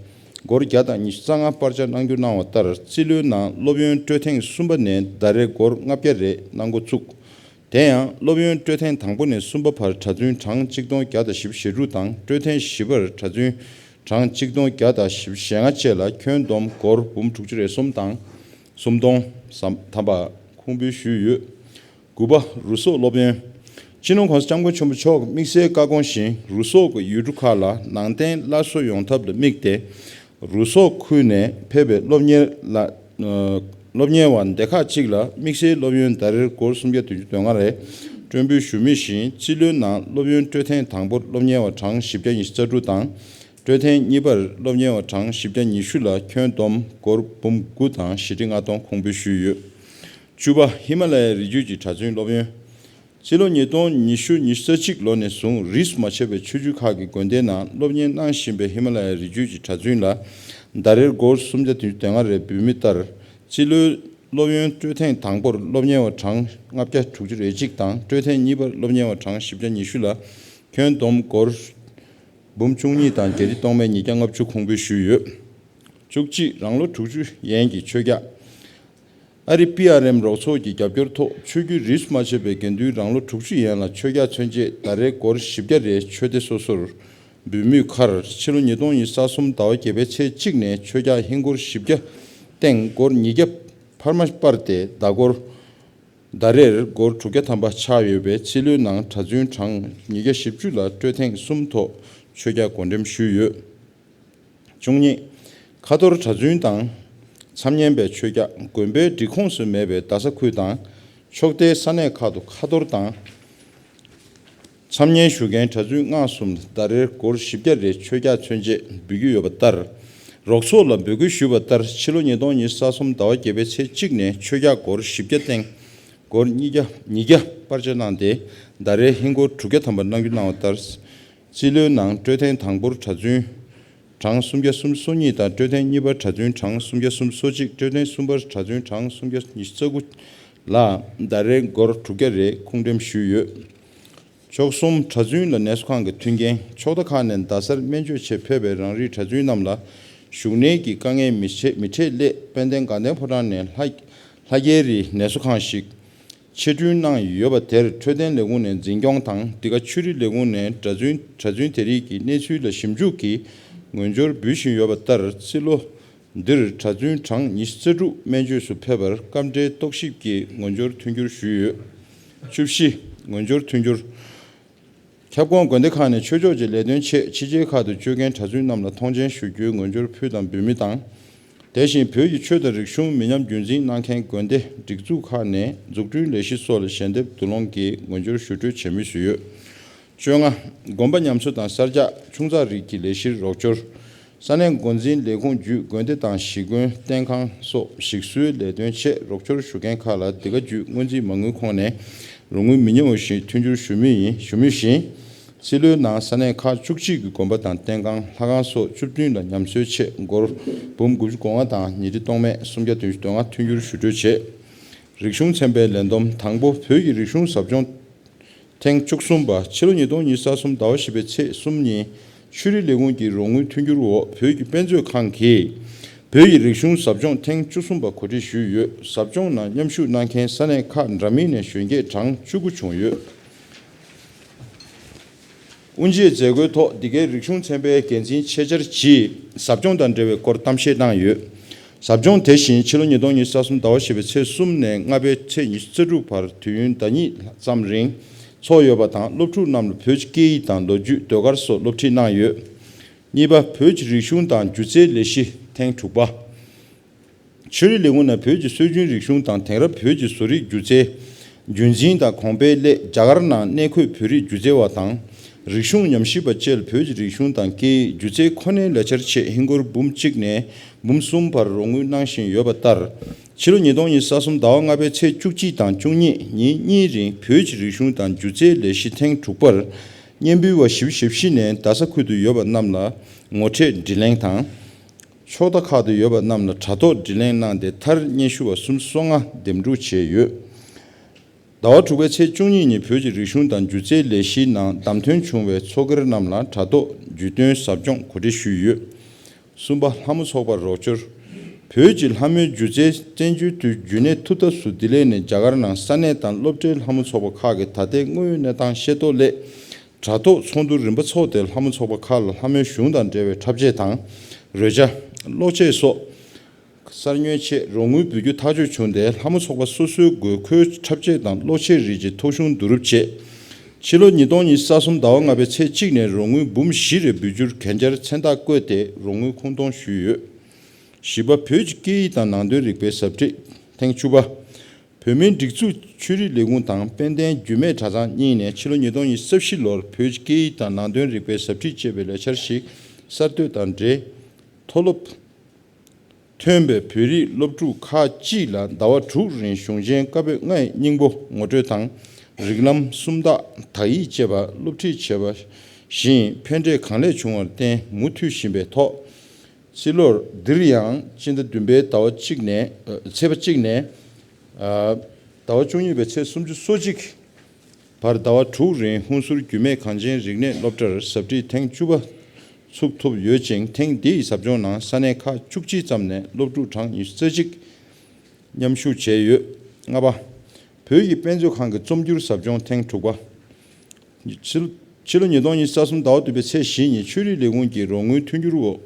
སྒོར་བརྒྱ་དང་ཉི་ཤུ་རྩ་ལྔ་སྤར་ཆ་གནང་རྒྱུ་གནང་བ་ལྟར། རྩིས་ལོའི་ནང་སློབ་ཡོན་སྤྲོད་ཐེངས་གསུམ་པ་ནས་ཟླ་རེར་སྒོར་ལྔ་བརྒྱ་རེ་གནང་འགོ་བཙུགས། དེ་ཡང་སློབ་ཡོན་སྤྲོད་ཐེངས་དང་པོ་ནས་གསུམ་པ་བར་གྲྭ་བཙུན་གྲངས་གཅིག་སྟོང་བརྒྱ་དང་བཞི་བཅུ་ཞེ་དྲུག་དང་། སྤྲོད་ཐེངས་བཞི་པར་གྲྭ་བཙུན་གྲངས་གཅིག་སྟོང་བརྒྱ་དང་བཞི་བཅུ་ཞེ་ལྔ་བཅས་ལ་ཁྱོན་བསྡོམས་སྒོར་འབུམ་དྲུག་ཅུ་རེ་གསུམ་དང་། སུམ་སྟོང་ཐམ་པ་ཁུངས་འབུལ་ཞུས་ཡོད། དགུ་པ། རུ་སོག་སློབ་ཡོན། སྤྱི་ནོར་༸གོང་ས་༸སྐྱབས་མགོན་ཆེན་པོ་མཆོག་དམིགས་བསལ་བཀའ་དགོངས་བཞིན་རུ་སོག་གི་ཡུལ་གྲུ་ཁག་ལ་ནང་བསྟན་སླར་གསོ་ཡོང་ཐབས་ལ་དམིགས་ཏེ། རུ་སོག་ཁུལ་ནས་ཕེབས་པའི་སློབ་གཉེར་ལ་སློབ་གཉེར་བ་སྡེ་ཁག་གཅིག་ལ་དམིགས་བསལ་སློབ་ཡོན་ཟླ་རེར་སྒོར་སུམ་བརྒྱ་བདུན་ཅུ་དོན་ལྔ་རེ་སྤྲོད་འབུལ་ཞུ་མུས་བཞིན། རྩིས་ལོའི་ནང་སློབ་ཡོན་སྤྲོད་ཐེངས་དང་པོར་སློབ་གཉེར་བ་གྲངས་བཞི་བརྒྱ་ཉི་ཤུ་རྩ་དྲུག་དང་། སྤྲོད་ཐེངས་གཉིས་པར་སློབ་གཉེར་བ་གྲངས་བཞི་བརྒྱ་ཉི་ཤུ་ལ་ཁྱོན་བསྡོམས་སྒོར་འབུམ་དགུ་དང་བཞི་ཁྲི་ལྔ་སྟོང་ཁུངས་འབུལ་ཞུས་ཡོད། བཅུ་པ། ཧི་མ་ལ་ཡའི་རི་རྒྱུད་ཀྱི་གྲྭ་བཙུན་སློབ་ཡོན། སྤྱི་ལོ་ཉིས་སྟོང་ཉི་ཤུ་ཉི་ཤུ་རྩ་གཅིག་ལོ་ནས་བཟུང་རིས་མ་ཆད་པའི་ཆོས་བརྒྱུད་ཁག་གི་དགོན་སྡེའི་ནང་སློབ་གཉེར་གནང་བཞིན་པའི་ཧི་མ་ལ་ཡའི་རི་རྒྱུད་ཀྱི་གྲྭ་བཙུན་ལ་ཟླ་རེར་སྒོར་སུམ་བརྒྱ་བདུན་ཅུ་དོན་ལྔ་རེ་འབུལ་མུས་ལྟར། རྩིས་ལོའི་སློབ་ཡོན་སྤྲོད་ཐེངས་དང་པོར་སློབ་གཉེར་བ་གྲངས་ལྔ་བརྒྱ་དྲུག་ཅུ་རེ་གཅིག་དང་། སྤྲོད་ཐེངས་གཉིས་པར་སློབ་གཉེར་བ་གྲངས་བཞི་བརྒྱ་ཉི་ཤུ་ལ་ཁྱོན་བསྡོམས་སྒོར་འབུམ་བཅུ་གཉིས་དང་བརྒྱད་ཁྲི་སྟོང་མེད་ཉིས་བརྒྱ་ལྔ་བཅུ་ཁུངས་འབུལ་ཞུས་ཡོད། བཅུ་གཅིག། རང་ལོ་དྲུག་ཅུ་ཡན་གྱི་ཆོས་རྒྱགས། ཨ་རི་པི་ཨར་ཨེམ་རོགས་ཚོགས་ཀྱི་རྒྱབ་སྐྱོར་ཐོག་ཆོས་བརྒྱུད་རིས་མ་ཆད་པའི་དགེ་འདུན་རང་ལོ་དྲུག་ཅུ་ཡན་ལ་ཆོས་རྒྱགས་མཚོན་ཆེད་ཟླ་རེར་སྒོར་བཞི་བརྒྱ་རེ་ཆོས་སྡེ་སོ་སོར་འབུལ་མུས་ཁར། ཕྱི་ལོ་ཉིས་སྟོང་ཉི་ཤུ་རྩ་གསུམ་ཟླ་བ་བརྒྱད་པའི་ཚེས་གཅིག་ནས་ཆོས་རྒྱགས་ཧིན་སྒོར་བཞི་བརྒྱ་སྟེང་སྒོར་ཉིས་བརྒྱ་འཕར་མ་སྤར་ཏེ་ཟླ་སྒོར་ ཟླ་རེར་སྒོར་དྲུག་བརྒྱ་ཐམ་པ་ཆགས་ཡོད་པའི་རྩིས་ལོའི་ནང་གྲྭ་བཙུན་གྲངས་ཉིས་བརྒྱ་བཞི་བཅུ་ལ་སྤྲོད་ཐེངས་གསུམ་ཐོག་ཆོས་རྒྱག་བགོ་འགྲེམས་ཞུས་ཡོད། བཅུ་གཉིས། ཁ་ཐོར་གྲྭ་བཙུན་དང་། མཚམས་ཉན་པའི་ཆོས་རྒྱག་དགོན་པའི་སྒྲིག་ཁོངས་སུ་མེད་པའི་རྡ་ས་ཁུལ་དང་། ཕྱོགས་མཐའི་ས་གནས་ཁག་ཏུ་ཁ་ཐོར་དང་། མཚམས་ཉན་ཞུ་མཁན་གྲྭ་བཙུན་མངགས་གསུམ་ཟླ་རེར་སྒོར་བཞི་བརྒྱ་རེ་ཆོས་རྒྱག་མཚོན་ཆེད་འབུལ་རྒྱུ་ཡོད་པ་ལྟར། རོགས་ཚོགས་ལ་འབོད་སྐུལ་ཞུས་པ་ལྟར་ཕྱི་ལོ་ཉིས་སྟོང་ཉི་ཤུ་རྩ་གསུམ་ཟླ་བ་བརྒྱད་པའི་ཚེས་གཅིག་ནས་ཆོས་རྒྱག་སྒོར་བཞི་བརྒྱ་སྟེང་སྒོར་ཉིས་བརྒྱ་ཉིས་བརྒྱ་སྤར་ཆ་གནང་སྟེ། ཟླ་རེའི་ཧིན་སྒོར་དྲུག་བརྒྱ་ཐམ་པ་གནང་རྒྱུ་གནང་བ་ལྟར། རྩིས་ལོའི་ནང་སྤྲོད་ཐེངས་དང་པོར་གྲྭ་བཙུན་གྲངས་སུམ་བརྒྱ་སུམ་ཅུ་སོ་གཉིས་དང་སྤྲོད་ཐེངས་གཉིས་པར་གྲྭ་བཙུན་གྲངས་སུམ་བརྒྱ་སུམ་ཅུ་སོ་གཅིག་སྤྲོད་ཐེངས་གསུམ་པར་གྲྭ་བཙུན་གྲངས་སུམ་བརྒྱ་ཉི་ཤུ་རྩ་དགུ་ལ་ཟླ་རེར་སྒོར་དྲུག་བརྒྱ་རེ་ཁུངས་འགྲེམས་ཞུས་ཡོད། ཕྱོགས་གསུམ་གྲྭ་བཙུན་ལ་ནད་གསོ་ཁང་གི་མཐུན་རྐྱེན། ཕྱོགས་མཐའ་ཁག་ནས་རྡ་སར་སྨན་བཅོས་ཆེད་ཕེབས་པའི་རང་རིགས་གྲྭ་བཙུན་རྣམས་ལ་བཞུགས་གནས་ཀྱི་དཀའ་ངལ་མི་འཕྲད་མི་འཕྲད་སླད། དཔལ་ལྡན་དགའ་ལྡན་ཕོ་བྲང་ནས་ལྷ་ལྷ་རྒྱལ་རིའི་ནད་གསོ་ཁང་ཞིག་ཆེད་སྐྲུན་གནང་ཡོད་པ་དེར་འཕྲོད་བསྟེན་ལས་ཁུངས་ནས་འཛིན་སྐྱོང་དང་། འདི་ག་ཆོས་རིག་ལས་ཁུངས་ནས་གྲྭ་བཙུན་གྲྭ་བཙུན་དེ་རིགས་ཀྱི་གནས་ཚུལ་ལ་ཞིབ་འཇུག་གིས་ངོས་སྦྱོར་འབུལ་བཞིན་ཡོད་པ་ལྟར། རྩིས་ལོ་འདིར་གྲྭ་བཙུན་གྲངས་ཉི་ཤུ་རྩ་དྲུག་སྨན་བཅོས་སུ་ཕེབས་པར་སྐབས་འབྲེལ་རྟོག་ཞིབ་ཀྱིས་ངོས་སྦྱོར་མཐུན་འགྱུར་ཞུས་ཡོད། བཅུ་བཞི། ངོས་སྦྱོར་མཐུན་འགྱུར། ཁྱབ་ཁོངས་དགོན་སྡེ་ཁག་ནས་ཆོས་ཕྱོགས་ཀྱི་ལས་དོན་ཆེད་ཕྱི་རྒྱལ་ཁག་ཏུ་བསྐྱོད་མཁན་གྲྭ་བཙུན་རྣམས་ལ་མཐོང་མཆན་ཞུ་རྒྱུའི་ངོས་སྦྱོར་ཕུལ་དང་འབུལ་མི་དང་། དེ་བཞིན་བོད་ཀྱི་ཆོས་དང་རིག་གཞུང་མི་ཉམས་རྒྱུན་འཛིན་གནང་མཁན་དགོན་སྡེ་སྒྲིག་འཛུགས་ཁག་ནས་འཛུགས་སྐྲུན་ལས་གཞི་སོགས་ལ་ཞལ་འདེབས་བསྡུ་སློང་གིས་ངོས་སྦྱོར་ཞུ་སྤྲོད་བྱེད་མུས་སུ་ཡོད། བཅོ་ལྔ། དགོན་པ་ཉམས་གསོ་དང་གསར་རྒྱག་ཆུང་ཙག་རིགས་ཀྱི་ལས་གཞིར་རོགས་སྐྱོར། ས་གནས་འགོ་འཛིན་ལས་ཁུངས་བརྒྱུད་དགོན་སྡེ་དང་གཞིས་དགོན་བསྟེན་ཁང་སོགས་ཞིག་གསོའི་ལས་དོན་ཆེད་རོགས་སྐྱོར་ཞུ་མཁན་ཁག་ལ་འདི་ག་བརྒྱུད་སྔོན་རྩིས་མ་དངུལ་ཁོངས་ནས་རོགས་དངུལ་མི་ཉུང་བ་ཞིག་མཐུན་འགྱུར་ཞུ་མུས་ཡིན། ཞུ་མུས་བཞིན། རྩིས་ལོའི་ནང་ས་གནས་ཁག་བཅུ་གཅིག་གི་དགོན་པ་དང་བསྟེན་ཁང་ལྷ་ཁང་སོགས་བཅུ་བདུན་ལ་ཉམས་གསོའི་ཆེད་སྒོར་འབུམ་དགུ་བཅུ་གོ་ལྔ་དང་ཉིས་ཁྲི་སྟོང་མེད་སུམ་བརྒྱ་བདུན་ཅུ་དོན་ལྔ་མཐུན་འགྱུར་ཞུ་སྤྲོད་བྱས། རིག་གཞུང་ཚན་པའི་ལས་བསྡོམས། དང་པོ། བོད་ཀྱི་རིག་གཞུང་ཟབ་སྦྱོང་ཐེངས་བཅུ་གསུམ་པ། ཕྱི་ལོ་ཉིས་སྟོང་ཉི་ཤུ་རྩ་གསུམ་ཟླ་བ་བཞི་པའི་ཚེས་གསུམ་ཉིན་ཆོས་རིག་ལས་ཁུངས་ཀྱི་རོགས་དངུལ་མཐུན་འགྱུར་འོག་བོད་ཀྱི་དཔེ་མཛོད་ཁང་གིས་བོད་ཀྱི་རིག་གཞུང་ཟབ་སྦྱོང་ཐེངས་བཅུ་གསུམ་པ་གོ་སྒྲིག་ཞུས་ཡོད། ཟབ་སྦྱོང་ནང་མཉམ་ཞུགས་གནང་མཁན་ས་གནས་ཁག་འདྲ་མིན་ནས་གཞོན་སྐྱེས་གྲངས་བཅུ་དགུ་བྱུང་ཡོད། དབུ་འབྱེད་མཛད་སྒོའི་ཐོག་འདི་གའི་རིག་གཞུང་ཚན་པའི་འགན་འཛིན་ཆེད་བཅར་གྱིས་ཟབ་སྦྱོང་དང་འབྲེལ་བའི་སྐོར་གཏམ་བཤད་གནང་ཡོད། ཟབ་སྦྱོང་དེ་བཞིན་ཕྱི་ལོ་ཉིས་སྟོང་ཉི་ཤུ་རྩ་གསུམ་ཟླ་བ་བཞི་པའི་ཚེས་གསུམ་ནས་ལྔ་པའི་ཚེས་ཉི་ཤུ་རྩ་དྲུག་བར་དུས་ཡུན་ཟླ་གཉིས་ཙམ་རིང་འཚོགས་ཡོད་པ་དང་། སློབ་ཕྲུག་རྣམས་ལ་བོད་ཀྱི་སྐད་ཡིག་དང་ལོ་རྒྱུས། ཟློས་གར་སོགས་སློབ་ཁྲིད་གནང་ཡོད། གཉིས་པ། བོད་ཀྱི་རིག་གཞུང་དང་སྒྱུ་རྩལ་ལས་གཞི་ཐེངས་དྲུག་པ། ཆོས་རིག་ལས་ཁུངས་ནས་བོད་ཀྱི་སྲོལ་རྒྱུན་རིག་གཞུང་དང་དེང་རབས་བོད་ཀྱི་བཟོ་རིག་སྒྱུ་རྩལ་རྒྱུན་འཛིན་དང་གོང་སྤེལ་སླད། རྒྱ་གར་ནང་གནས་འཁོད་བོད་རིགས་སྒྱུ་རྩལ་བ་དང་། རིག་གཞུང་ཉམས་ཞིབ་པ་བཅས་ལ་བོད་ཀྱི་རིག་གཞུང་དང་སྐད་ཡིག་སྒྱུ་རྩལ་ཁོ་ནའི་ལས་འཆར་ཆེད་ཧིན་སྒོར་འབུམ་གཅིག་ནས་འབུམ་གསུམ་བར་རོགས་དངུལ་གནང་བཞིན་ཡོད་པ་ལྟར། ཕྱི་ལོ་ཉིས་སྟོང་ཉི་ཤུ་རྩ་གསུམ་ཟླ་བ་ལྔ་པའི་ཚེས་བཅུ་གཅིག་དང་བཅུ་གཉིས་ཉིན་གཉིས་རིང་བོད་ཀྱི་རིག་གཞུང་དང་སྒྱུ་རྩལ་ལས་གཞི་ཐེངས་དྲུག་པར་སྙན་འབུལ་བ་ཞེ་པོ་ཞེ་པོ་ཅིག་ནས་རྡ་ས་ཁུལ་དུ་ཡོད་པ་རྣམས་ལ་ངོ་འཕྲད་དྲི་ལན་དང་། ཕྱོགས་མཐའ་ཁག་ཏུ་ཡོད་པ་རྣམས་ལ་དྲ་ཐོག་དྲི་ལན་གནང་སྟེ། མཐར་སྙན་ཞུ་བ་སུམ་ཅུ་སོ་ལྔ་འདེམས་སྒྲུག་བྱས་ཡོད། ཟླ་བ་དྲུག་པའི་ཚེས་བཅུ་གཉིས་ཉིན་བོད་ཀྱི་རིག་གཞུང་དང་སྒྱུ་རྩལ་ལས་གཞིའི་ནང་བདམས་ཐོན་བྱུང་བའི་ཚོགས་སྒེར་རྣམས་ལ་དྲ་ཐོག་བརྒྱུད་སྟོན་ཟབ་སྦྱོང་གོ་སྒྲིག་ཞུས་ཡོད། གསུམ་པ། ལྷ་མོ་ཚོགས་པར་རོགས་སྐྱོར། བོད་ཀྱི་ལྷ་མོའི་སྒྱུ་རྩལ་བཙན་བྱོལ་དུ་རྒྱུན་གནས་ཐུབ་ཐབས་སུ་ལྡི་ལི་ནས་རྒྱ་གར་ནང་ས་གནས་དང་སློབ་གྲྭའི་ལྷ་མོ་ཚོགས་པ་ཁག་གིས་ད་ལྟའི་དངོས་ཡོད་གནས་སྟངས་ཤེས་རྟོགས་སླད། དྲ་ཐོག་ཚོགས་འདུ་རིམ་པ་འཚོགས་ཏེ། ལྷ་མོ་ཚོགས་པ་ཁག་ལ་ལྷ་མོའི་གཞུང་དང་འབྲེལ་བའི་འཁྲབ་ཆས་དང་། རོལ་ཆ། གློག་ཆས་སོགས་གསར་ཉོའི་ཆེད་རོགས་དངུལ་འབུལ་རྒྱུ་ཐག་གཅོད་བྱུང་སྟེ། ལྷ་མོ་ཚོགས་པ་སོ་སོའི་དགོས་མཁོའི་འཁྲབ་ཆས་དང་གློག་ཆས་རིགས་ཀྱི་ཐོ་གཞུང་བསྡུ་རུབ་བྱས། ཕྱི་ལོ་ཉིས་སྟོང་ཉི་ཤུ་རྩ་གསུམ་ཟླ་བ་ལྔ་པའི་ཚེས་གཅིག་ནས་རོགས་དངུལ་འབུམ་བཞི་རེ་འབུལ་རྒྱུར་གན་རྒྱར་མཚན་རྟགས་བཀོད་དེ་རོགས་དངུལ་ཁུངས་གཏོང་ཞུས་ཡོད། བཞི་པ། བོད་ཀྱི་སྐད་ཡིག་དང་ནང་དོན་རིག་པའི་ཟབ་ཁྲིད་ཐེངས་བཅུ་པ། བོད་མིའི་སྒྲིག་འཛུགས་ཆོས་རིག་ལས་ཁུངས་དང་དཔལ་ལྡན་རྒྱུད་སྨད་གྲྭ་ཚང་གཉིས་ནས་ཕྱི་ལོ་ཉིས་སྟོང་ཉི་ཤུ་རྩ་བཞི་ལོར་བོད་ཀྱི་སྐད་ཡིག་དང་ནང་དོན་རིག་པའི་ཟབ་ཁྲིད་ཅེས་པའི་ལས་འཆར་ཞིག་གསར་གཏོད་དང་འབྲེལ། མཐོ་སློབ་ཐོན་པའི་བོད་རིགས་སློབ་ཕྲུག་ཁག་ཅིག་ལ་ཟླ་བ་དྲུག་རིང་གཞུང་ཆེན་བཀའ་པོད་ལྔའི་སྙིང་པོ་ངོ་སྤྲོད་དང་། རིགས་ལམ་སུམ་རྟགས། དག་ཡིག་བཅས་པ་སློབ་ཁྲིད་བྱས་པ་བཞིན་ཕན་འབྲས་གང་ལེགས་བྱུང་བར་བརྟེན། མུ་མཐུད་བཞིན་པའི་ཐོག་རྩིས་ལོར་འདིར་ཡང་སྤྱི་ཟླ་བདུན་པའི་ཟླ་བ་གཅིག་ནས། ཨ། ཚེས་པ་གཅིག་ནས། ཨ། ཟླ་བ་བཅུ་གཉིས་པའི་ཚེས་སུམ་ཅུ་སོ་གཅིག་བར་ཟླ་བ་དྲུག་རིང་ཧུན་སུར་རྒྱུད་སྨད་གངས་ཅན་རིག་གནས་སློབ་གྲྭར་ཟབ་ཁྲིད་ཐེངས་བཅུ་པ་ཚུགས་ཐུབ་ཡོད་ཅིང་། ཐེངས་འདིའི་ཟབ་སྦྱོང་ནང་ས་གནས་ཁག་བཅུ་གཅིག་ཙམ་ནས་སློབ་ཕྲུག་གྲངས་ཉི་ཤུ་རྩ་གཅིག་མཉམ་ཞུགས་བྱས་ཡོད། ལྔ་པ། བོད་ཀྱི་དཔེ་མཛོད་ཁང་གི་རྩོམ་སྒྱུར་ཟབ་སྦྱོང་ཐེངས་དྲུག་པ། ཕྱི་ཕྱི་ལོ་ཉིས་སྟོང་ཉི་ཤུ་རྩ་གསུམ་ཟླ་བ་བདུན་པའི་ཚེས་བཞི་ཉིན་ཆོས་རིག་ལས་ཁུངས་ཀྱི་རོགས་དངུལ་མཐུན་འགྱུར་འོག་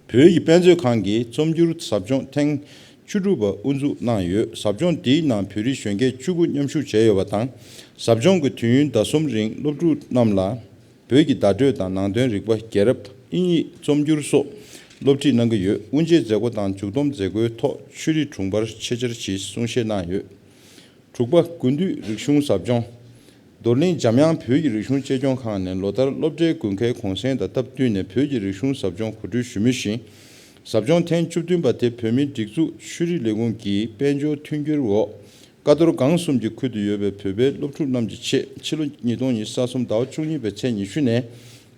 བོད་ཀྱི་དཔེ་མཛོད་ཁང་གི་རྩོམ་སྒྱུར་ཟབ་སྦྱོང་ཐེངས་ བཅུ་དྲུག་པ་དབུ་འཛུགས་གནང་ཡོད། ཟབ་སྦྱོང་འདིའི་ནང་བོད་རིགས་གཞོན་སྐྱེས་བཅུ་དགུ་མཉམ་ཞུགས་བྱས་ཡོད་པ་དང་། ཟབ་སྦྱོང་གི་དུས་ཡུན་ཟླ་གསུམ་རིང་སློབ་ཕྲུག་རྣམས་ལ་བོད་ཀྱི་བརྡ་སྤྲོད་དང་ནང་དོན་རིག་པ། རྒྱལ་རབས། དབྱིན་ཡིག། རྩོམ་སྒྱུར་སོགས་སློབ་ཁྲིད་གནང་གི་ཡོད། དབུ་འབྱེད་མཛད་སྒོ་དང་མཇུག་བསྡོམས་མཛད་སྒོའི་ཐོག་ཆོས་རིག་དྲུང་འཕར་ཆེད་བཅར་གྱིས་གསུང་བཤད་གནང་ཡོད། དྲུག་པ། དགུན་དུས་རིག་གཞུང་ཟབ་སྦྱོང་། རྡོར་གླིང་འཇམ་དབྱངས་བོད་ཀྱི་རིག་གཞུང་གཅེས་སྐྱོང་ཁང་ནས་ལོ་ལྟར་སློབ་གྲྭའི་དགུན་ཁའི་གུང་སེང་དང་སྟབས་བསྟུན་ནས་བོད་ཀྱི་རིག་གཞུང་ཟབ་སྦྱོང་གོ་སྒྲིག་ཞུ་མུས་བཞིན། ཟབ་སྦྱོང་ཐེངས་བཅུ་བདུན་པ་དེ་བོད་མིའི་སྒྲིག་འཛུགས་ཆོས་རིག་ལས་ཁུངས་ཀྱི་དཔལ་འབྱོར་མཐུན་འགྱུར་འོག་ཀ་རྡོར་སྒང་གསུམ་གྱི་ཁུལ་དུ་ཡོད་པའི་བོད་པའི་སློབ་ཕྲུག་རྣམས་ཀྱི་ཆེད། ཕྱི་ལོ་ཉིས་སྟོང་ཉི་ཤུ་རྩ་གསུམ་ཟླ་བ་བཅུ་གཉིས་པའི་ཚེས་ཉི་ཤུ་ནས་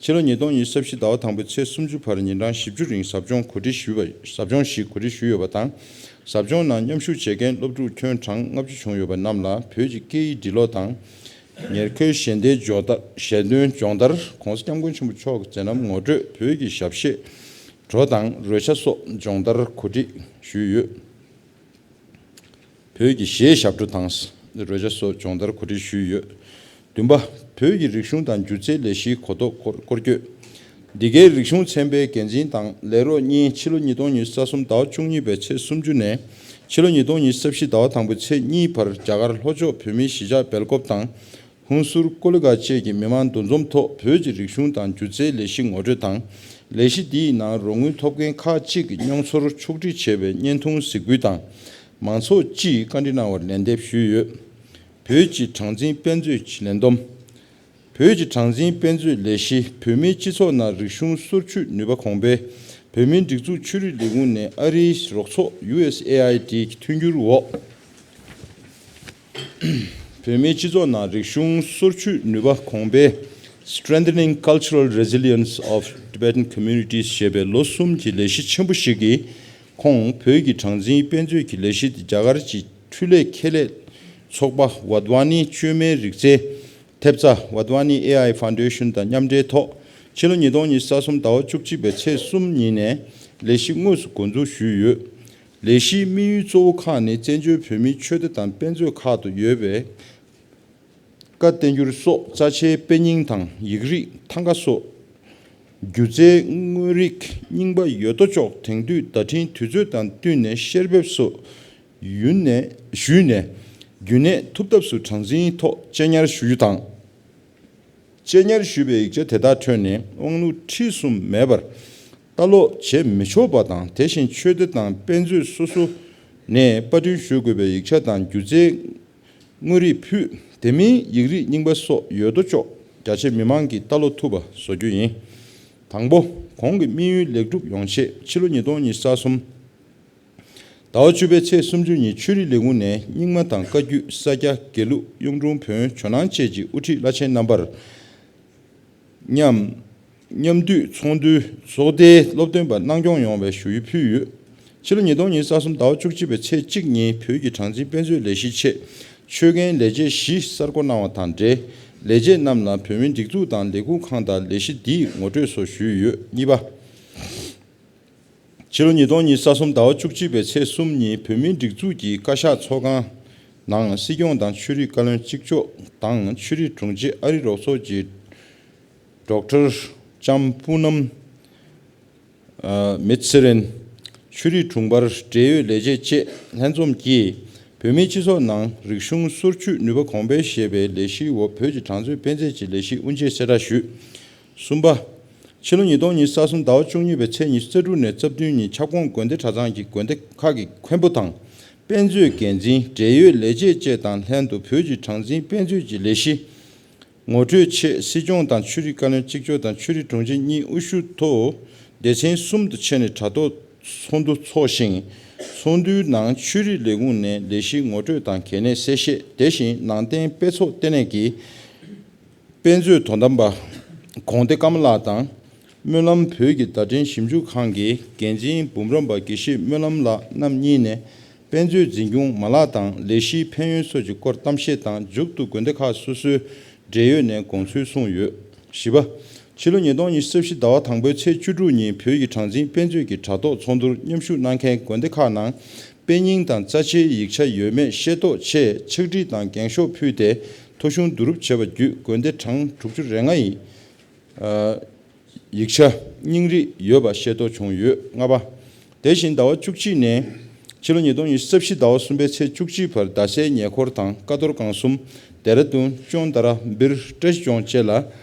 ཕྱི་ལོ་ཉིས་སྟོང་ཉི་ཤུ་རྩ་བཞི་ཟླ་བ་དང་པོའི་ཚེས་སུམ་ཅུ་བར་ཉིན་གྲངས་བཞི་བཅུ་རིང་ཟབ་སྦྱོང་གོ་སྒྲིག་ཞུས་པ། ཟབ་སྦྱོང་ཞིག་གོ་སྒྲིག་ཞུས་ཡོད་པ་དང་། ཟབ་སྦྱོང་ནང་མཉམ་ཞུགས་བྱེད་མཁན་སློབ་ཕྲུག་ཁྱོན་གྲངས་ལྔ་བཅུ་བྱུང་ཡོད་པ་རྣམས་ལ་བོད་ཀྱི་སྐད་ཡིག་འབྲི་ཀློག་དང་། ཉེར་མཁོའི་ཞལ་འདོན་སྦྱོང་བརྡར། ཞལ་འདོན་སྦྱོང་བརྡར། ༸གོང་ས་༸སྐྱབས་མགོན་ཆེན་པོ་མཆོག་གི་མཛད་རྣམ་ངོ་སྤྲོད། བོད་ཀྱི་ཞབས་གཞས། བྲོ་དང་རོལ་ཆ་སོགས་སྦྱོང་བརྡར་གོ་སྒྲིག་ཞུས་ཡོད། བོད་ཀྱི་གཞས་ཞབས་བྲོ་དང་། རོལ་ཆ་སོགས་སྦྱོང་བརྡར་གོ་སྒྲིག་ཞུས་ཡོད། བདུན་པ། བོད་ཀྱི་རིག་གཞུང་དང་སྒྱུ་རྩལ་ལས་གཞིའི་གོ་རྟོགས་སྐོར་སྐོར་སྐྱོད། འདི་གའི་རིག་གཞུང་ཚན་པའི་འགན་འཛིན་དང་ལས་རོགས་གཉིས་ཕྱི་ལོ་ཉིས་སྟོང་ཉི་ཤུ་རྩ་གསུམ་ཟླ་བ་བཅུ་གཉིས་པའི་ཚེས་སུམ་ཅུ་ནས་ཕྱི་ལོ་ཉིས་སྟོང་ཉི་ཤུ་རྩ་བཞི་ཟླ་བ་དང་པོའི་ཚེས་གཉིས་བར་རྒྱ་གར་ལྷོ་ཕྱོགས་བོད་མིའི་གཞིས་ཆགས་སྦེལ་ཀོབ་དང་། ཧུན་སུར་ཀོ་ལི་གྷལ་བཅས་ཀྱི་མི་མང་འདུ་འཛོམས་ཐོག་བོད་ཀྱི་རིག་གཞུང་དང་སྒྱུ་རྩལ་ལས་གཞི་ངོ་སྤྲོད་དང་། ལས་གཞི་འདིའི་ནང་རོགས་དངུལ་ཐོབ་མཁན་ཁག་ཅིག་གི་མྱོང་ཚོར་ཕྱོགས་སྒྲིག་བྱས་པའི་བརྙན་ཐུང་གཟིགས་འབུལ་དང་། མང་ཚོགས་སྤྱིས་བཀའ་འདྲི་གནང་བར་ལན་འདེབས་ཞུས་ཡོད། བོད་ཀྱི་གྲངས་འཛིན་དཔེ་མཛོད་ཀྱི་ལས་བསྡོམས། བོད་ཀྱི་གྲངས་འཛིན་དཔེ་མཛོད་ལས་གཞི་བོད་མིའི་སྤྱི་ཚོགས་ནང་རིག་གཞུང་སོར་ཆུད་ནུས་པ་གོང་འཕེལ། བོད་མིའི་སྒྲིག་འཛུགས་ཆོས་རིག་ལས་ཁུངས་ནས་ཨ་རིའི་རོགས་ཚོགས་ཡུ་ཨེས་ཨེ་ཨའི་ཌི་གི་མཐུན་འགྱུར་འོག་བོད་མིའི་སྤྱི་ཚོགས་ནང་རིག་གཞུང་སོར་ཆུད་ནུས་པ་གོང་འཕེལ། Strengthening Cultural Resilience of Tibetan Communities ཞེས་པའི་ལོ་གསུམ་གྱི་ལས་གཞི་ཆེན་པོ་ཞིག་གི་ཁོངས། བོད་ཀྱི་གྲངས་འཛིན་དཔེ་མཛོད་ཀྱི་ལས་གཞི་དེ་རྒྱ་གར་གྱི་འཕྲུལ་ལས་ཁེ་ལས་ཚོགས་པ་ཝཱ་དྷ་ཝཱ་ནི་བཅོས་མའི་རིག་རྩལ་ཐེབས་རྩ་Vadhavani A I Foundation དང་མཉམ་འབྲེལ་ཐོག་ཕྱི་ལོ་ཉིས་སྟོང་ཉི་ཤུ་རྩ་གསུམ་ཟླ་བ་བཅུ་གཅིག་པའི་ཚེས་གསུམ་ཉིན་ནས་ལས་གཞི་དངོས་སུ་འགོ་འཛུགས་ཞུས་ཡོད། ལས་གཞིའི་དམིགས་ཡུལ་གཙོ་བོ་ཁག་ནི་བཙན་བྱོལ་བོད་མིའི་ཆོས་སྡེ་དང་དཔེ་མཛོད་ཁག་ཏུ་ཡོད་པའི་བཀའ་བསྟན་འགྱུར་སོགས་རྩ་ཆེའི་དཔེ་རྙིང་དང་ཡིག་རིགས་ཐང་ག་སོགས། སྒྱུ་རྩལ་དངོས་རིགས་རྙིང་པ་ཡོད་དོ་ཅོག་དེང་དུས་བརྡ་འཕྲིན་དུས་ཚོད་དང་བསྟུན་ནས་བཤེར་འབེབས་སོགས་ཡུན་ནས་ཞུས་ནས་རྒྱུན་གནས་ཐུབ་ཐབས་སུ་གྲངས་འཛིན་ཐོག་གཅེས་ཉར་ཞུ་རྒྱུ་དང་། གཅེས་ཉར་ཞུས་པའི་ཡིག་ཆ་དེ་དག་ཁྲོད་ནས་དབང་ལུང་ཁྲིད་གསུམ་མེད་པར་ལྟ་ཀློག་བྱེད་མི་ཆོག་པ་དང་། དེ་བཞིན་ཆོས་སྡེ་དང་དཔེ་མཛོད་སོ་སོ་ནས་པར་སྐྲུན་ཞུ་དགོས་པའི་ཡིག་ཆ་དང་སྒྱུ་རྩལ་དངོས་རིགས་ཕུད། དེ་མིན་ཡིག་རིགས་རྙིང་པ་སོགས་ཡོད་དོ་ཅོག་རྒྱ་ཆེ་མི་མང་གིས་ལྟ་ཀློག་ཐུབ་པ་བཟོ་རྒྱུ་ཡིན། དང་པོ། གོང་གི་དམིགས་ཡུལ་ལེགས་གྲུབ་ཡོང་ཆེད་ཕྱི་ལོ་ཉིས་སྟོང་ཉི་ཤུ་རྩ་གསུམ་ཟླ་བ་བཅུ་པའི་ཚེས་སུམ་ཅུ་ཉིན་ཆོས་རིག་ལས་ཁུངས་ནས་རྙིང་མ་དང་བཀའ་བརྒྱུད། ས་སྐྱ། དགེ་ལུགས། གཡུང་དྲུང་བོན། ཇོ་ནང་བཅས་ཀྱི་དབུ་ཁྲིད་བླ་ཆེན་རྣམ་པར་མཉམ་མཉམ་འདུས་ཚོགས་འདུའི་ཚོགས་སྡེའི་སློབ་སྟོན་པ་གནང་སྐྱོང་ཡོང་བའི་ཞུ་ཡིག་ཕུལ་ཡོད། ཕྱི་ལོ་ཉིས་སྟོང་ཉི་ཤུ་རྩ་གསུམ་ཟླ་བ་བཅུ་གཅིག་པའི་ཚེས་གཅིག་ཉིན་བོད་ཀྱི་གྲངས་འཛིན་དཔེ་མཛོད་ལས་གཞིའི་ཆེད་ཆོད་གན་ལས་བྱེད་བཞི་གསར་བསྐོ་གནང་བ་དང་འབྲེལ། ལས་བྱེད་རྣམས་ལ་བོད་མིའི་སྒྲིག་འཛུགས་དང་ལས་ཁུངས་ཁང་དང་ལས་གཞི་འདིའི་ངོ་སྤྲོད་སོགས་ཞུས་ཡོད། གཉིས་པ། ཕྱི་ལོ་ཉིས་སྟོང་ཉི་ཤུ་རྩ་གསུམ་ཟླ་བ་བཅུ་གཅིག་པའི་ཚེས་གསུམ་ཉིན་བོད་མིའི་སྒྲིག་འཛུགས་ཀྱི་བཀའ་ཤག་ཚོགས་ཁང་ནང་སྲིད་སྐྱོང་དང་ཆོས་རིག་བཀའ་བློན་གཅིག་ལྕོགས་དང་ཆོས་རིག་དྲུང་ཆེ་ཨ་རི་རོགས་ཚོགས་ཀྱི་ཌོག་ཊར་ལྕམ་པུ་ནམ་མི་ཚེ་རིང་། ཆོས་རིག་དྲུང་འཕར། འབྲེལ་ཡོད་ལས་བྱེད་བཅས་ལྷན་འཛོམས་ཀྱིས་བོད་མིའི་སྤྱི་ཚོགས་ནང་རིག་གཞུང་སོར་ཆུད་ནུས་པ་གོང་འཕེལ་ཞེས་པའི་ལས་གཞིའི་འོག་བོད་ཀྱི་གྲངས་འཛིན་དཔེ་མཛོད་ཀྱི་ལས་གཞི་དབུ་འབྱེད་གསལ་བསྒྲགས་ཞུས། གསུམ་པ། ཕྱི་ལོ་ཉིས་སྟོང་ཉི་ཤུ་རྩ་གསུམ་ཟླ་བ་བཅུ་གཉིས་པའི་ཚེས་ཉི་ཤུ་རྩ་དྲུག་ནས་རྩ་བདུན་ཉིན་ཁྱབ་ཁོངས་དགོན་སྡེ་གྲྭ་ཚང་གི་དགོན་སྡེ་ཁག་གི་མཁན་པོ་དང་། དཔེ་མཛོད་འགན་འཛིན། འབྲེལ་ཡོད་ལས་བྱེད་བཅས་དང་ལྷན་དུ་བོད་ཀྱི་གྲངས་འཛིན་དཔེ་མཛོད་ཀྱི་ལས་གཞི་ངོ་སྤྲོད་ཆེད་སྲིད་སྐྱོང་དང་ཆོས་རིག་བཀའ་བློན་གཅིག་ལྕོགས་དང་ཆོས་རིག་དྲུང་ཆེ་གཉིས་དབུ་བཞུགས་ཐོག་སྡེ་ཚན་གསུམ་དུ་ཕྱེ་ནས་དྲ་ཐོག་ཚོགས་འདུ་འཚོགས་ཤིང་། ཚོགས་འདུའི་ནང་ཆོས་རིག་ལས་ཁུངས་ནས་ལས་གཞི་ངོ་སྤྲོད་དང་གལ་གནད་གསལ་བཤད། དེ་བཞིན་ནང་བསྟན་དཔེ་ཚོགས་ལྟེ་གནས་ཀྱི་དཔེ་མཛོད་དོ་དམ་པ་གོང་སྡེ་ཀརྨ་ལགས་དང་། སྨོན་ལམ་བོད་ཀྱི་བརྡ་འཕྲིན་ཞིབ་འཇུག་ཁང་གི་འགན་འཛིན་འབུམ་རམས་པ་དགེ་བཤེས་སྨོན་ལམ་ལགས་རྣམ་གཉིས་ནས་དཔེ་མཛོད་འཛིན་སྐྱོང་མ་ལག་དང་ལས་གཞིའི་ཕན་ཡོན་སོགས་ཀྱི་སྐོར་གཏམ་བཤད་དང་། མཇུག་ཏུ་དགོན་སྡེ་ཁག་སོ་སོའི་འབྲེལ་ཡོད་ནས་དགོངས་ཚུལ་གསུངས་ཡོད། བཞི་པ། ཕྱི་ལོ་ཉིས་སྟོང་ཉི་ཤུ་རྩ་བཞི་ཟླ་བ་དང་པོའི་ཚེས་བཅུ་དྲུག་ཉིན་བོད་ཀྱི་གྲངས་འཛིན་དཔེ་མཛོད་ཀྱི་དྲ་ཐོག་ཚོགས་འདུར་མཉམ་ཞུགས་གནང་མཁན་དགོན་སྡེ་ཁག་ནང་དཔེ་རྙིང་དང་རྩ་ཆེའི་ཡིག་ཆ་ཡོད་མེད་ཤེས་རྟོགས་ཆེད་ཕྱག་བྲིས་དང་འགེངས་ཤོག་ཕུལ་ཏེ་ཐོ་གཞུང་བསྡུ་རུབ་བྱས་པ་བརྒྱུད་དགོན་སྡེ་གྲངས་དྲུག་ཅུ་རེ་ལྔ་ཡི་ཡིག་ཆ་རྙིང་རིགས་ཡོད་པ་ཤེས་རྟོགས་བྱུང་ཡོད། ལྔ་པ། དེ་བཞིན་ཟླ་བ་བཅུ་གཅིག་ནས་ ཕྱི་ལོ་ཉིས་སྟོང་ཉི་ཤུ་རྩ་བཞི་ཟླ་བ་གསུམ་པའི་ཚེས་བཅུ་གཅིག་བར་རྡ་སའི་ཉེ་འཁོར་དང་ཀ་རྡོར་སྒང་གསུམ། ལྡེ་ར་ལྡུན། ཅོན་ཏ་ར། སྦིར། བཀྲ་ཤིས་ལྗོངས་བཅས་ལ་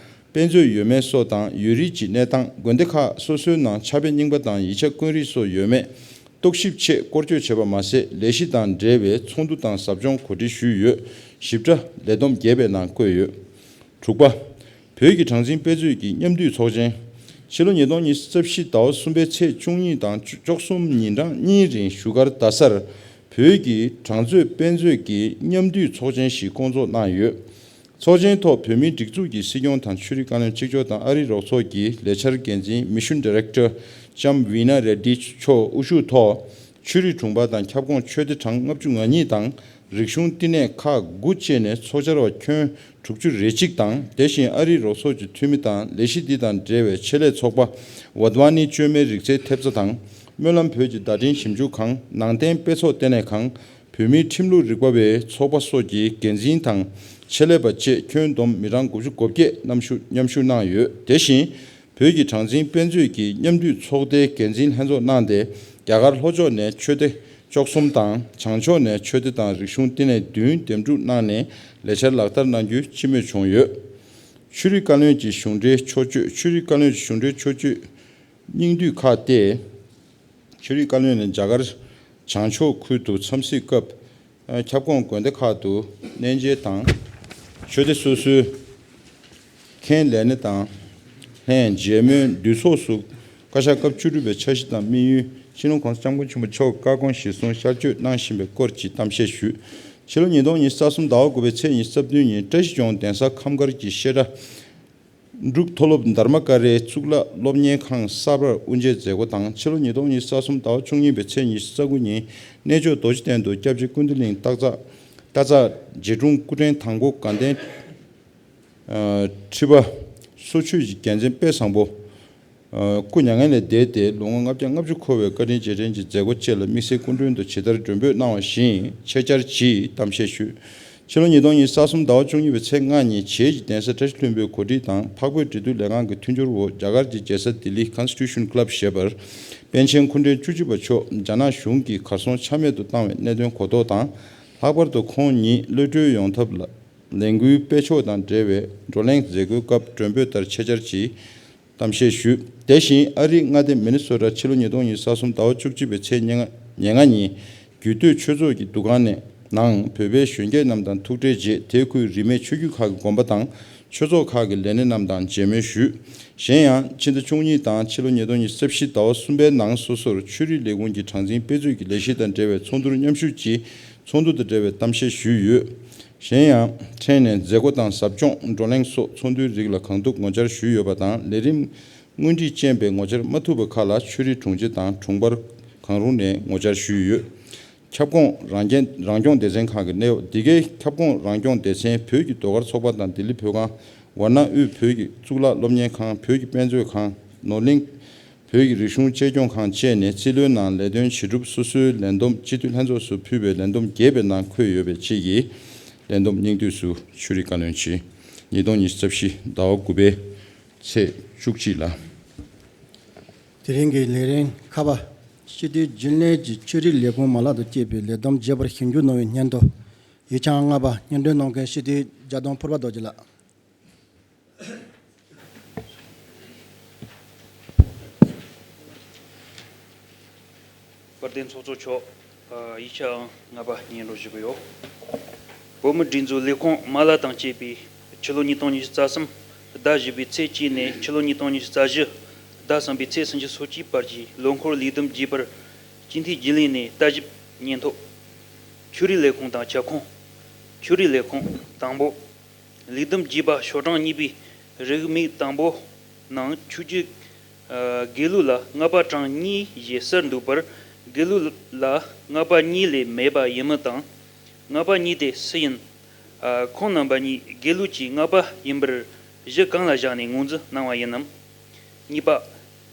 དཔེ་མཛོད་ཡོད་མེད་སོགས་དང་ཡོད་རིགས་ཀྱི་གནས་སྟངས། དགོན་སྡེ་ཁག་སོ་སོའི་ནང་ཕྱག་དཔེ་རྙིང་པ་དང་ཡིག་ཆ་དཀོན་རིགས་སོགས་ཡོད་མེད་རྟོག་ཞིབ་ཆེད་སྐོར་སྐྱོད་བྱས་པ་མ་ཟད། ལས་གཞི་དང་འབྲེལ་བའི་ཚོགས་འདུ་དང་ཟབ་སྦྱོང་གོ་སྒྲིག་ཞུས་ཡོད། ཞིབ་ཕྲ་ལས་བསྡོམས་རྒྱས་པའི་ནང་བཀོད་ཡོད། དྲུག་པ། བོད་ཀྱི་གྲངས་འཛིན་དཔེ་མཛོད་ཀྱི་མཉམ་འདུས་ཚོགས་ཆེན། ཕྱི་ལོ་ཉིས་སྟོང་ཉི་ཤུ་རྩ་བཞི་ཟླ་བ་གསུམ་པའི་ཚེས་བཅུ་གཉིས་དང་བཅུ་གསུམ་ཉིན་གྲངས་གཉིས་རིང་བཞུགས་སྒར་རྡ་སར་བོད་ཀྱི་གྲངས་མཛོད་དཔེ་མཛོད་ཀྱི་མཉམ་འདུས་ཚོགས་ཆེན་ཞིག་བསྐོང་ཚོགས་གནང་ཡོད། ཚོགས་ཆེན་ཐོག་བོད་མིའི་སྒྲིག་འཛུགས་ཀྱི་སྲིད་སྐྱོང་དང་ཆོས་རིག་བཀའ་བློན་གཅིག་ལྕོགས་དང་ཨ་རིའི་རོགས་ཚོགས་ཀྱི་ལས་འཆར་འགན་འཛིན་Mission Director ལྕམ་ཝི་ན་རེ་ཌི་མཆོག་དབུ་བཞུགས་ཐོག་ཆོས་རིག་དྲུང་འཕར་དང་ཁྱབ་ཁོངས་ཆོས་སྡེ་གྲངས་ལྔ་བཅུ་ང་གཉིས་དང་། རིག་གཞུང་བསྟི་གནས་ཁག་དགུ་བཅས་ནས་ཚོགས་བཅར་བ་ཁྱོན་དྲུག་ཅུ་རེ་གཅིག་དང་། དེ་བཞིན་ཨ་རིའི་རོགས་ཚོགས་ཀྱི་འཐུས་མི་དང་ལས་གཞི་འདི་དང་འབྲེལ་བའི་ཆེད་ལས་ཚོགས་པ་ཝཱ་དྷ་ཝཱ་ནི་བཅོས་མའི་རིག་རྩལ་ཐེབས་རྩ་དང་། སྨོན་ལམ་བོད་ཀྱི་བརྡ་འཕྲིན་ཞིབ་འཇུག་ཁང་། ནང་བསྟན་དཔེ་ཚོགས་ལྟེ་གནས་ཁང་། བོད་མིའི་ཁྲིམས་ལུགས་རིག་པ་བའི་ཚོགས་པ་སོགས་ཀྱི་འགན་འཛིན་དང་ཆེད་ལས་པ་བཅས་ཁྱོན་བསྡོམས་མི་གྲངས་དགུ་བཅུ་གོ་བརྒྱད་མཉམ་ཞུགས་མཉམ་ཞུགས་གནང་ཡོད། དེ་བཞིན། བོད་ཀྱི་གྲངས་འཛིན་དཔེ་མཛོད་ཀྱི་མཉམ་འདུས་ཚོགས་སྡེའི་འགན་འཛིན་ལྷན་ཚོགས་གནང་སྟེ། རྒྱ་གར་ལྷོ་ཕྱོགས་ནས་ཆོས་སྡེ་བཅུ་གསུམ་དང་། བྱང་ཕྱོགས་ནས་ཆོས་སྡེ་དང་རིག་གཞུང་བསྟི་གནས་བདུན་འདེམས་སྒྲུག་གནང་ནས་ལས་འཆར་ལག་བསྟར་གནང་རྒྱུའི་སྤྱི་མོས་བྱུང་ཡོད། ཆོས་རིག་བཀའ་བློན་གྱི་གཞུང་འབྲེལ་ཕྱོགས་བསྐྱོད། ཆོས་རིག་བཀའ་བློན་གྱི་གཞུང་འབྲེལ་ཕྱོགས་བསྐྱོད་སྙིང་བསྡུས་ཁག་སྟེ། ཆོས་རིག་བཀའ་བློན་ནས་རྒྱ་གར་བྱང་ཕྱོགས་ཁུལ་དུ་འཚམས་གཟིགས་སྐབས། ཁྱབ་ཁོངས་དགོན་སྡེ་ཁག་ཏུ་གནས་མཇལ་དང་། ཆོས་སྡེ་སོ་སོའི་མཁན་ལས་སྣེ་དང་། ལྷན་མཇལ་མོལ་འདུ་ཚོགས་སུ་བཀའ་ཤག་སྐབས་བཅུ་དྲུག་པའི་འཆར་གཞི་དང་དམིགས་ཡུལ། སྤྱི་ནོར་༸གོང་ས་༸སྐྱབས་མགོན་ཆེན་པོ་མཆོག་བཀའ་དགོངས་གཞིར་བཟུང་ཤར་བསྐྱོད་གནང་བཞིན་པའི་སྐོར་གྱི་གཏམ་བཤད་ཞུས། ཕྱི་ལོ་ཉིས་སྟོང་ཉི་ཤུ་རྩ་གསུམ་ཟླ་བ་དགུ་པའི་ཚེས་ཉི་ཤུ་རྩ་བདུན་ཉིན་བཀྲ་ཤིས་ལྗོངས་གདན་ས་ཁམས་དཀར་གྱི་བཤད་གྲྭ། འབྲུག་མཐོ་སློབ་དྷརྨ་ཀ་རའི་གཙུག་ལག་སློབ་གཉེར་ཁང་གསར་པར་དབུ་འབྱེད་མཛད་སྒོ་དང་། ཕྱི་ལོ་ཉིས་སྟོང་ཉི་ཤུ་རྩ་གསུམ་ཟླ་བ་བཅུ་གཉིས་པའི་ཚེས་ཉི་ཤུ་རྩ་དགུ་ཉིན་གནས་མཆོག་རྡོ་རྗེ་གདན་དུ་སྐྱབས་རྗེ་ཀུན་བདེ་གླིང་སྟག་ཚང་། སྟག་ཚང་རྗེ་དྲུང་སྐུ་ཕྲེང་དང་པོ་དགའ་ལྡན་ཁྲི་པ་སོ་ཆོས་ཀྱི་རྒྱལ་མཚན་དཔལ་བཟང་པོ་སྐུ་མྱ་ངན་ལས་འདས་ཏེ་ལོ་ངོ་ལྔ་བརྒྱ་ལྔ་བཅུ་འཁོར་བའི་བཀའ་དྲིན་རྗེས་དྲན་གྱི་མཛད་སྒོ་བཅས་ལ་དམིགས་བསལ་སྐུ་མགྲོན་དུ་ཇི་ལྟར་མགྲོན་འབོད་གནང་བ་བཞིན་ཆེད་བཅར་གྱིས་གཏམ་བཤད་ཞུས། ཕྱི་ལོ་ཉིས་སྟོང་ཉི་ཤུ་རྩ་གསུམ་ཟླ་བ་བཅུ་གཉིས་པའི་ཚེས་ལྔ་ཉིན་བྱེས་ཀྱི་གདན་ས་བཀྲ་ཤིས་ལྷུན་པོའི་གོ་སྒྲིག་དང་འཕགས་བོད་འབྲེལ་མཐུད་ལས་ཁང་གི་མཐུན་འགྱུར་འོག་རྒྱ་གར་གྱི་རྒྱལ་ས་ལྡི་ལི་Constitution Club ཞེས་པར་པཎ་ཆེན་སྐུ་ཕྲེང་བཅུ་གཅིག་པ་མཆོག་རྒྱ་ནག་གཞུང་གིས་གར་སོང་ཆ་མེད་དུ་བཏང་བའི་གནད་དོན་གོ་རྟོགས་དང་། ལྷག་པར་དུ་ཁོང་ཉིད་གློད་གྲོལ་ཡོང་ཐབས་ལ་ལས་འགུལ་སྤེལ་ཕྱོགས་དང་འབྲེལ་བའི་བགྲོ་གླེང་མཛད་སྒོའི་སྐབས་མགྲོན་འབོད་ལྟར་ཆེད་བཅར་གྱིས་གཏམ་བཤད་ཞུས། དེ་བཞིན་ཨ་རིའི་མངའ་སྡེ་མི་ནི་སོ་ཊ་ཕྱི་ལོ་ཉིས་སྟོང་ཉི་ཤུ་རྩ་གསུམ་ཟླ་བ་བཅུ་གཅིག་པའི་ཚེས་ཉེར་ལྔ་ཉིན་རྒྱུད་སྟོད་ཆོས་ཚོགས་ཀྱི་འདུ་ཁང་ནས་ནང་བོད་པའི་གཞོན་སྐྱེས་རྣམས་དང་ཐུག་འཕྲད་རྗེས། དེ་ཁུལ་རིས་མེད་ཆོས་བརྒྱུད་ཁག་གི་དགོན་པ་དང་ཆོས་ཚོགས་ཁག་གི་ལས་སྣེ་རྣམས་དང་མཇལ་མོལ་ཞུས། གཞན་ཡང་ཕྱི་ཟླ་བཅུ་གཉིས་དང་ཕྱི་ལོ་ཉིས་སྟོང་ཉི་ཤུ་རྩ་བཞི་ཟླ་བ་གསུམ་པའི་ནང་སོ་སོར་ཆོས་རིག་ལས་ཁུངས་ཀྱི་གྲངས་འཛིན་དཔེ་མཛོད་ཀྱི་ལས་གཞི་དང་འབྲེལ་བའི་ཚོགས་འདུར་མཉམ་ཞུགས་ཀྱིས་ཚོགས་འདུ་དང་འབྲེལ་བའི་གཏམ་བཤད་ཞུས་ཡོད། གཞན་ཡང་ཕྲན་ནས་མཛད་སྒོ་དང་ཟབ་སྦྱོང་བགྲོ་གླེང་སོགས་ཚོགས་འདུའི་རིགས་ལ་གང་ཐུབ་ངོ་བཅར་ཞུས་ཡོད་པ་དང་། ལས་རིམ་དངོས་བྲིས་ཅན་པའི་ངོ་བཅར་མ་ཐུབ་པ་ཁག་ལ་ཆོས་རིག་དྲུང་ཆེ་དང་དྲུང་འཕར་གང་རུང་ནས་ངོ་བཅར་ཞུས་ཡོད། ཁྱབ་ཁོངས་རང་རྒྱལ་རང་སྐྱོང་སྡེ་ཚན་ཁག་གི་གནས་བབ། འདི་གའི་ཁྱབ་ཁོངས་རང་སྐྱོང་སྡེ་ཚན་བོད་ཀྱི་ཟློས་གར་ཚོགས་པ་དང་ལྡི་ལི་བོད་ཁང་། ཝཱ་ཎ་དབུས་བོད་ཀྱི་གཙུག་ལག་སློབ་གཉེར་ཁང་། བོད་ཀྱི་དཔེ་མཛོད་ཁང་། ནོར་གླིང་བོད་ཀྱི་རིག་གཞུང་གཅེས་སྐྱོང་ཁང་བཅས་ནས་རྩིས་ལོའི་ནང་ལས་དོན་བྱེད་སྒྲུབ་སོ་སོའི་ལས་བསྡོམས་སྤྱི་འཐུས་ལྷན་ཚོགས་སུ་ཕུལ་བའི་ལས་བསྡོམས་རྒྱས་པའི་ནང་འཁོད་ཡོད་པའི་ཆེད་ཀྱི་ལས་བསྡོམས་སྙིང་བསྡུས་སུ་ཆོས་རིག་བཀའ་བློན་གྱིས་ཉིས་སྟོང་ཉི་ཤུ་རྩ་བཞི་ཟླ་བ་དགུ་པའི་ཚེས་བཅུ་གཅིག་ལ། དེ་རིང་གི་ལས་རིམ་ཁ་པ། སྤྱི་འཐུས་རྒྱུན་ལས་ཀྱི་ཆོས་རིག་ལས་ཁུངས་མ་ལག་ཏུ་བསྐྱེད་པའི་ལས་བསྡོམས་རྒྱས་པར་ཞིབ་འཇུག་གནང་བའི་སྙན་ཐོ། ཡིག་ཆ་ལྔ་པ། སྙན་སྒྲོན་གནང་མཁན་སྤྱི་འཐུས་རྒྱ་རྡོ་ཕུར་པ་རྡོ་རྗེ་ལགས། དཔལ་ལྡན་ཚོགས་གཙོ་མཆོག་ཨ། ཡིག་ཆ་ཨང་ལྔ་པ་སྙན་སྒྲོན་ཞུ་གི་ཡོད། བོད་མིའི་སྒྲིག་འཛུགས་ལས་ཁུངས་མ་ལག་དང་བཅས་པའི་ཕྱི་ལོ་ཉིས་སྟོང་ཉི་ཤུ་རྩ་གསུམ་ཟླ་བཞི་པའི་ཚེས་གཅིག་ནས་ཕྱི་ལོ་ཉིས་སྟོང་ཉི་ཤུ་རྩ་བཞི་ཟླ་གསུམ་པའི་ཚེས་སུམ་ཅུ་སོ་གཅིག་བར་གྱི་ལོ་འཁོར་ལས་བསྡོམས་རྒྱས་པར་སྤྱི་འཐུས་རྒྱུན་ལས་ནས་བརྟག་ཞིབ་སྙན་ཐོ། ཆོས་རིག་ལས་ཁུངས་དང་ཁྱབ་ཁོངས། ཆོས་རིག་ལས་ཁུངས། དང་པོ། ལས་བསྡོམས་རྒྱས་པ་ཤོག་གྲངས་གཉིས་པའི་རིགས་དམིགས་དང་པོ་ནང་ཆོས་བརྒྱུད། ཨ། དགེ་ལུགས་ལ་ལྔ་པ་གྲངས་གཉིས་ཞེས་གསལ་འདུག་པར། དགེ་ལུགས་ལ་ལྔ་པ་གཉིས་ལས་མེད་པ་ཡིན་མིན་དང་། ལྔ་པ་གཉིས་དེ་སུ་ཡིན། ཨ། ཁོང་རྣམ་པ་གཉིས་དགེ་ལུགས་ཀྱི་ལྔ་པ་ཡིན་པར་གཞི་གང་ལ་བཞག་ནས་ངོས་འཛིན་གནང་བ་ཡིན་ནམ། གཉིས་པ།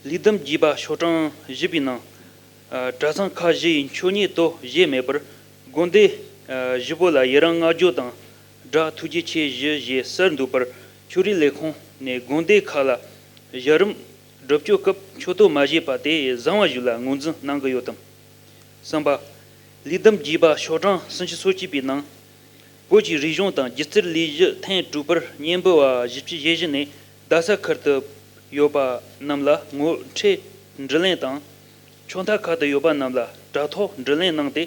ལས་བསྡོམས་རྒྱས་པ་ཤོག་གྲངས་བཞི་པའི་ནང་། ཨ། གྲྭ་ཚང་ཁག་བཞི་ཡི་མཆོད་གཉེར་དོ་བཞི་མེད་པར། དགོན་སྡེ། ཨ། བཞི་པོ་ལ་ཡི་རང་བསྔགས་བརྗོད་དང་སྒྲ་ཐུགས་རྗེ་ཆེ་བཞི་ཞེས་གསལ་འདུག་པར། ཆོས་རིག་ལས་ཁུངས་ནས་དགོན་སྡེ་ཁག་ལ་གཞི་རིམ་སྒྲུབ་སྐྱོར་སྐབས་མཆོད་དོ་མ་བཞེས་པ་དེ་བཟང་བ་ཞིག་ལ་ངོས་འཛིན་གནང་གི་ཡོད་དམ། གསུམ་པ། ལས་བསྡོམས་རྒྱས་པ་ཤོག་གྲངས་སུམ་ཅུ་སོ་གཅིག་པའི་ནང་། བོད་ཀྱི་རིག་གཞུང་དང་སྒྱུ་རྩལ་ལས་གཞི་ཐད་གྲོས་པར་སྙན་འབུལ་བ་བཞི་བཅུ་ཞེ་བཞི་ནས་རྡ་ས་ཁུལ་དུ་ཡོད་པ་རྣམས་ལ་ངོ་འཕྲད་དྲི་ལན་དང་། ཕྱོགས་མཐའ་ཁག་ཏུ་ཡོད་པ་རྣམས་ལ་དྲ་ཐོག་དྲི་ལན་གནང་སྟེ།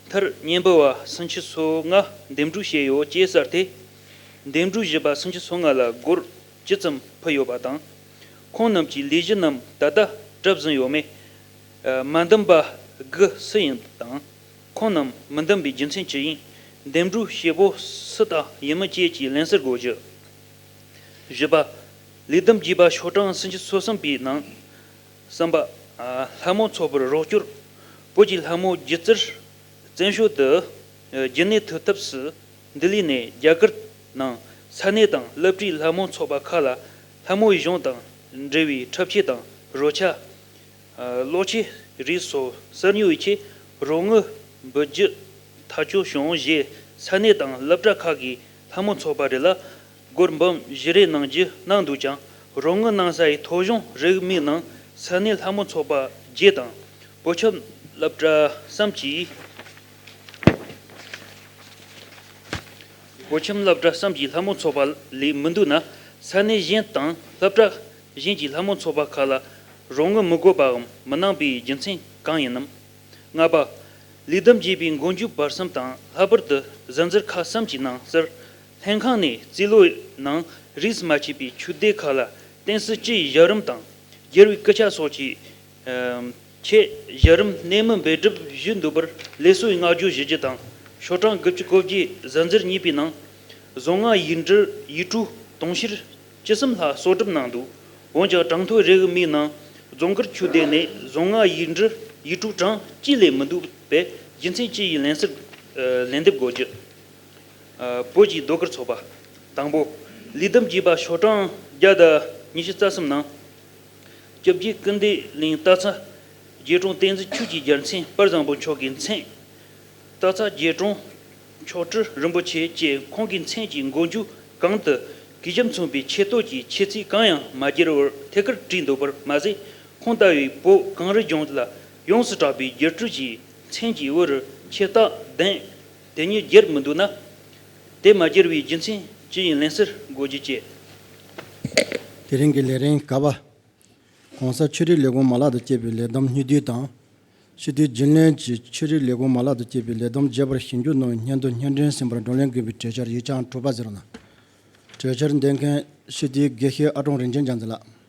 མཐར་སྙན་འབུལ་བ་སུམ་ཅུ་སོ་ལྔ་འདེམས་སྒྲུག་བྱས་ཡོད་ཅེས་གསལ་ཏེ། འདེམས་སྒྲུག་བྱས་པ་སུམ་ཅུ་སོ་ལྔ་ལ་སྒོར་ཇི་ཙམ་ཕུལ་ཡོད་པ་དང་། ཁོང་རྣམས་ཀྱི་ལས་གཞི་རྣམས་ད་ལྟ་གྲུབ་ཟིན་ཡོད་མེད། མ་འདེམས་པ་དགུ་སུ་ཡིན་དང་། ཁོང་རྣམས་མི་འདེམས་པའི་རྒྱུ་མཚན་ཅི་ཡིན། འདེམས་སྒྲུག་བྱེད་པོ་སུ་དག་ཡིན་མིན་བཅས་ཀྱི་ལན་ཟུར་དགོས་རྒྱུ། བཞི་པ། ལས་བསྡོམས་རྒྱས་པ་ཤོག་གྲངས་སུམ་ཅུ་སོ་གསུམ་པའི་ནང་། གསུམ་པ། ལྷ་མོ་ཚོགས་པར་རོགས་སྐྱོར། བོད་ཀྱི་ལྷ་མོ་སྒྱུ་རྩལ་བཙན་བྱོལ་དུ་རྒྱུན་གནས་ཐུབ་ཐབས་སུ། ལྡི་ལི་ནས་རྒྱ་གར་ནང་ས་གནས་དང་སློབ་གྲྭའི་ལྷ་མོ་ཚོགས་པ་ཁག་ལ་ལྷ་མོའི་གཞུང་དང་འབྲེལ་བའི་འཁྲབ་ཆས་དང་རོལ་ཆ། གློག་ཆས་རིགས་སོགས་གསར་ཉོ་ཡི་ཆེད་རོགས་དངུལ་འབུལ་རྒྱུ་ཐག་གཅོད་བྱུང་རྗེས། ས་གནས་དང་སློབ་གྲྭ་ཁག་གི་ལྷ་མོ་ཚོགས་པ་རེ་ལ་སྒོར་འབུམ་བཞི་རེ་གནང་རྒྱུ་གནང་འདུག་ཀྱང་། རོགས་དངུལ་གནང་ས་ཡི་ཐོ་གཞུང་རིགས་མིག་ནང་ས་གནས་ལྷ་མོ་ཚོགས་པ་བརྒྱད་དང་། བོད་ཁྱིམ་སློབ་གྲྭ་གསུམ་གྱི། བོད་ཁྱིམ་སློབ་གྲྭ་གསུམ་གྱི་ལྷ་མོ་ཚོགས་པ་ལས་མི་འདུག་ན། ས་གནས་གཞན་དང་སློབ་གྲྭ་གཞན་གྱི་ལྷ་མོ་ཚོགས་པ་ཁག་ལ་རོགས་དངུལ་མི་དགོས་པའམ་མི་གནང་པའི་རྒྱུ་མཚན་གང་ཡིན་ནམ། ལྔ་པ། ལས་བསྡོམས་རྒྱས་པའི་མགོ་མཇུག་བར་གསུམ་དང་། ལྷག་པར་དུ་གཟའ་འཛིན་ཁག་གསུམ་གྱི་ནང་གསར་ལྷན་ཁང་ནས་རྩིས་ལོའི་ནང་རིས་མ་ཆད་པའི་ཆོས་སྡེ་ཁག་ལ་ཏོག་ཙམ་སྤྱི་ཡི་བཞག་རིམ་དང་། སྒྱུར་བའི་སྐུ་ཆས་སོགས་ཀྱི་ཆེད་བཞག་རིམ་གནས་མུ་འབེལ་སྒྲུབ་ཞུས་འདུག་པར་ལེགས་སོ་ཡི་བསྔགས་བརྗོད་ཞུ་རྒྱུ་དང་། ཤོག་གྲངས་དགུ་བཅུ་གོ་བརྒྱད་གཟའ་འཛིན་གཉིས་པའི་ནང་། རྫོང་ལྔ་ཡིག་འབྲུ་ཡིག་དྲུག་དུང་ཕྱུར་བཅུ་གསུམ་ལྷག་གསོག་སྒྲུབ་གནང་འདུག་འོན་ཀྱང་གྲངས་ཐོ་རེའུ་མིག་ནང་རྫོང་སྒར་ཆོས་སྡེ་ནས་རྫོང་ལྔ་ཡིག་འབྲུ་ཡིག་དྲུག་གྲངས་གཅིག་ལས་མི་འདུག་པས་རྒྱུ་མཚན་ཅི་ཡིན་ལན་ཟུར་ལན་འདེབས་དགོས་རྒྱུ། བོད་ཀྱི་ཟློས་གར་ཚོགས་པ། དང་པོ། ལས་བསྡོམས་རྒྱས་པ་ཤོག་གྲངས་བརྒྱ་དང་ཉི་ཤུ་རྩ་གསུམ་ནང་། བཅོ་བརྒྱད་སྐུ་ལྡེ་གླིང་སྟག་ཚང་རྗེ་དྲུང་བསྟན་འཛིན་ཆོས་ཀྱི་རྒྱལ་མཚན་དཔལ་བཟང་པོ་མཆོག་གི་མཚན། སྟག་ཚང་རྗེ་དྲུང་མཆོག་སྤྲུལ་རིན་པོ་ཆེ་བཅས་ཁོང་གི་མཚན་གྱི་མགོ་མཇུག་གང་དུ་གུས་ཞབས་མཚོན་པའི་ཆེ་བསྟོད་ཀྱི་ཆེ་ཚིག་གང་ཡང་མ་བསྒྱུར་བར་ཐད་ཀར་བྲིས་འདུག་པར་མ་ཟད། ཁོང་ལྟ་བུའི་བོད་གངས་རི་ལྗོངས་ལ་ཡོངས་སུ་གྲགས་པའི་སྒྱུ་འཕྲུལ་གྱི་མཚན་གྱི་དབུ་རུ་ཆེ་རྟགས་ལྡན། དེ་ཉིད་བསྒྱུར་མི་འདུག་ན། དེ་མ་བསྒྱུར་བའི་རྒྱུ་མཚན་ཅི་ཡིན་ལན་ཟུར་དགོས་རྒྱུ་བཅས། དེ་རིང་གི་ལས་རིམ་ག་བ། ༸གོང་ས་ཆོས་རིག་ལས་ཁུངས་མ་ལག་ཏུ་བཅས་པའི་ལས་བསྡོམས་སྙིང་བསྡུས་དང་། སྤྱི་འཐུས་རྒྱུན་ལས་ཀྱིས་ཆོས་རིག་ལས་ཁུངས་མ་ལག་ཏུ་བཅས་པའི་ལས་བསྡོམས་རྒྱས་པར་ཞིབ་འཇུག་གནང་བའི་སྙན་ཐོ་སྙན་སྒྲོན་ཟིན་པར་བགྲོ་གླེང་དགོས་པའི་གྲོས་འཆར་ཡིག་ཆ་དྲུག་པ་ཟེར་ན། གྲོས་འཆར་འདོན་མཁན་སྤྱི་འཐུས་དགེ་བཤེས་ཨ་ཀྲོང་རིན་ཆེན་རྒྱ་མཚོ་ལགས།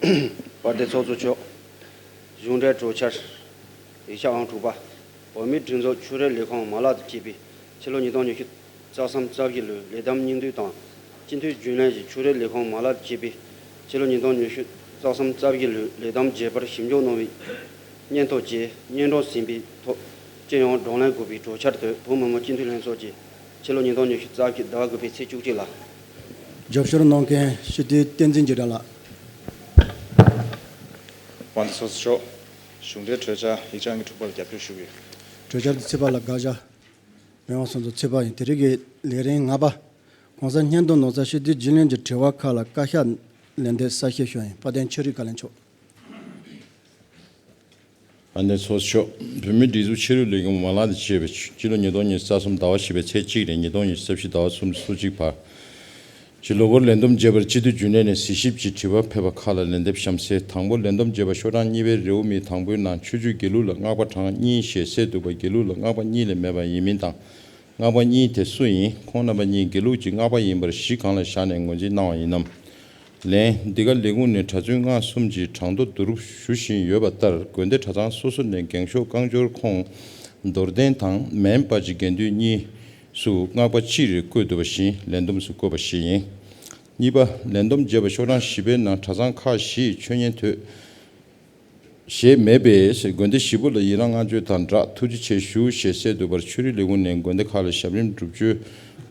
དཔལ་ལྡན་ཚོགས་གཙོ་མཆོག་གཞུང་འབྲེལ་གྲོས་འཆར། ཡིག་ཆ་ཨང་དྲུག་པ། བོད་མིའི་སྒྲིག་འཛུགས་ཆོས་རིག་ལས་ཁུངས་མ་ལག་ཏུ་བཅས་པའི་ཕྱི་ལོ་ཉིས་སྟོང་ཉི་ཤུ་རྩ་གསུམ་རྩ་བཞི་ལོའི་ལས་བསྡོམས་སྙིང་བསྡུས་དང་། སྤྱི་འཐུས་རྒྱུན་ལས་ཀྱིས་ཆོས་རིག་ལས་ཁུངས་མ་ལག་ཏུ་བཅས་པའི་ཕྱི་ལོ་ཉིས་སྟོང་ཉི་ཤུ་རྩ་གསུམ་རྩ་བཞི་ལོའི་ལས་བསྡོམས་རྒྱས་པར་ཞིབ་འཇུག་གནང་བའི་སྙན་ཐོ་བཅས་སྙན་སྒྲོན་ཟིན་པའི་ཐོག་སྤྱི་ཡོངས་བགྲོ་གླེང་དགོས་པའི་གྲོས་འཆར་དེ་བོད་མི་མང་སྤྱི་འཐུས་ལྷན་ཚོགས་ཀྱིས་ཕྱི་ལོ་ཉིས་སྟོང་ཉི་ཤུ་རྩ་བཞི་ཟླ་བ་དགུ་པའི་ཚེས་བཅུ་གཅིག་ལ། རྒྱབ་སྐྱོར་གནང་མཁན་སྤྱི་འཐུས་བསྟན་འཛིན་འཇིགས་བྲལ་ལགས། དཔལ་ལྡན་ཚོགས་གཙོ་མཆོག་གཞུང་འབྲེལ་གྲོས་འཆར་ཡིག་ཆ་ཨང་ཀི་དྲུག་པ་ལ་རྒྱབ་སྐྱོར་ཞུ་གི་ཡོད། གྲོས་འཆར་དེ་ཚིག་པ་ལ་དགག་བྱ། མི་དབང་སོགས་ཚོ་ཚིག་པ་ཡིན། དེ་རིང་གི་ལས་རིམ་ལྔ་པ། ༸གོང་ས་སྙན་ཐོ་ནང་གསལ་སྤྱི་འཐུས་རྒྱུན་ལས་ཀྱི་དྲི་བ་ཁག་ལ་བཀའ་ཤག་ལན་འདེབས་གསལ་བཤད་ཞུ་ཡིན། དཔལ་ལྡན་ཆོས་རིག་བཀའ་བློན་མཆོག་དཔལ་ལྡན་ཚོགས་གཙོ་མཆོག་བོད་མིའི་སྒྲིག་འཛུགས་ཆོས་རིག་ལས་ཁུངས་མ་ལག་ཏུ་བཅས་པའི་སྤྱི་ལོ་ཉིས་སྟོང་ཉི་ཤུ་རྩ་གསུམ་ཟླ་བ་བཞི་པའི་ཚེས་གཅིག་ནས་ཉིས་སྟོང་ཉི་ཤུ་རྩ་བཞི་ཟླ་བ་གསུམ་ཚེས་གཅིག་བར་གྱི་ལོ་འཁོར་ལས་བསྡོམས་རྒྱས་པར་སྤྱི་འཐུས་རྒྱུན་ལས་ནས་གཟིགས་ཞིབ་ཀྱི་དྲི་བ་ཕེབས་པ་ཁག་ལ་ལན་འདེབས་གཤམ་གསལ། དང་པོ། ལས་བསྡོམས་རྒྱས་པ་ཤོག་གྲངས་གཉིས་པའི་རེའུ་མིག་དང་པོའི་ནང་ཆོས་རྒྱུད་དགེ་ལུགས་ལ་སྔགས་པ་གྲངས་གཉིས་ཞེས་གསལ་འདུག་པ། དགེ་ལུགས་ལ་སྔགས་པ་གཉིས་ལས་མེད་པ་ཡིན་མིན་དང་། སྔགས་པ་གཉིས་དེ་སུ་ཡིན། ཁོང་རྣམ་པ་གཉིས་དགེ་ལུགས་ཀྱི་སྔགས་པ་ཡིན་པར་གཞི་གང་ལ་བཞག་ནས་ངོས་འཛིན་གནང་བ་ཡིན་ནམ། ལན། འདི་ག་ལས་ཁུངས་ནས་གྲྭ་བཙུན་སྔགས་གསུམ་གྱི་གྲངས་ཐོ་བསྡུ་རུབ་ཞུ་བཞིན་ཡོད་པ་ལྟར། དགོན་སྡེ་གྲྭ་ཚང་སོ་སོ་ནས་འགེངས་ཤོག་རྐང་འབྱོར་ཁོངས་རྡོར་གདན་དང་མན་པ་ཅིག་དགེ་འདུན་གཉིས་སུ་སྔགས་པ་གཅིག་རེ་བཀོད་འདུག་པ་བཞིན་ལས་བསྡོམས་སུ་བཀོད་པ་ཞིག་ཡིན། གཉིས་པ། ལས་བསྡོམས་རྒྱས་པ་ཤོག་གྲངས་བཞི་པའི་ནང་གྲྭ་ཚང་ཁག་བཞིས་ཆོས་ཉན་དོད་ཞེས་མེད་པས། དགོན་སྡེ་བཞི་པོ་ལ་ཡི་རང་བསྔགས་བརྗོད་དང་སྦྲགས་ཐུགས་རྗེ་ཆེ་ཞུ་ཞེས་གསལ་འདུག་པར། ཆོས་རིག་ལས་ཁུངས་ནས་དགོན་སྡེ་ཁག་ལ་ཞབས་རིམ་སྒྲུབ་མཆོད་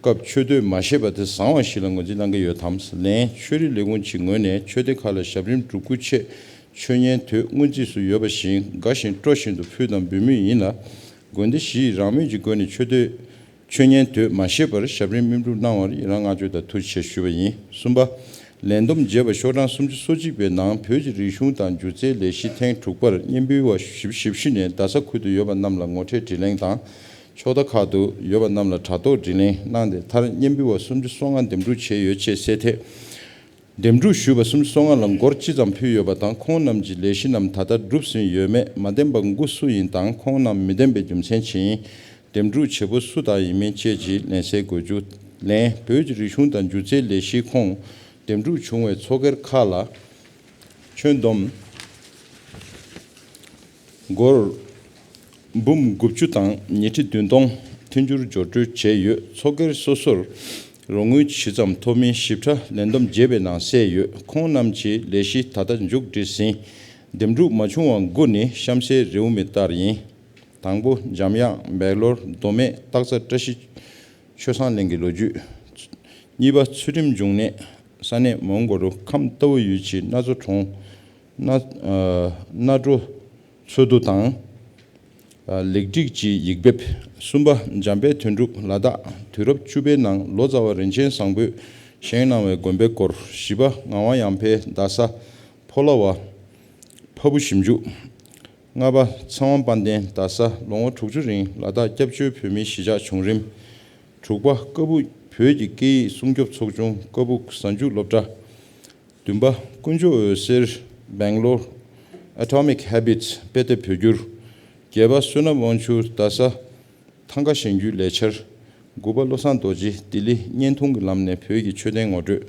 སྐབས་མཆོད་བསྟོད་མ་བཞེས་པ་དེ་བཟང་བ་ཞིག་ལ་ངོས་འཛིན་གནང་གི་ཡོད་དམ། ལན། ཆོས་རིག་ལས་ཁུངས་ཀྱི་ངོས་ནས་མཆོད་རྟེན་ཁག་ལ་ཞབས་རིམ་སྒྲུབ་སྐུལ་ཆེད་ཆོས་ཉན་དོད་སྔོན་རྩིས་སུ་ཡོད་པ་བཞིན་དགའ་བཞིན་སྤྲོ་བཞིན་དུ་ཕུལ་དང་འབུལ་མུས་ཡིན་ལ། དགོན་སྡེ་བཞིས་རང་མོས་ཀྱི་སྒོ་ནས་མཆོད་བསྟོད་ཆོས་ཉན་དོད་མ་བཞེས་པར་ཞབས་རིམ་སྨིན་སྒྲུབ་གནང་བར་ཡི་རང་བསྔགས་བརྗོད་དང་ཐུགས་རྗེ་ཆེ་ཞུས་པ་ཡིན། གསུམ་པ། ལས་བསྡོམས་བརྒྱད་པ་ཤོག་གྲངས་སུམ་ཅུ་སོ་གཅིག་པའི་ནང་བོད་ཀྱི་རིག་གཞུང་དང་སྒྱུ་རྩལ་ལས་གཞི་ཐེངས་དྲུག་པར་སྙན་འབུལ་བ་ཞིབ་ཞིབ་ཞུས་ནས་རྡ་ས་ཁུལ་དུ་ཡོད་པ་རྣམས་ལ་ངོ་འཕྲད་དྲིས་ལན་དང་། ཕྱོགས་མཐའ་ཁག་ཏུ་ཡོད་པ་རྣམས་ལ་དྲ་ཐོག་དྲིས་ལན་གནང་སྟེ། མཐར་སྙན་འབུལ་བ་སུམ་ཅུ་སོ་ལྔ་འདེམས་སྒྲུག་བྱས་ཡོད་ཅེས་གསལ་ཐད། འདེམས་སྒྲུག་ཞུས་པ་སུམ་ཅུ་སོ་ལྔ་ལ་སྒོར་ཅི་ཙམ་ཕུལ་ཡོད་པ་དང་། ཁོང་རྣམས་ཀྱི་ལས་གཞི་རྣམས་ད་ལྟ་གྲུབ་ཟིན་ཡོད་མེད་མ་བསྟན་པ་འགོ་སུ་ཡིན་དང་། ཁོང་རྣམས་མི་བསྟན་པའི་རྒྱུ་མཚན་ཅི་ཡིན། འདེམས་སྒྲུག་བྱེད་པོ་སུ་དག་ཡིན་མིན་བཅས་ཀྱི་ལན་གསལ་དགོས་རྒྱུ། ལན། བོད་ཀྱི་རིག་གཞུང་དང་སྒྱུ་རྩལ་ལས་གཞིའི་ཁོངས་འདེམས་སྒྲུག་བྱུང་བའི་ཚོགས་སྒེར་ཁག་ལ་ཁྱོན་བསྡོམས་སྒོར་འབུམ་དགུ་བཅུ་དང་ཉིས་ཁྲི་བདུན་སྟོང་མཐུན་འགྱུར་སྦྱོར་སྤྲོད་བྱས་ཡོད། ཚོགས་སྒེར་སོ་སོར་རོགས་དངུལ་ཇི་ཙམ་ཐོབ་མིན་ཞིབ་ཕྲ་ལན་བསྡོམས་བརྒྱབ་པའི་ནང་གསལ་ཡོད། ཁོང་རྣམས་ཀྱི་ལས་གཞི་ད་ལྟ་མཇུག་སྒྲིལ་ཟིན། འདེམས་སྒྲུག་མ་བྱུང་བ་དགུ་ནི་གཤམ་གསལ་རེའུ་མིག་ལྟར་ཡིན། དང་པོ། འཇམ་དབྱངས། སྦེང་ལོར། མདོ་སྨད། སྟག་ཚང་། བཀྲ་ཤིས་ཆོས་བཟང་གླིང་གི་ལོ་རྒྱུས། གཉིས་པ། ཚུལ་ཁྲིམས་འབྱུང་གནས། ས་གནས་མོན་གྷོ་རུ་ཁམས་རྟའུ་ཡུལ་གྱི་སྣ་ཚོ་གྲོང་སྣ་སྣ་སྒྲོ་འཚོ་བསྡུ་དང་། ལེགས་སྒྲིག་གི་ཡིག་འབེབས། གསུམ་པ། འཇམ་དཔལ་དོན་གྲུབ་ལ་དྭགས་དུས་རབས་བཅུ་པའི་ནང་ལོ་ཙཱ་བ་རིན་ཆེན་བཟང་པོས་བཞེངས་གནང་བའི་དགོན་པའི་སྐོར། བཞི་པ། ངག་དབང་ཡར་འཕེལ་རྡ་ས་ཕོ་ལ་བ་ཕ་བུ་ཞིབ་འཇུག། ལྔ་པ། ཚེ་དབང་དཔལ་ལྡན་རྡ་ས་ལོ་ངོ་དྲུག་ཅུ་རིང་ལ་དྭགས་སྐྱབས་བཅོལ་བོད་མིའི་གཞིས་ཆགས་བྱུང་རིམ། དྲུག་པ། ཀ་སྦུག་བོད་ཀྱི་སྐད་ཡིག་སྲུང་སྐྱོབ་ཚོགས་ཆུང་། ཀ་སྦུག་གཟའ་མཇུག་སློབ་གྲྭ། བདུན་པ། དཀོན་མཆོག་འོད་ཟེར་སྦེང་ལོར། Atomic Habits དཔེ་དེབ་བོད་བསྒྱུར། བརྒྱད་པ། བསོད་ནམས་དབང་ཕྱུག་རྡ་ས་ཐང་ག་གཞེངས་རྒྱུའི་ལས་འཆར། དགུ་པ། བློ་བཟང་རྡོ་རྗེ་ལྡི་ལི་བརྙན་ཐུང་གི་ལམ་ནས་བོད་ཀྱི་མཆོད་རྟེན་ངོ་སྤྲོད།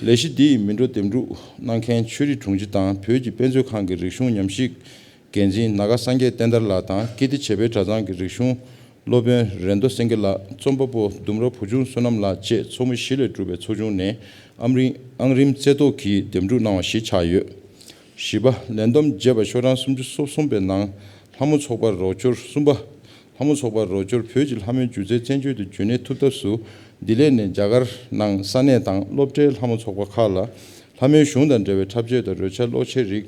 ལས་གཞི་འདི་ཡི་མི་འགྲོ་འདེམས་སྒྲུག་གནང་མཁན་ཆོས་རིག་དྲུང་ཆེ་དང་བོད་ཀྱི་དཔེ་མཛོད་ཁང་གི་རིག་གཞུང་ཉམས་ཞིབ་འགན་འཛིན་ནཱ་ག་སངས་རྒྱས་བསྟན་དར་ལགས་དང་། ཀིརྟི་བྱེས་པའི་གྲྭ་ཚང་གི་རིག་གཞུང་སློབ་དཔོན་རེ་མདོ་སེང་གེ་ལགས། རྩོམ་པ་པོ་ལྡུམ་ར་བུ་ཆུང་བསོད་ནམས་ལགས་བཅས་ཚོགས་མི་བཞི་ལས་གྲུབ་པའི་ཚོགས་ཆུང་ནས་ཨམ་རིམ་ཨང་རིམ་རྩེ་བཏོག་གིས་འདེམས་སྒྲུག་གནང་བ་ཞིག་ཆགས་ཡོད། བཞི་པ། ལས་བསྡོམས་བརྒྱད་པ་ཤོག་གྲངས་སུམ་ཅུ་སོ་གསུམ་པའི་ནང་ལྷ་མོ་ཚོགས་པར་རོགས་སྐྱོར། གསུམ་པ། ལྷ་མོ་ཚོགས་པར་རོགས་སྐྱོར། བོད་ཀྱི་ལྷ་མོའི་སྒྱུ་རྩལ་བཙན་བྱོལ་དུ་རྒྱུན་གནས་ཐུབ་ཐབས་སུ། ལྡི་ལི་ནས་རྒྱ་གར་ནང་ས་གནས་དང་སློབ་གྲྭའི་ལྷ་མོ་ཚོགས་པ་ཁག་ལ་ལྷ་མོའི་གཞུང་དང་འབྲེལ་བའི་འཁྲབ་ཆས་དང་རོལ་ཆ། གློག་ཆས་རིགས་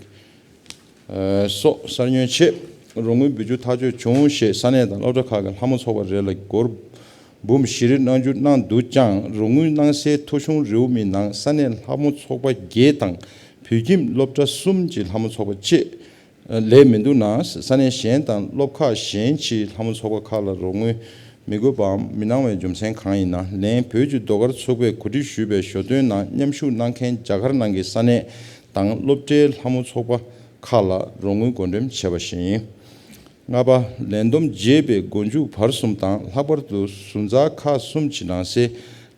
སོགས་གསར་ཉོའི་ཆེད་རོགས་དངུལ་འབུལ་རྒྱུ་ཐག་གཅོད་བྱུང་ཞེས་ས་གནས་དང་སློབ་གྲྭ་ཁག་གི་ལྷ་མོ་ཚོགས་པ་རེ་ལ་སྒོར་འབུམ་བཞི་རེ་གནང་རྒྱུ་གནང་འདུག་ཀྱང་། རོགས་དངུལ་གནང་སའི་ཐོ་གཞུང་རེའུ་མིག་ནང་ས་གནས་ལྷ་མོ་ཚོགས་པ་བརྒྱད་དང་བོད་ཁྱིམ་སློབ་གྲྭ་གསུམ་གྱི་ལྷ་མོ་ཚོགས་པ་བཅས་ལས་མི་འདུག་ན། ས་གནས་གཞན་དང་སློབ་ཁག་གཞན་གྱི་ལྷ་མོ་ཚོགས་པ་ཁག་ལ་རོགས་དངུལ་མི་དགོས་པའམ་མི་གནང་བའི་རྒྱུ་མཚན་གང་ཡིན་ན། ལན། བོད་ཀྱི་ཟློས་གར་ཚོགས་པས་གོ་སྒྲིག་ཞུས་པའི་ཞོ་སྟོན་ནང་མཉམ་ཞུགས་གནང་མཁན་རྒྱ་གར་ནང་གི་ས་གནས་དང་སློབ་གྲྭའི་ལྷ་མོ་ཚོགས་པ་ཁག་ལ་རོགས་དངུལ་བགོ་འགྲེམས་བྱས་པ་ཞིག་ཡིན། ལྔ་པ། ལས་བསྡོམས་བརྒྱད་པའི་མགོ་མཇུག་བར་གསུམ་དང་ལྷག་པར་དུ་ཟུར་འཛར་ཁག་གསུམ་གྱི་ནང་གསེས་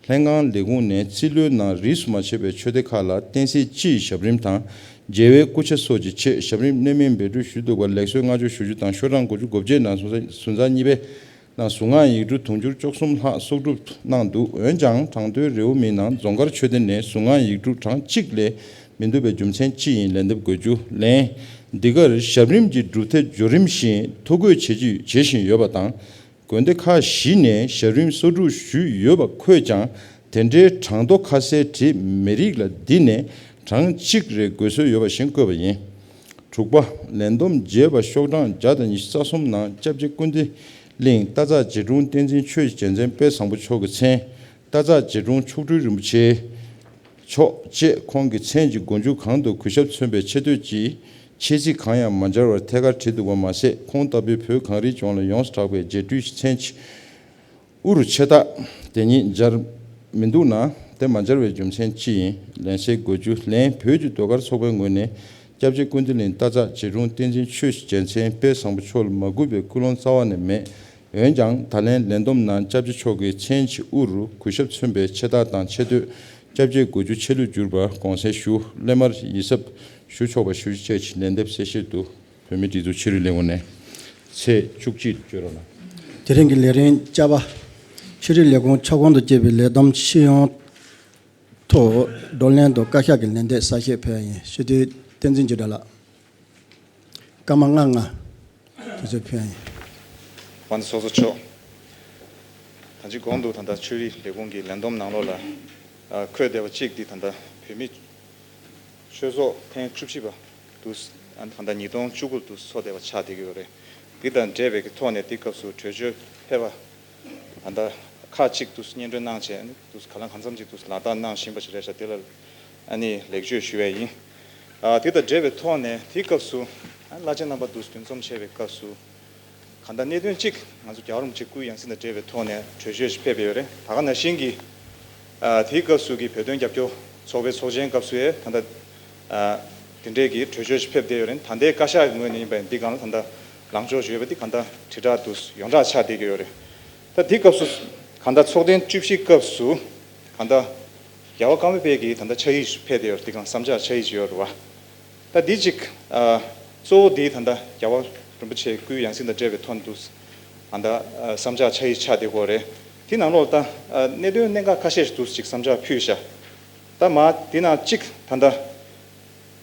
ལྷན་ཁང་ལས་ཁུངས་ནས་རྩིས་ལོའི་ནང་རིས་སུ་མ་ཆད་པའི་ཆོས་སྡེ་ཁག་ལ་བསྟན་སྲིད་སྤྱི་ཡི་ཞབས་རིམ་དང་། རྒྱལ་བའི་སྐུ་ཆས་སོགས་ཀྱི་ཆེད་ཞབས་རིམ་གནད་སྨིན་འབད་སྒྲུབ་ཞུས་འདུག་པར་ལེགས་གསོལ་བསྔགས་བརྗོད་ཞུ་རྒྱུ་དང་། ཤོག་གྲངས་དགུ་བཅུ་གོ་བརྒྱད་ནང་ཟུར་འཛར་གཉིས་པའི་ནང་ཟུར་ངག་ཡིག་འབྲུ་དུང་ཕྱུར་བཅུ་གསུམ་ལྷག་གསོག་སྒྲུབ་གནང་འདུག་འོན་ཀྱང་གྲངས་ཐོའི་རེའུ་མིག་ནང་རྫོང་དཀར་ཆོས་སྡེ་ནས་ཟུར་ངག་ཡིག་འབྲུ་གྲངས་གཅིག་ལས་མི་འདུག་པའི་རྒྱུ་མཚན་ཅི་ཡིན་ལན་འདེབས་དགོས་རྒྱུ། ལན། འདི་གར་ཞབས་རིམ་གྱི་གྲུབ་མཐའི་བརྗོད་རིམ་བཞིན་ཐོ་འགོད་བྱེད་ཀྱི་བྱེད་བཞིན་ཡོད་པ་དང་། དགོན་སྡེ་ཁག་བཞི་ནས་ཞབས་རིམ་གསོག་སྒྲུབ་ཞུས་ཡོད་པ་འཁོད་ཀྱང་། དེ་འདྲའི་གྲངས་ཐོ་ཁ་གསལ་བྲིས་མེད་རིགས་ལ་འདི་ནས་གྲངས་གཅིག་རེ་དགོས་སྲོལ་ཡོད་པ་བཞིན་བཀོད་པ་ཡིན། དྲུག་པ། ལས་བསྡོམས་བརྒྱད་པ་ཤོག་གྲངས་བརྒྱ་དང་ཉི་ཤུ་རྩ་གསུམ་ནང་སྐྱབས་རྗེ་ཀུན་བདེ་གླིང་སྟག་འཛག་རྗེ་དྲུང་བསྟན་འཛིན་ཆོས་ཀྱི་རྒྱལ་མཚན་དཔལ་བཟང་པོ་མཆོག་གི་མཚན། སྟག་འཛག་རྗེ་དྲུང་མཆོག་སྤྲུལ་རིན་པོ་ཆེ་མཆོག་བཅས་ཁོང་གི་མཚན་གྱི་མགོ་མཇུག་གང་དུ་གུས་ཞབས་མཚོན་པའི་ཆེ་བསྟོད་ཀྱི་ཆེ་ཚིག་གང་ཡང་མ་སྦྱར་བར་ཐད་ཀར་བྲིས་འདུག་པ་མ་ཟད། ཁོང་ལྟ་བུའི་བོད་གངས་རིའི་ལྗོངས་ལ་ཡོངས་སུ་གྲགས་པའི་རྗེ་སྤྲུལ་གྱི་མཚན་གྱི་དབུ་རུ་ཆེ་རྟགས་དེ་ཉིད་སྦྱར་མི་འདུག་ན། དེ་མ་སྦྱར་བའི་རྒྱུ་མཚན་ཅི་ཡིན་ལན་གསལ་དགོས་རྒྱུ། ལན། བོད་ཀྱི་ཟློས་གར་ཚོགས་པའི་ངོས་ནས་སྐྱབས་རྗེ་ཀུན་བདེ་གླིང་སྟག་འཛག་རྗེ་དྲུང་བསྟན་འཛིན་ཆོས་ཀྱི་རྒྱལ་མཚན་དཔལ་བཟང་པོ་མཆོག་ལ་མ་གུས་པའི་ཀུན་སློང་རྩ་བ་ནས་མེད། འོན་ཀྱང་ད་ལན་ལས་བསྡོམས་ནང་སྐྱབས་རྗེ་མཆོག་གི་མཚན་གྱི་དབུ་རུ་གུས་ཞབས་མཚོན་པའི་ཆེ་རྟགས་དང་ཆེ་བསྟོད་སྐྱབས་རྗེ་དགོས་རྒྱུ་ཆེ་ལུགས་གྱུར་པ་དགོངས་སེལ་ཞུ། སླད་མར་ཡིད་གཟབ་ཞུ་ཆོག་པ་ཞུ་རྒྱུ་བཅས་ཀྱི་ལན་འདེབས་གསལ་བཤད་དུ་བོད་མིའི་སྒྲིག་འཛུགས་ཆོས་རིག་ལས་ཁུངས་ནས་ཚེས་བཅུ་གཅིག་བརྗོད་རོགས་གནང་། དེ་རིང་གི་ལས་རིམ་བཅའ་བ། ཆོས་རིག་ལས་ཁུངས་ཁྱབ་ཁོངས་སུ་སྐྱེས་པའི་ལས་བསྡོམས་སྤྱི་ཡོངས་ཐོག་བགྲོ་གླེང་དང་བཀའ་ཤག་གི་ལན་འདེབས་གསལ་བཤད་ཕུལ་ཡ་ཡིན། སྤྱི་འཐུས་བསྟན་འཛིན་འཇིགས་བྲལ་ལགས། སྐར་མ་ལྔ་ལྔ། དུས་ཚོད་ཕུལ་ཡ་ཡིན། དབང་འདུས་ཚོགས་གཙོ་མཆོག་ད་ཅི་གོང་དུ་ད་ལྟ་ཆོས་རིག་ལས་ཁུངས་ཀྱི་ལན་བསྡོམས་ནང་ལོགས་ལ་ཨ་འཁོད་བསྡད་པ་གཅིག་འདི་ད་ལྟ་བོད་མི་ཆོས་ཚོགས་ཐེངས་བཅུ་བཞི་པ་དུ་ཨ་ད་ལྟ་ཉིས་སྟོང་བཅུ་དགུ་དུ་ཚོགས་བསྡད་པ་ཆགས་བསྡད་ཀྱི་ཡོད་རེད། འདི་དང་འབྲེལ་བའི་གི་ཐོག་ནས་འདི་སྐབས་སུ་གྲོས་ཆོད་ཕེབས་པ་ད་ལྟ་ཁག་ཅིག་དུ་སྙན་སྒྲོན་གནང་བྱས་དུ་ག་ལ་གང་འཚམ་ཅིག་དུ་ལག་བསྟར་གནང་བཞིན་པ་ཞིག་རེད་ཤག་དེ་ལ་ ཨ་ནི་ལེགས་བཅོས་ཞུ་བས་ཡིན། ཨ་དེ་དང་འབྲེལ་བའི་ཐོག་ནས་དེའི་སྐབས་སུ་ཨ་བླ་ཆེན་རྣམ་པ་འདུ་འཛོམས་བྱས་པའི་སྐབས་སུ་གང་ལྟར་གནད་དོན་གཅིག་ང་ཚོ་རྒྱལ་བ་རིན་པོ་ཆེ་སྐུའི་ཡང་སྲིད་དང་འབྲེལ་བའི་ཐོག་ནས་གྲོས་ཆོད་ཞིག་ཕེབས་ཡོད་རེད། ད་ག་ནང་བཞིན་གྱི་ཨ་དེའི་སྐབས་སུ་གི་བོད་དོན་རྒྱབ་སྐྱོར་ཚོགས་པའི་ཚོགས་ཆེན་སྐབས་སུ་ཡང་ད་ལྟ་ཨ་དེ་འབྲེལ་གྱི་གྲོས་ཆོད་ཞིག་ཕེབས་བསྡད་ཡོད་རེད། ད་ལྟའི་བཀའ་ཤག་གི་ངོས་ནས་ཡིན་པ་ཡིན་འདི་སྒང་ལ་ད་ལྟ་ལངས་ཕྱོགས་ཞུས་པ་འདི་གང་ལྟར་དྲིལ་བསྒྲགས་འདུག་ཡོངས་གྲགས་ཆགས་བསྡད་ཀྱི་ཡོད་རེད། ད་དེའི་སྐབས་སུ་གང་ལྟར་ཚོགས་ཐེངས་བཅུ་བཞི་སྐབས་སུ་གང་ལྟར་རྒྱལ་བ་ཀརྨ་པའི་གི་ད་ལྟ་ཕྱག་ཡིག་ཕེབས་བསྡད་ཡོད་རེད། འདི་སྒང་བསམ་འཆར་ཕྱག་ཡིག་ཅིག་ཡོད་རེད་བ། ད་འདི་གཅིག་ཨ་གཙོ་བོ་འདི་ད་ལྟ་རྒྱལ་བ་རིན་པོ་ཆེ་སྐུའི་ཡང་སྲིད་དང་འབྲེལ་བའི་ཐོག་ཏུ་ད་ལྟ་ཨ་བསམ་འཆར་ཕྱག་ཡིག་ཆགས་བསྡད་ཡོད་རེད། དེ་ནང་ལོགས་ད་ཨ་གནད་དོན་གནད་འགག་ཁ་ཤས་ཤིག་འདུག་ཅིག་བསམ་འཆར་ཕུལ་ཤག་ད་མ་དེ་ནང་གཅིག་ད་ལྟ་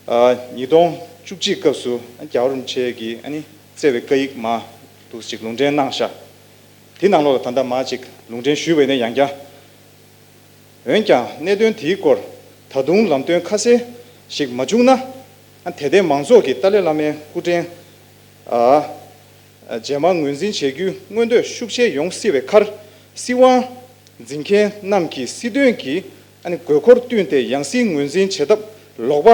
ཨ་ཉིས་སྟོང་བཅུ་གཅིག་སྐབས་སུ་རྒྱལ་བ་རིན་པོ་ཆེ་གིས་ཨ་ནི་བསྩལ་བའི་བཀའ་ཡིག་མ་འདུག་ཅིག་ལུང་འདྲེན་གནང་ཤག་དེ་ནང་ལོགས་ལ་ད་ལྟ་མ་ཅིག་ལུང་འདྲེན་ཞུས་པ་ཡིན་ན་ཡང་བསྐྱར། འོན་ཀྱང་གནད་དོན་དེའི་སྐོར་ད་དུང་ལམ་སྟོན་ཁ་གསལ་ཞིག་མ་བྱུང་ན། དད་ལྡན་མང་ཚོགས་ཀྱིས་ཏཱ་ལའི་བླ་མའི་སྐུ་ཕྲེང་ཨ་རྗེས་མ་ངོས་འཛིན་བྱེད་རྒྱུའི་མངོན་འདོད་ཤུགས་ཆེ་ཡོང་སྲིད་པའི་ཁར། སྲིད་དབང་འཛིན་མཁན་རྣམས་ཀྱིས་སྲིད་དོན་གྱི་དགོས་མཁོར་བསྟུན་ཏེ་ཡང་སྲིད་ངོས་འཛིན་བྱེད་ཐབས་ལོག་པ་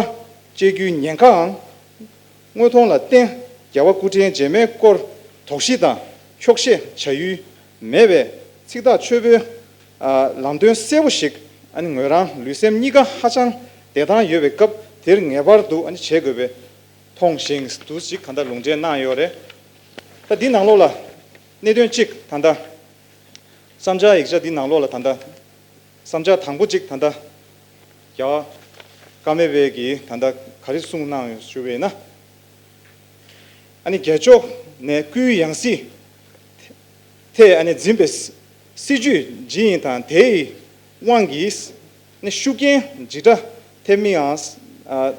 སྤྱད་རྒྱུའི་ཉེན་ཁའང་། དངོས་མཐོང་ལ་བརྟེན་རྒྱལ་བ་སྐུ་ཕྲེང་རྗེས་མའི་སྐོར་དོགས་གཞི་དང་འཁྱོག་བཤད་བྱ་ཡུལ་མེད་པའི་ཚིག་ཐག་ཆོད་པོའི་ཨ་ལམ་སྟོན་གསལ་པོ་ཞིག་ཨ་ནི་ངོས་རང་ལུས་སེམས་གཉིས་ཀ་ཧ་ཅང་བདེ་ཐང་ཡོད་པའི་སྐབས་དེར་ངེས་པར་དུ་ཨ་ནི་བྱེད་དགོས་པའི་མཐོང་ཞིང་འདུག་ཅིག་གང་ལྟར་ལུང་འདྲེན་གནང་ཡོད་རེད། ད་འདི་ནང་ལོགས་ལ་གནད་དོན་གཅིག་ད་ལྟ། བསམ་འཆར་ཡིག་ཆ་འདི་ནང་ལོགས་ལ་ད་ལྟ། བསམ་འཆར་དང་པོ་གཅིག་ད་ལྟ། རྒྱལ་བ་ཀརྨ་པའི་གིས་ད་ལྟ་ག་རེ་གསུངས་གནང་ཡོད་ཞུ་བས་ན། ཨ་ནི་རྒྱལ་མཆོག་ནས་སྐུའི་ཡང་སྲིད་ཐད་ཨ་ནི་འཛིན་པའི་སྲིད་ཇུས་ཇི་ཡིན་དང་དེའི་དབང་གིས་ཨ་ནི་ཤུགས་རྐྱེན་ཇི་འདྲ་ཐེབས་མིན་ཡང་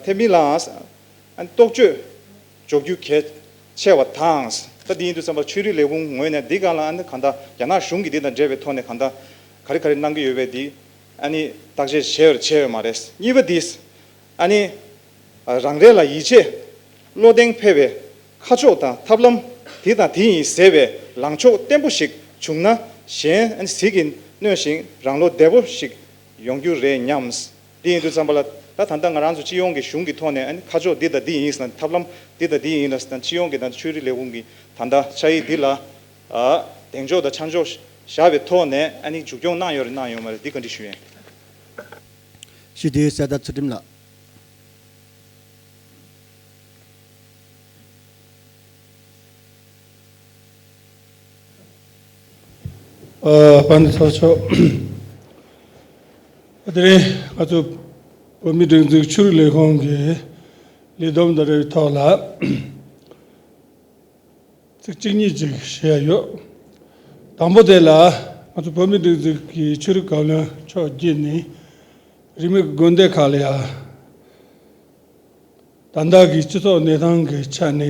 ཐེབས་མིན་ལའང་། ཨ་ནི་རྟོག་དཔྱོད་འཇོག་རྒྱུ་གལ་ཆེ་བ་དང་། ད་འདི་ཡིན་དུས་ཙམ་པ་ཆོས་རིག་ལས་ཁུངས་ངོས་ནས་འདི་སྒང་ལ་ཨ་ནི་གང་ལྟར་རྒྱ་ནག་གཞུང་གིས་འདི་དང་འབྲེལ་བའི་ཐོག་ནས་གང་ལྟར་ག་རེ་ག་རེ་གནང་གི་ཡོད་པའི་འདི་ཨ་ནི་བརྟག་དཔྱད་བྱས་ཡོད་བྱས་ཡོད་མ་རེད། གཉིས་པ་འདི་ཨ་ནི་རང་རེ་ལ་ཡིད་ཆེས་བློ་གདེང་འཕེར་བའི་ཁ་ཕྱོགས་དང་ཐབས་ལམ་འདི་དང་འདི་ཡིན་ཟེར་བའི་ལངས་ཕྱོགས་བརྟན་པོ་ཞིག་བྱུང་ན་གཞན་ཨ་ནི་ཟིལ་གྱིས་གནོན་ཞིང་རང་བློ་བདེ་པོ་ཞིག་ཡོང་རྒྱུ་རེད་སྙམ། འདི་ཡིན་དུས་ཙམ་པ་ལ་ད་ད་ལྟ་ང་རང་ཚོ་སྤྱི་ཡོངས་ཀྱི་གཞུང་གི་ཐོག་ནས་ཨ་ནི་ཁ་ཕྱོགས་འདི་དང་འདི་ཡིན་ཟེར་ན་ཐབས་ལམ་འདི་དང་འདི་ཡིན་ལ་ཟེར་ན་སྤྱི་ཡོངས་ཀྱི་ད་ཆོས་རིག་ལས་ཁུངས་ཀྱི་ད་ལྟ་ཕྱག་ཡིག་འདི་ལ་ཨ་གདེང་འཇོག་དང་ཆ་འཇོག་བཞག་པའི་ཐོག་ནས་ཨ་ནི་མཇུག་སྐྱོང་གནང་ཡོད་རེད་གནང་ཡོད་མ་རེད་འདི་བཀའ་འདྲི་ཞུ་ཡིན། ཞུ་དེ་གསལ་བརྡ་ཚུལ་ཁྲིམས་ལགས། ཨ་དཔལ་ལྡན་ཚོགས་གཙོ། དེ་རིང་ང་ཚོ་བོད་མིའི་སྒྲིག་འཛུགས་ཆོས་རིག་ལས་ཁུངས་ཀྱི་ལས་བསྡོམས་དང་འབྲེལ་བའི་ཐོག་ལ་ཚིག་གཅིག་གཉིས་ཅིག་བཤད་ཡ་ཡོད། དང་པོ་དེ་ལ་ང་ཚོ་བོད་མིའི་སྒྲིག་འཛུགས་ཀྱི་ཆོས་རིག་བཀའ་བློན་མཆོག་བརྒྱུད་ནས་རིས་མེད་ཀྱི་དགོན་སྡེ་ཁག་ལ་ཡ། ད་ལྟ་གི་སྤྱི་ཚོགས་གནས་སྟངས་ཀྱི་ཆ་ནས་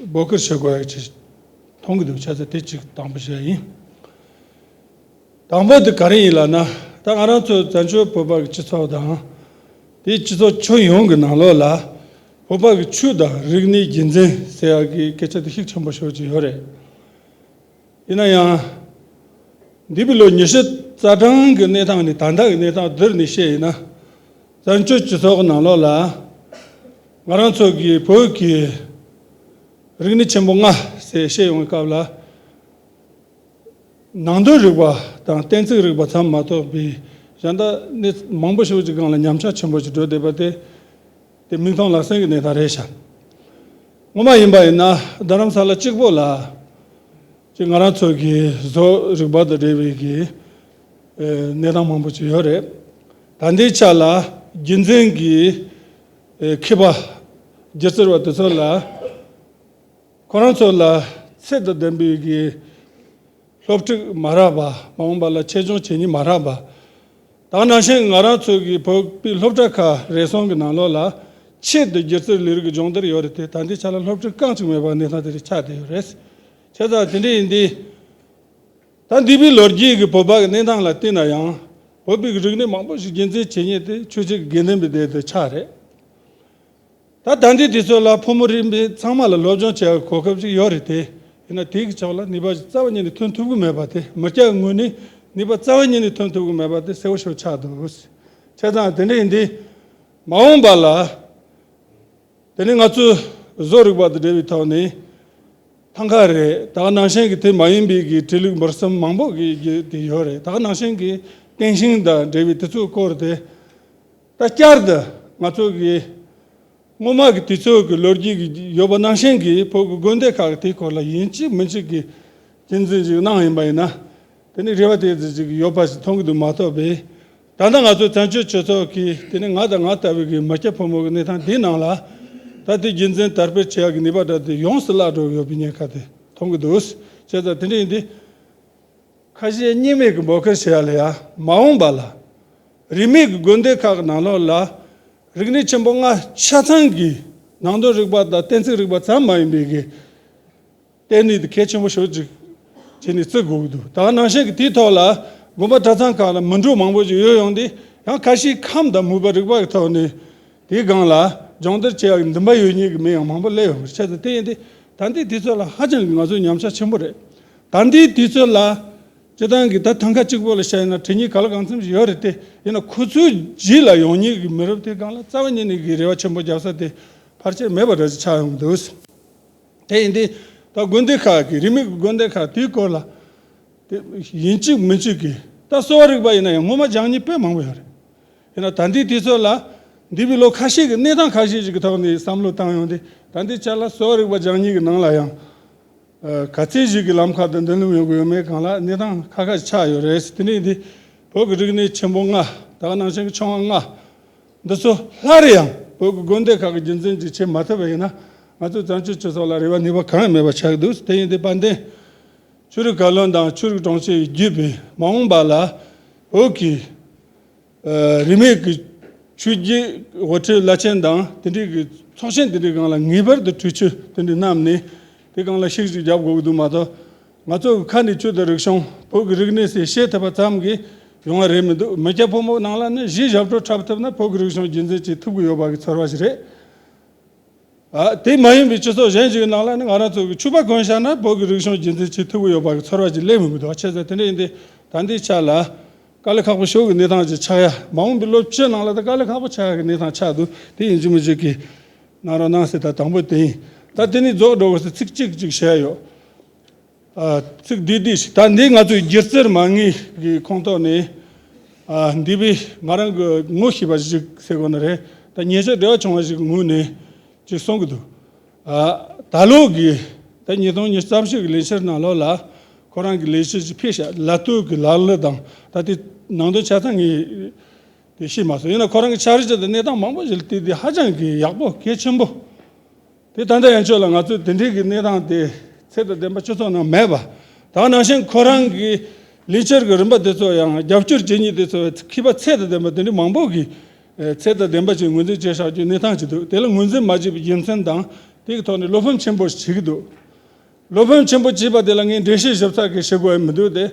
འབོད་སྐུལ་བྱེད་དགོས་ཡག་ཅིག་མཐོང་གི་འདུག་བྱས་ཙང་དེ་གཅིག་དང་པོ་བཤད་ཡིན། དང་པོ་དེ་ག་རེ་ཡིན་ལབ་ན། ད་ང་རང་ཚོ་བཙན་བྱོལ་བོད་པ་གི་སྤྱི་ཚོགས་དང་། དེའི་སྤྱི་ཚོགས་ཁྱོན་ཡོངས་ཀྱི་ནང་ལོགས་ལ་བོད་པ་གི་ཆོས་དང་རིག་གནས་རྒྱུན་འཛིན་ཟེར་ཡག་གི་སྐད་ཆ་དེ་ཤུགས་ཆེན་པོ་ཤོད་ཀྱི་ཡོད་རེད། ཡིན་ན་ཡང་། འདས་པའི་ལོ་ཉི་ཤུ་རྩ་གྲངས་ཀྱི་གནས་སྟངས་ནས་ད་ལྟ་གི་གནས་སྟངས་བསྡུར་ནས་བཤད་ཡིན་ན། བཙན་བྱོལ་སྤྱི་ཚོགས་ཀྱི་ནང་ལོགས་ལ་ང་རང་ཚོ་གི་བོད་ཀྱི་རིག་གནས་ཆེན་པོ་ལྔ་ཟེར་བཤད་ཡོང་བའི་སྐབས་ལ། ནང་དོན་རིག་པ་དང་གཏན་ཚིགས་རིག་པ་ཙམ་མ་གཏོགས་པའི་གཞན་དག་གནས་མང་པོ་ཞིག་གི་སྒང་ལ་ཉམས་ཆག་ཆེན་པོ་ཞིག་འགྲོ་བསྡད་པ་དེ། དེ་མིག་མཐོང་ལག་ཟིན་གྱི་གནས་སྟངས་རེད་ཤག་ངོ་མ་ཡིན་པ་ཡིན་ན་རྡ་རམ་ས་ལ་གཅིག་པོ་ལ་ཅིག་ང་རང་ཚོ་གི་བཟོ་རིག་པ་དང་འབྲེལ་བའི་གི་ཨེ་གནས་སྟངས་མང་པོ་ཅིག་ཡོད་རེད། ད་ལྟའི་ཆ་ལ་རྒྱུན་འཛིན་གྱི་ཨེ་མཁས་པ་སྒྱུ་རྩལ་བ་དེ་ཚོ་ལ་ཁོ་རང་ཚོ་ལ་ཚད་དང་ལྡན་པའི་གི་སློབ་ཁྲིད་མ་རག་པ། མ་འོངས་པ་ལ་ཆེད་སྦྱོང་བྱེད་ནུས་མ་རག་པ། ད་ནང་བཞིན་ང་རང་ཚོ་གི་བོད་པའི་སློབ་གྲྭ་ཁག་རེ་ཟུང་གི་ནང་ལོགས་ལ་ཆེད་དུ་སྒྱུ་རྩལ་ལས་རིགས་ཀྱི་སྦྱོང་བརྡར་ཡོད་རེད་དེ། ད་ལྟའི་ཆ་ལ་སློབ་ཁྲིད་རྐང་གཅིག་མེད་པ་གནས་སྟངས་དེ་རིགས་ཆགས་བསྡད་ཡོད་རེད། བྱས་ཙང་དེ་འདྲ་ཡིན་དུས། ད་འདས་པའི་ལོ་རྒྱུས་ཀྱི་བོད་པ་གི་གནས་སྟངས་ལ་བལྟས་ན་ཡང་། བོད་པའི་རིག་གནས་མང་པོ་ཞིག་རྒྱུན་འཛིན་བྱེད་མཁན་དེ་ཆོས་བྱེད་ཀྱི་དགེ་འདུན་པའི་སྡེ་དེ་ཆགས་རེད། ད་ད་ལྟའི་དུས་ཚོད་ལ་ཕོ་མོ་རིགས་མེད་ཚང་མ་ལ་སློབ་སྦྱོང་བྱེད་པའི་གོ་སྐབས་ཅིག་ཡོད་རེད་དེ། ཡིན་ན་དེའི་ཕྱོགས་ལ་ནུས་པ་རྩ་བ་ཉིད་ནས་ཐོན་ཐུབ་ཀྱི་མེད་པ་དེ། མི་སྐྱ་ངོས་ནས་ནུས་པ་རྩ་བ་ཉིད་ནས་ཐོན་ཐུབ་ཀྱི་མེད་པ་དེ་གསལ་པོ་ཞིག་ཆགས་འདུག་བྱས་ཙང་དེ་འདྲ་ཡིན་དུས། མ་འོངས་པ་ལ། དེ་ནི་ང་ཚོས་བཟོ་རིག་པ་དང་འབྲེལ་བའི་ཐོག་ནས་ཐང་ཀ་རེད། ད་ག་ནང་བཞིན་གྱི་དེ་མ་ཡིན་པའི་གི་འཕྲུལ་རིག་འབོར་གསུམ་མང་པོ་གི་གི་དེ་ཡོད་རེད། ད་ག་ནང་བཞིན་གྱི་ཀན་ཤིང་དང་འབྲེལ་བའི་དེ་ཚོའི་སྐོར་དེ་ད་བསྐྱར་དུ་ང་ཚོ་གི་སྔོན་མ་གི་དུས་ཚོད་ཀྱི་ལོ་རྒྱུས་ཀྱི་ཡོད་པ་ནང་བཞིན་གྱི་བོད་ཀྱི་དགོན་སྡེ་ཁག་གི་དེའི་སྐོར་ལ་ཡིན་གཅིག་མིན་གཅིག་གི་རྒྱུན་འཛིན་ཞིག་གནང་ཡིན་པ་ཡིན་ན། དེ་ནི་རེ་བ་དེ་ཙམ་ཞིག་ཡོད་པ་ཞིག་མཐོང་གི་འདུག་མ་གཏོགས་པས། ད་ལྟ་ང་ཚོ་བཙན་བྱོལ་སྤྱི་ཚོགས་ཀྱི་དེ་ནི་ང་དང་ང་ལྟ་བུའི་གི་མི་སྐྱ་ཕོ་མོ་གི་གནས་སྟངས་འདིའི་ནང་ལ། ད་ལྟའི་རྒྱུན་འཛིན་དར་སྤེལ་བྱེད་ཡག་གི་ནུས་པ་འདྲ་དེ་ཡོངས་སུ་བརླག་འགྲོ་གི་ཡོད་པའི་ཉེན་ཁ་དེ་མཐོང་གི་འདུག་བྱས་ཙང་དེ་འདྲ་ཡིན་དུས། ཁ་ཞེ་གཉིས་མེད་ཀྱི་འབོད་སྐུལ་བྱེད་ཡ་ལ་ཡ་མ་འོངས་པ་ལ། རིས་མེད་ཀྱི་དགོན་སྡེ་ཁག་གི་ནང་ལོགས་ལ། རིག་གནས་ཆེན་པོ་ལྔ་ཆ་ཚང་གི་ནང་དོན་རིག་པ་དང་གཏན་ཚིགས་རིག་པ་ཙམ་མ་ཡིན་པའི་གི་ལྟེ་གནས་དེ་གལ་ཆེན་པོ་ཤོས་ཅིག་བྱས་ནས་བརྩི་དགོས་ཀྱི་འདུག་ད་ག་ནང་བཞིན་གྱི་དེའི་ཐོག་ལ་དགོན་པ་གྲྭ་ཚང་ཁག་ལ་མི་འགྲོ་མང་པོ་ཞིག་ཡོད་ཡོང་དུས། ཡང་ཁ་ཤས་ཁམས་དང་མོས་པ་རིག་པ་གི་ཐོག་ནས་དེའི་སྒང་ལ་སྦྱོང་བརྡར་བྱེད་ཡག་གི་འདུན་པ་ཡོད་མཁན་གྱི་མི་ཡང་མང་པོ་སླེབས་ཡོང་བར་བྱས་ཙང་། དེ་ཡིན་དུས་ད་ལྟའི་དུས་ཚོད་ལ་ཧ་ཅང་གི་ང་ཚོའི་ཉམས་ཆག་ཆེན་པོ་རེད། ད་ལྟའི་དུས་ཚོད་ལ་སྤྱི་བཏང་གི་ད་ཐང་ཀ་གཅིག་པོ་ལ་བཤད་ན་འབྲི་མཁན་ག་ལ་གང་འཚམ་ཞིག་ཡོད་རེད་དེ། ཡིན་ན་ཁོ་ཚོའི་རྗེས་ལ་ཡོང་མཁན་གྱི་མི་རབས་དེ་སྒང་ལ་རྩ་བ་ཉིད་ནས་གི་རེ་བ་ཆེན་པོ་རྒྱབ་ས་དེ་ཕལ་ཆེར་མེད་པ་འདྲ་ཞིག་ཆགས་ཡོང་གི་འདུག་དེ་ཡིན་དུས་ད་དགོན་སྡེ་ཁག་གི་རིས་མེད་ཀྱི་དགོན་སྡེ་ཁག་དེའི་སྐོར་ལ་དེ་ཡིན་གཅིག་མིན་གཅིག་གི་ད་གསོ་བ་རིག་པ་ཡིན་ན་ཡང་སྔོན་མ་སྦྱང་མཁན་དཔེ་མང་པོ་ཡོད་རེད། ཡིན་ན་ད་ལྟའི་དུས་ཚོད་ལ་འདས་པའི་ལོ་ཁ་ཤས་ཀྱི་གནས་སྟངས་ཁ་ཤས་ཤིག་གི་ཐོག་ནས་བསམ་བློ་བཏང་ཡོང་དུས། ད་ལྟའི་ཆ་ལ་གསོ་བ་རིག་པ་སྦྱང་མཁན་གྱི་ནང་ལ་ཡང་ག་ཚད་ཞིག་གི་ལམ་ཁ་དང་མདུན་ལམ་ཡོང་གི་ཡོད་མེད་སྒང་ལ་གནས་སྟངས་ཁག་ཁག་ཆགས་ཡོད་རེད། དེ་ནས་འདི་བོད་ཀྱི་རིག་གནས་ཆེན་པོ་ལྔ། ད་ག་ནང་བཞིན་གྱི་ཆུང་བ་ལྔ་འདི་ཚོ་སླར་ཡང་བོད་ཀྱི་དགོན་སྡེ་ཁག་གི་རྒྱུན་འཛིན་ཅིག་བྱེད་མ་ཐུབ་པ་ཡིན་ན། ང་ཚོའི་བཙན་བྱོལ་སྤྱི་ཚོགས་ལ་རེ་བ་ནུས་པ་གང་ཡང་མེད་པ་ཆགས་ཀྱི་འདུག་དེ་ཡིན་དུས་དཔལ་ལྡན་ཆོས་རིག་བཀའ་བློན་དང་ཆོས་རིག་དྲུང་ཆེ་ཡིས་བརྒྱུད་པའི་མ་འོངས་པ་ལ་བོད་ཀྱི་ཨ་རིས་མེད་ཀྱི་ཆོས་བརྒྱུད་དབུ་ཁྲིད་བླ་ཆེན་དང་དེ་འདྲའི་གི་ཚོགས་ཆེན་དེ་འདྲའི་སྒང་ལ་ངེས་པར་དུ་གྲོས་ཆོད་དེ་འདྲ་བསྣམས་ནས་དེ་སྒང་ལ་ཤུགས་ཤིག་རྒྱབ་དགོས་ཀྱི་འདུག་མ་གཏོགས། ང་ཚོ་གི་ཁ་ནས་ཆོས་དང་རིག་གཞུང་བོད་ཀྱི་རིག་གནས་ཟེར་བཤད་ཐུབ་པ་ཙམ་གྱིས་ཡོང་བ་རེད་མི་འདུག་མི་སྐྱ་ཕོ་མོ་ནང་ལ་ནི་གཞིས་ཞབས་བྲོ་འཁྲབ་ཐུབ་ན་བོད་ཀྱི་རིག་གཞུང་རྒྱུན་འཛིན་བྱེད་ཐུབ་ཀྱི་ཡོད་པ་གི་ཚོར་བ་ཞིག་རེད། ཨ། དེ་མ་ཡིན་པའི་སྤྱི་ཚོགས་གཞན་ཞིག་གི་ནང་ལ་ནི་ང་རང་ཚོ་གི་ཕྱུ་པ་གོན་བཞག་ན་བོད་ཀྱི་རིག་གཞུང་རྒྱུན་འཛིན་བྱེད་ཐུབ་ཀྱི་ཡོད་པ་གི་ཚོར་བ་ཅིག་སླེབས་མི་འདུག་བྱས་ཙང་དེ་འདྲ་ཡིན་དུས་ད་ལྟའི་ཆ་ལ་དཀའ་ལས་ཁག་པོ་ཞེ་པོ་གི་གནས་སྟངས་ཅིག་ཆགས་ཡ། མ་འོངས་པའི་ལོ་བཅུ་ནང་ལ་ད་དཀའ་ལས་ཁག་པོ་ཆགས་ཡ་གི་གནས་སྟངས་ཆགས་འདུག་དེ་ཡིན་གཅིག་མིན་གཅིག་གི་གནང་རོགས་གནང་ཟེར། ད་དང་པོ་དེ་ཡིན། ད་དེ་ནས་རྫོགས་འགྲོ་དགོས་ཟེར་ཚིག་གཅིག་གཅིག་བཤད་ཡོད། ཨ། ཚིག་བསྡུས་བསྡུས་ཤིག་ད་འདི་ང་ཚོའི་སྒྱུ་རྩལ་མ་དངོས་ཀྱི་ཁོངས་གཏོགས་ནས། ཨ། འདས་པའི་ང་རང་གི་ངོ་ཤེས་པ་ཞིག་ཟེར་དགོས་ན་རེད། ད་ཉེ་ཆར་འབྲེལ་བ་བྱུང་བ་ཞིག་གི་ངོས་ནས་ཅིག་གསུང་གི་འདུག་ཨ། ད་ལོ་གི་ད་ཉིས་སྟོང་ཉི་ཤུ་རྩ་བཞི་གི་ལས་འཆར་ནང་ལོགས་ལ་ཁོ་རང་གི་ལས་འཆར་ཞིག་ཕེབས་ཤག་ལ་སྟོད་ཀྱི་ལ་གླུ་དང་། ད་དེ་ནང་དོན་ཆ་ཚང་ངས་དེ་ཤེས་མ་སོང་། ཡིན་ན་ཁོ་རང་གི་འཆར་གཞི་དང་གནས་སྟངས་མང་པོ་ཞིག་ལ་བལྟས་ཏེ་ཧ་ཅང་གི་ཡག་པོ་གལ་ཆེན་པོ། དེ་ད་ལྟ་ཡན་ཆོད་ལ་ང་ཚོས་དེ་འདྲའི་གི་གནས་སྟངས་དེ་ཚད་དང་ལྡན་པ་སྤྱི་ཚོགས་ནང་མེད་པ། ད་ག་ནང་བཞིན་ཁོ་རང་གི་ལས་འཆར་གྱི་རིམ་པ་དེ་ཚོ་ཡང་རྒྱབ་སྐྱོར་བྱེད་མཁན་དེ་ཚོ་མཁས་པ་ཚད་དང་ལྡན་པ་དེ་འདྲའི་མང་པོ་གིས་ཚད་དང་ལྡན་པ་ཅིག་ངོས་འཛིན་བྱས་བཞག་རྒྱུའི་གནས་སྟངས་ཅིག་འདུག་དེ་ལ་ངོས་འཛིན་མ་བྱས་པའི་རྒྱུ་མཚན་དང་དེ་གི་ཐོག་ནས་བློ་ཕམ་ཆེན་པོ་བྱེད་ཀྱི་འདུག་བློ་ཕམ་ཆེན་པོ་བྱས་པ་དེ་ལ་ངས་འགྲེལ་བཤད་ཞིབ་ཚགས་ཀྱི་བྱེད་དགོས་ཡ་མི་འདུག་དེ་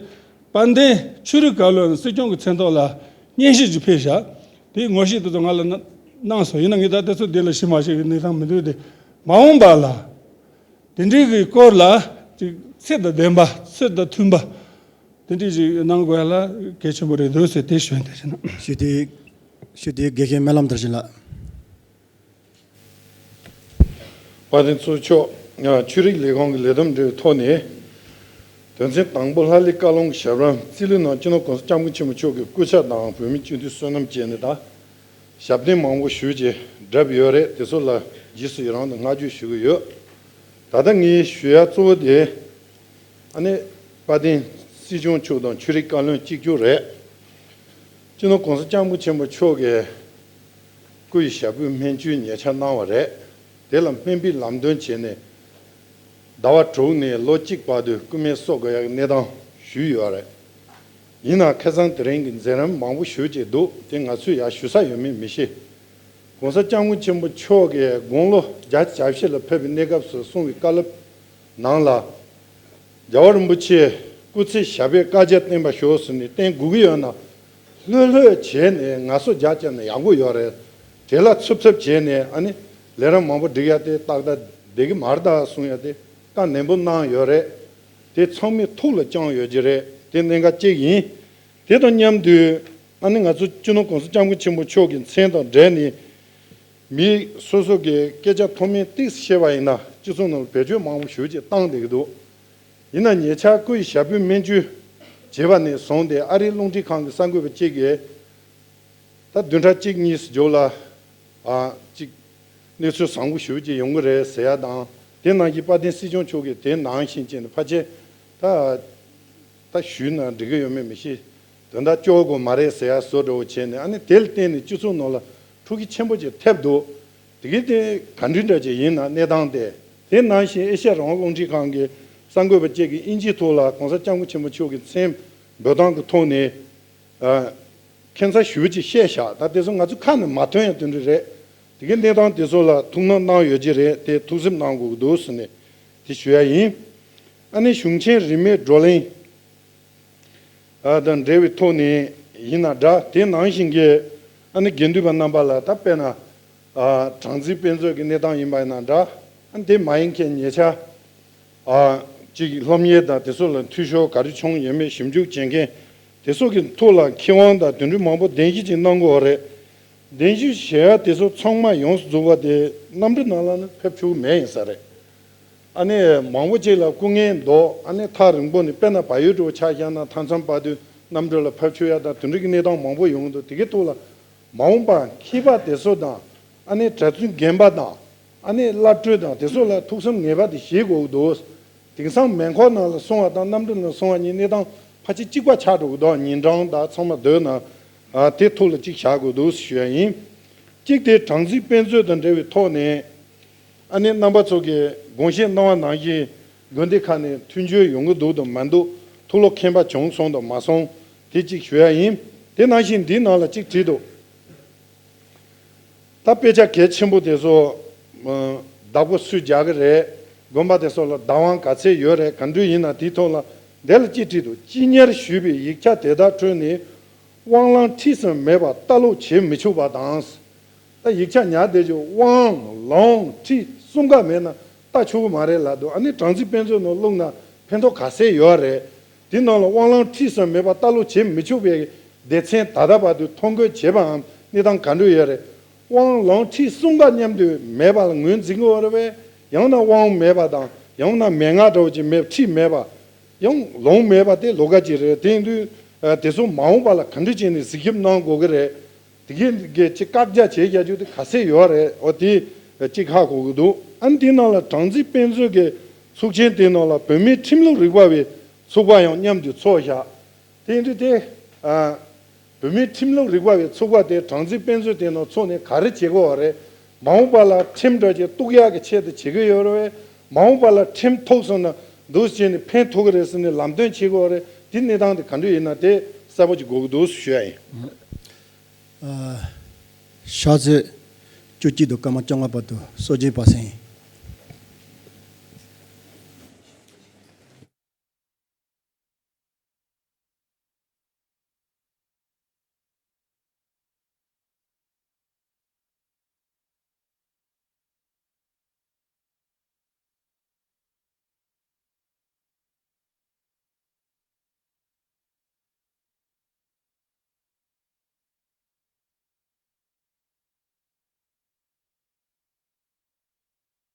དཔལ་ལྡན་ཆོས་རིག་བཀའ་བློན་སྲིད་སྐྱོང་གི་མཚན་ཐོག་ལ་སྙན་ཞུ་ཅིག་ཕེབས་བཞག་དེའི་ངོ་ཤེས་དེ་ཚོ་ང་ལ་གནང་གནང་སོང་། ཡིན་ན་ངས་ད་དེ་ཚོ་དེ་ལ་ཞིབ་མ་བཤད་ཀྱི་གནས་སྟངས་མི་འདུག་དེ་མ་འོངས་པ་ལ་དེ་འདྲའི་གི་སྐོར་ལ་ཅིག་ཚད་དང་ལྡན་པ་ཚོད་དང་མཐུན་པ་དེ་འདྲའི་ཞིག་གནང་དགོས་ཡ་ལ་གལ་ཆེན་པོ་རེད་འདུག་ཟེར་དེ་ཞུ་ཡ་དེ་བྱས་ན། ཞུ་དེ་ཞུ་དེ་དགེ་བཤེས་སྨོན་ལམ་དར་ཞིང་ལགས། དཔལ་ལྡན་ཚོགས་གཙོ་མཆོག་ཆོས་རིག་ལས་ཁུངས་ཀྱི་ལས་བསྡོམས་འབྲེལ་བའི་ཐོག་ནས། དོན་ཚན་དང་པོ་ལྷ་ལས་བཀའ་ལུང་གི་ཞབས་རིམ་རྩིས་ལུགས་ནང་སྤྱི་ནོར་༸གོང་ས་༸སྐྱབས་མགོན་ཆེན་པོ་མཆོག་གི་སྐུ་ཕྱྭ་དང་བོད་མིའི་སྤྱི་འཐུས་བསོད་ནམས་བཅས་ནས་དང་། ཞབས་བརྟན་མང་པོ་ཞུས་རྗེས་བསྒྲུབས་ཡོད་རེད། དེ་ཚོ་ལ་རྗེས་སུ་ཡི་རང་དང་བསྔགས་བརྗོད་ཞུ་གི་ཡོད། ད་ལྟ་ངས་ཞུ་ཡ་གཙོ་བོ་དེ། ཨ་ནི། དཔལ་ལྡན་སྲིད་སྐྱོང་མཆོག་དང་ཆོས་རིག་བཀའ་བློན་གཅིག་གྱུར་རེད། སྤྱི་ནོར་༸གོང་ས་༸སྐྱབས་མགོན་ཆེན་པོ་མཆོག་གིས་སྐུ་ཡི་ཞབས་པུས་སྨན་བཅོས་ཉེ་ཆར་གནང་བ་རེད། དེ་ལ་སྨན་པའི་ལམ་སྟོན་བྱས་ནས་ཟླ་བ་དྲུག་ནས་ལོ་གཅིག་བར་དུ་སྐུ་སྨན་གསོ་དགོས་ཡག་གི་གནས་སྟངས་ཞུས་ཡོད་རེད། ཡིན་ནའང་ཁ་སང་དེ་རིང་གི་མཛད་རིམ་མང་པོ་ཞེ་ཅིག་འདུག་དེ་ང་ཚོས་ཡར་ཞུ་ས་ཡོད་མེད་མི་ཤེས། ༸གོང་ས་༸སྐྱབས་མགོན་ཆེན་པོ་མཆོག་གིས་དགུང་ལོ་བརྒྱད་ཅུ་གྱ་བཞི་ལ་ཕེབས་པའི་གནས་སྐབས་སུ་གསུངས་པའི་བཀའ་སློབ་ནང་ལ། རྒྱལ་བ་རིན་པོ་ཆེ་སྐུ་ཚེ་ཞབས་པད་བསྐལ་བརྒྱར་བརྟན་པར་ཤོག་ཟེར་ནས་བསྟན་དགོས་ཀྱི་ཡོད་ན། ལྷོད་ལྷོད་བྱས་ནས་ངལ་གསོ་རྒྱག་བྱས་ན་ཡག་པོ་ཡོད་རེད། བྲེལ་བ་འཚུབ་འཚུབ་བྱས་ནས་ཨ་ནི་ལས་རིམ་མང་པོ་སྒྲིག་ཡ་དེ་ཏག་ཏག་བསྡད་ཀྱི་མ་རེད་ད་གསུང་ཡ་དེ་བཀའ་ནན་པོ་གནང་ཡོད་རེད། དེ་ཚང་མའི་ཐུགས་ལ་བཅངས་ཡོད་ཀྱི་རེད། དེ་གནད་འགག་གཅིག་ཡིན། དེ་དང་མཉམ་དུ་ཨ་ནི་ང་ཚོ་སྤྱི་ནོར་༸གོང་ས་༸སྐྱབས་མགོན་ཆེན་པོ་མཆོག་གི་མཚན་དང་འབྲེལ་ནས་ མི་སོ་སོ་གི་སྐད་ཆ་མཐོ་དམན་ཏོག་ཙམ་བཤད་པ་ཡིན་ན་སྤྱི་ཚོགས་ནང་ལ་བེད་སྤྱོད་མང་པོ་ཞེ་པོ་ཅིག་བཏང་བསྡད་ཀྱི་འདུག་ཡིན་ན་ཉེ་ཆར་སྐུ་ཡི་ཞབས་པུས་སྨན་བཅོས་བྱས་པ་ནས་བཟུང་སྟེ་ཨ་རིའི་རླུང་འཕྲིན་ཁང་གི་གསར་འགོད་པ་གཅིག་གིས་ད་བདུན་ཕྲག་གཅིག་གཉིས་སུ་འཇོག་ལ་ཨ་གཅིག་གནས་ཚུལ་བཟང་པོ་ཞེ་པོ་ཅིག་ཡོང་གི་རེད་ཟེར་ཡ་དང་། དེ་ནང་བཞིན་དཔལ་ལྡན་སྲིད་སྐྱོང་མཆོག་གིས་དེ་ནང་བཞིན་བྱས་ནས་ཕལ་ཆེར་ད་ད་ཞུས་ན་འགྲིག་གི་ཡོད་མེད་མི་ཤེས། དོན་དག་སྐྱོ་དགོས་མ་རེད་ཟེར་ཡ་བཟོ་འདྲ་བོ་བྱས་ནས། ཨ་ནི་དེ་ལ་བརྟེན་ནས་སྤྱི་ཚོགས་ནང་ལ་འཁྲུག་རྐྱེན་ཆེན་པོ་ཅིག་ཐེབས་འདུག་དེ་གའི་དེ་ག་འདྲ་འདྲ་ཅིག་ཡིན་ན་གནས་སྟངས་དེ། དེ་ནང་བཞིན་ཨེ་ཤ་ཡ་རང་དབང་རླུང་འཕྲིན་ཁང་གི་གསར་འགོད་པ་བཅས་ཀྱིས་དབྱིན་ཇིའི་ཐོག་ལ་༸གོང་ས་༸སྐྱབས་མགོན་ཆེན་པོ་མཆོག་གི་མཚན་འབོད་སྟངས་ཀྱི་ཐོག་ནས་ཨ་ཁྱད་མཚར་ཞེ་པོ་ཅིག་བཤད་བཞག་ད་དེ་ཚོ་ང་ཚོ་ཁ་ནས་མ་ཐོན་ཡ་དེ་འདྲ་རེད། དེ་གའི་གནས་སྟངས་དེ་ཚོ་ལ་ཐུགས་སྣང་གནང་ཡོད་ཀྱི་རེད། དེ་ཐུགས་སེམས་གནང་དགོས་ཀྱི་འདུག་ཟེར་ནས་དེ་ཞུ་ཡ་ཡིན། ཨ་ནི་གཞུང་ཆེན་རིས་མེད་བགྲོ་གླེང་ཨ་དང་འབྲེལ་བའི་ཐོག་ནས་ཡིན་ན་འདྲ། དེ་ནང་བཞིན་གྱི་ཨ་ནི་དགེ་འདུན་པ་རྣམ་པ་ལ་ད་དཔེར་ན་ཨ་གྲངས་འཛིན་དཔེ་མཛོད་ཀྱི་གནས་སྟངས་ཡིན་པ་ཡིན་ན་འདྲ། ཨ་ནི་དེ་མ་ཡིན་མཁན་ཉེ་ཆར་ཨ་ཅིག་སློབ་གཉེར་དང་དེ་ཚོ་ལ་འཐུས་ཤོར་ག་རེ་བྱུང་ཡོད་མེད་ཞིབ་འཇུག་བྱེད་མཁན་དེ་ཚོ་གི་ཐོག་ལ་མཁས་དབང་དང་དེ་འདྲའི་མང་པོ་གདན་ཞུ་ཅིག་གནང་དགོས་པ་རེད། གདན་ཞུ་བྱེད་ཡ་དེ་ཚོ་ཚང་མ་ཡོངས་སུ་རྫོགས་པ་དེ་གནམ་གྲུ་ནང་ལ་ནི་ཕེབས་ཆོག་གི་མེད་ཡིན་ས་རེད། ཨ་ནི་མང་པོ་ཅིག་ལ་སྐུ་ངལ་འདུག་ཨ་ནི་ཐག་རིང་པོ་ནས་དཔེར་ན་བལ་ཡུལ་འདྲ་བོ་ཆ་བཞག་ན་མཐའ་མཚམས་བར་དུ་གནམ་གྲུ་ལ་ཕེབས་ཆོག་ཡ་དང་དེ་འདྲ་གི་གནས་སྟངས་མང་པོ་ཡོང་གི་འདུག་དེ་གའི་ཐོག་ལ་མ་འོངས་པར་མཁས་པ་དེ་ཚོ་དང་ཨ་ནི་གྲྭ་བཙུན་རྒན་པ་དང་ཨ་ནི་བླ་སྤྲུལ་དང་དེ་ཚོ་ལ་ཐུགས་བསམ་ངེས་པར་དུ་བཞེས་དགོས་ཀྱི་འདུག་དེང་སང་མེ་འཁོར་ནང་ལ་སོང་བ་དང་གནམ་གྲུ་ནང་སོང་བ་གཉིས་གནས་སྟངས་ཕལ་ཆེར་གཅིག་པ་ཆགས་འགྲོ་གི་འདུག་ཉིན་གྲངས་དང་ཚང་མ་སྡོད་ན་ཨ་དེ་ཐུགས་ལ་གཅིག་བཞག་དགོས་འདུག་ཞུ་ཡ་ཡིན། གཅིག་དེ་གྲངས་འཛིན་དཔེ་མཛོད་དང་འབྲེལ་བའི་ཐོག་ནས་ཨ་ནི་རྣམ་པ་ཚོ་གིས་དགོངས་བཞེས་གནང་བ་ནང་བཞིན་དགོན་སྡེ་ཁག་ནས་མཐུན་འགྱུར་ཡོང་གི་འདུག་དང་མ་འདུག་ཐུགས་སློབ་ཁེངས་པ་བྱུང་སོང་དང་མ་སོང་དེ་གཅིག་ཞུ་ཡ་ཡིན། དེ་ནང་བཞིན་འདིའི་ནང་ལ་གཅིག་བྲིས་འདུག་ད་དཔེ་ཆ་གལ་ཆེན་པོ་དེ་ཚོ་ཨ་བདག་པོ་སུས་རྒྱག་གི་རེད། དགོན་པ་དེ་ཚོ་ལ་བདག་དབང་ག་ཚད་ཡོད་རེད། ག་འདྲ་ཡིན་ན་དེའི་ཐོག་ལ་འདི་ལ་གཅིག་བྲིས་འདུག་སྤྱི་གཉེར་ཞུས་པའི་ཡིག་ཆ་དེ་དག་ཁྲོད་ནས་དབང་ལུང་ཁྲིད་གསུམ་མེད་པར་ལྟ་ཀློག་བྱེད་མི་ཆོག་པ་དང་། ད་ཡིག་ཆ་ཉར་བསྡད་རྒྱུ་དབང་ལུང་ཁྲིད་གསུམ་ཀ་མེད་ན་ལྟ་ཆོག་གི་མ་རེད་ལབ་འདུག་ཨ་ནི་གྲངས་འཛིན་དཔེ་མཛོད་ནང་བླུགས་ན་ཕན་ཐོགས་ག་ཚད་ཡོད་རེད། དེ་ནང་ལ་དབང་ལུང་ཁྲིད་གསུམ་མེད་པར་ལྟ་ཀློག་བྱེད་མི་ཆོག་པའི་སྡེ་ཚན་ད་ལྟ་བར་དུ་ཐོ་འགོད་བྱས་པའམ་གནས་སྟངས་ག་འདྲ་ཡོད་རེད། དབང་ལུང་ཁྲིད་གསུམ་ཀ་མཉམ་དུ་མེད་པ་ལ་ངོས་འཛིན་དགོས་པ་རེད་པས། ཡང་ན་དབང་མེད་པ་དང་ཡང་ན་མན་ངག་འདྲ་བོ་ཅིག་མེད་པ་ཁྲིད་མེད་པ། ཡང་ལུང་མེད་པ་དེ་ལོགས་ཀ་ཅིག་རེད། དེ་ཡིན་དུས་ཨ་དེ་ཚོ་མ་འོངས་པ་ལ་ག་འདྲ་བྱས་ནས་གཟིགས་ཞིབ་གནང་དགོས་ཀྱི་རེད། དེ་གའི་གི་ཅིག་བཀག་རྒྱ་བྱེད་རྒྱ་རྒྱུ་དེ་ག་ཚད་ཡོད་རེད། འོ་དེ་ཅིག་ཧ་གོ་གི་འདུག་ཨ་ནི་དེའི་ནང་ལ་གྲངས་འཛིན་དཔེ་མཛོད་ཀྱི་ཚོགས་ཆེན་དེའི་ནང་ལ་བོད་མིའི་ཁྲིམས་ལུགས་རིག་པ་བའི་ཚོགས་པ་ཡང་མཉམ་དུ་ཚོགས་བཞག་དེ་ཡིན་དུས་དེ་ཨ་བོད་མིའི་ཁྲིམས་ལུགས་རིག་པ་བའི་ཚོགས་པ་དེ་གྲངས་འཛིན་དཔེ་མཛོད་དེ་ནང་ཚོགས་ནས་ག་རེ་བྱེད་དགོས་པ་རེད། མ་འོངས་པ་ལ་ཁྲིམས་འདྲ་ཅིག་གཏུག་ཡག་གི་ཆེད་དུ་བྱེད་ཀྱི་ཡོད་རེད། མ་འོངས་པ་ལ་ཁྲིམས་ཐུག་སོང་ན་འདུག་བྱས་ནས་ཕན་ཐོགས་ཀྱི་རེད་ཟེར་ནས་ལམ་སྟོན་བྱེད་དགོས་པ་རེད། དེ་གནས་སྟངས་དེ་ག་འདྲ་ཡིན་ན་དེ་གསལ་པོ་ཅིག་དགོས་ཀྱི་འདུག་ཞུ་ཡ་ཡིན། ཨ། ཕྱག་ཚོད་བཅུ་གཅིག་དང་སྐར་མ་བཅོ་ལྔ་བར་དུ་སྲོལ་རྒྱུན་པ་སེང་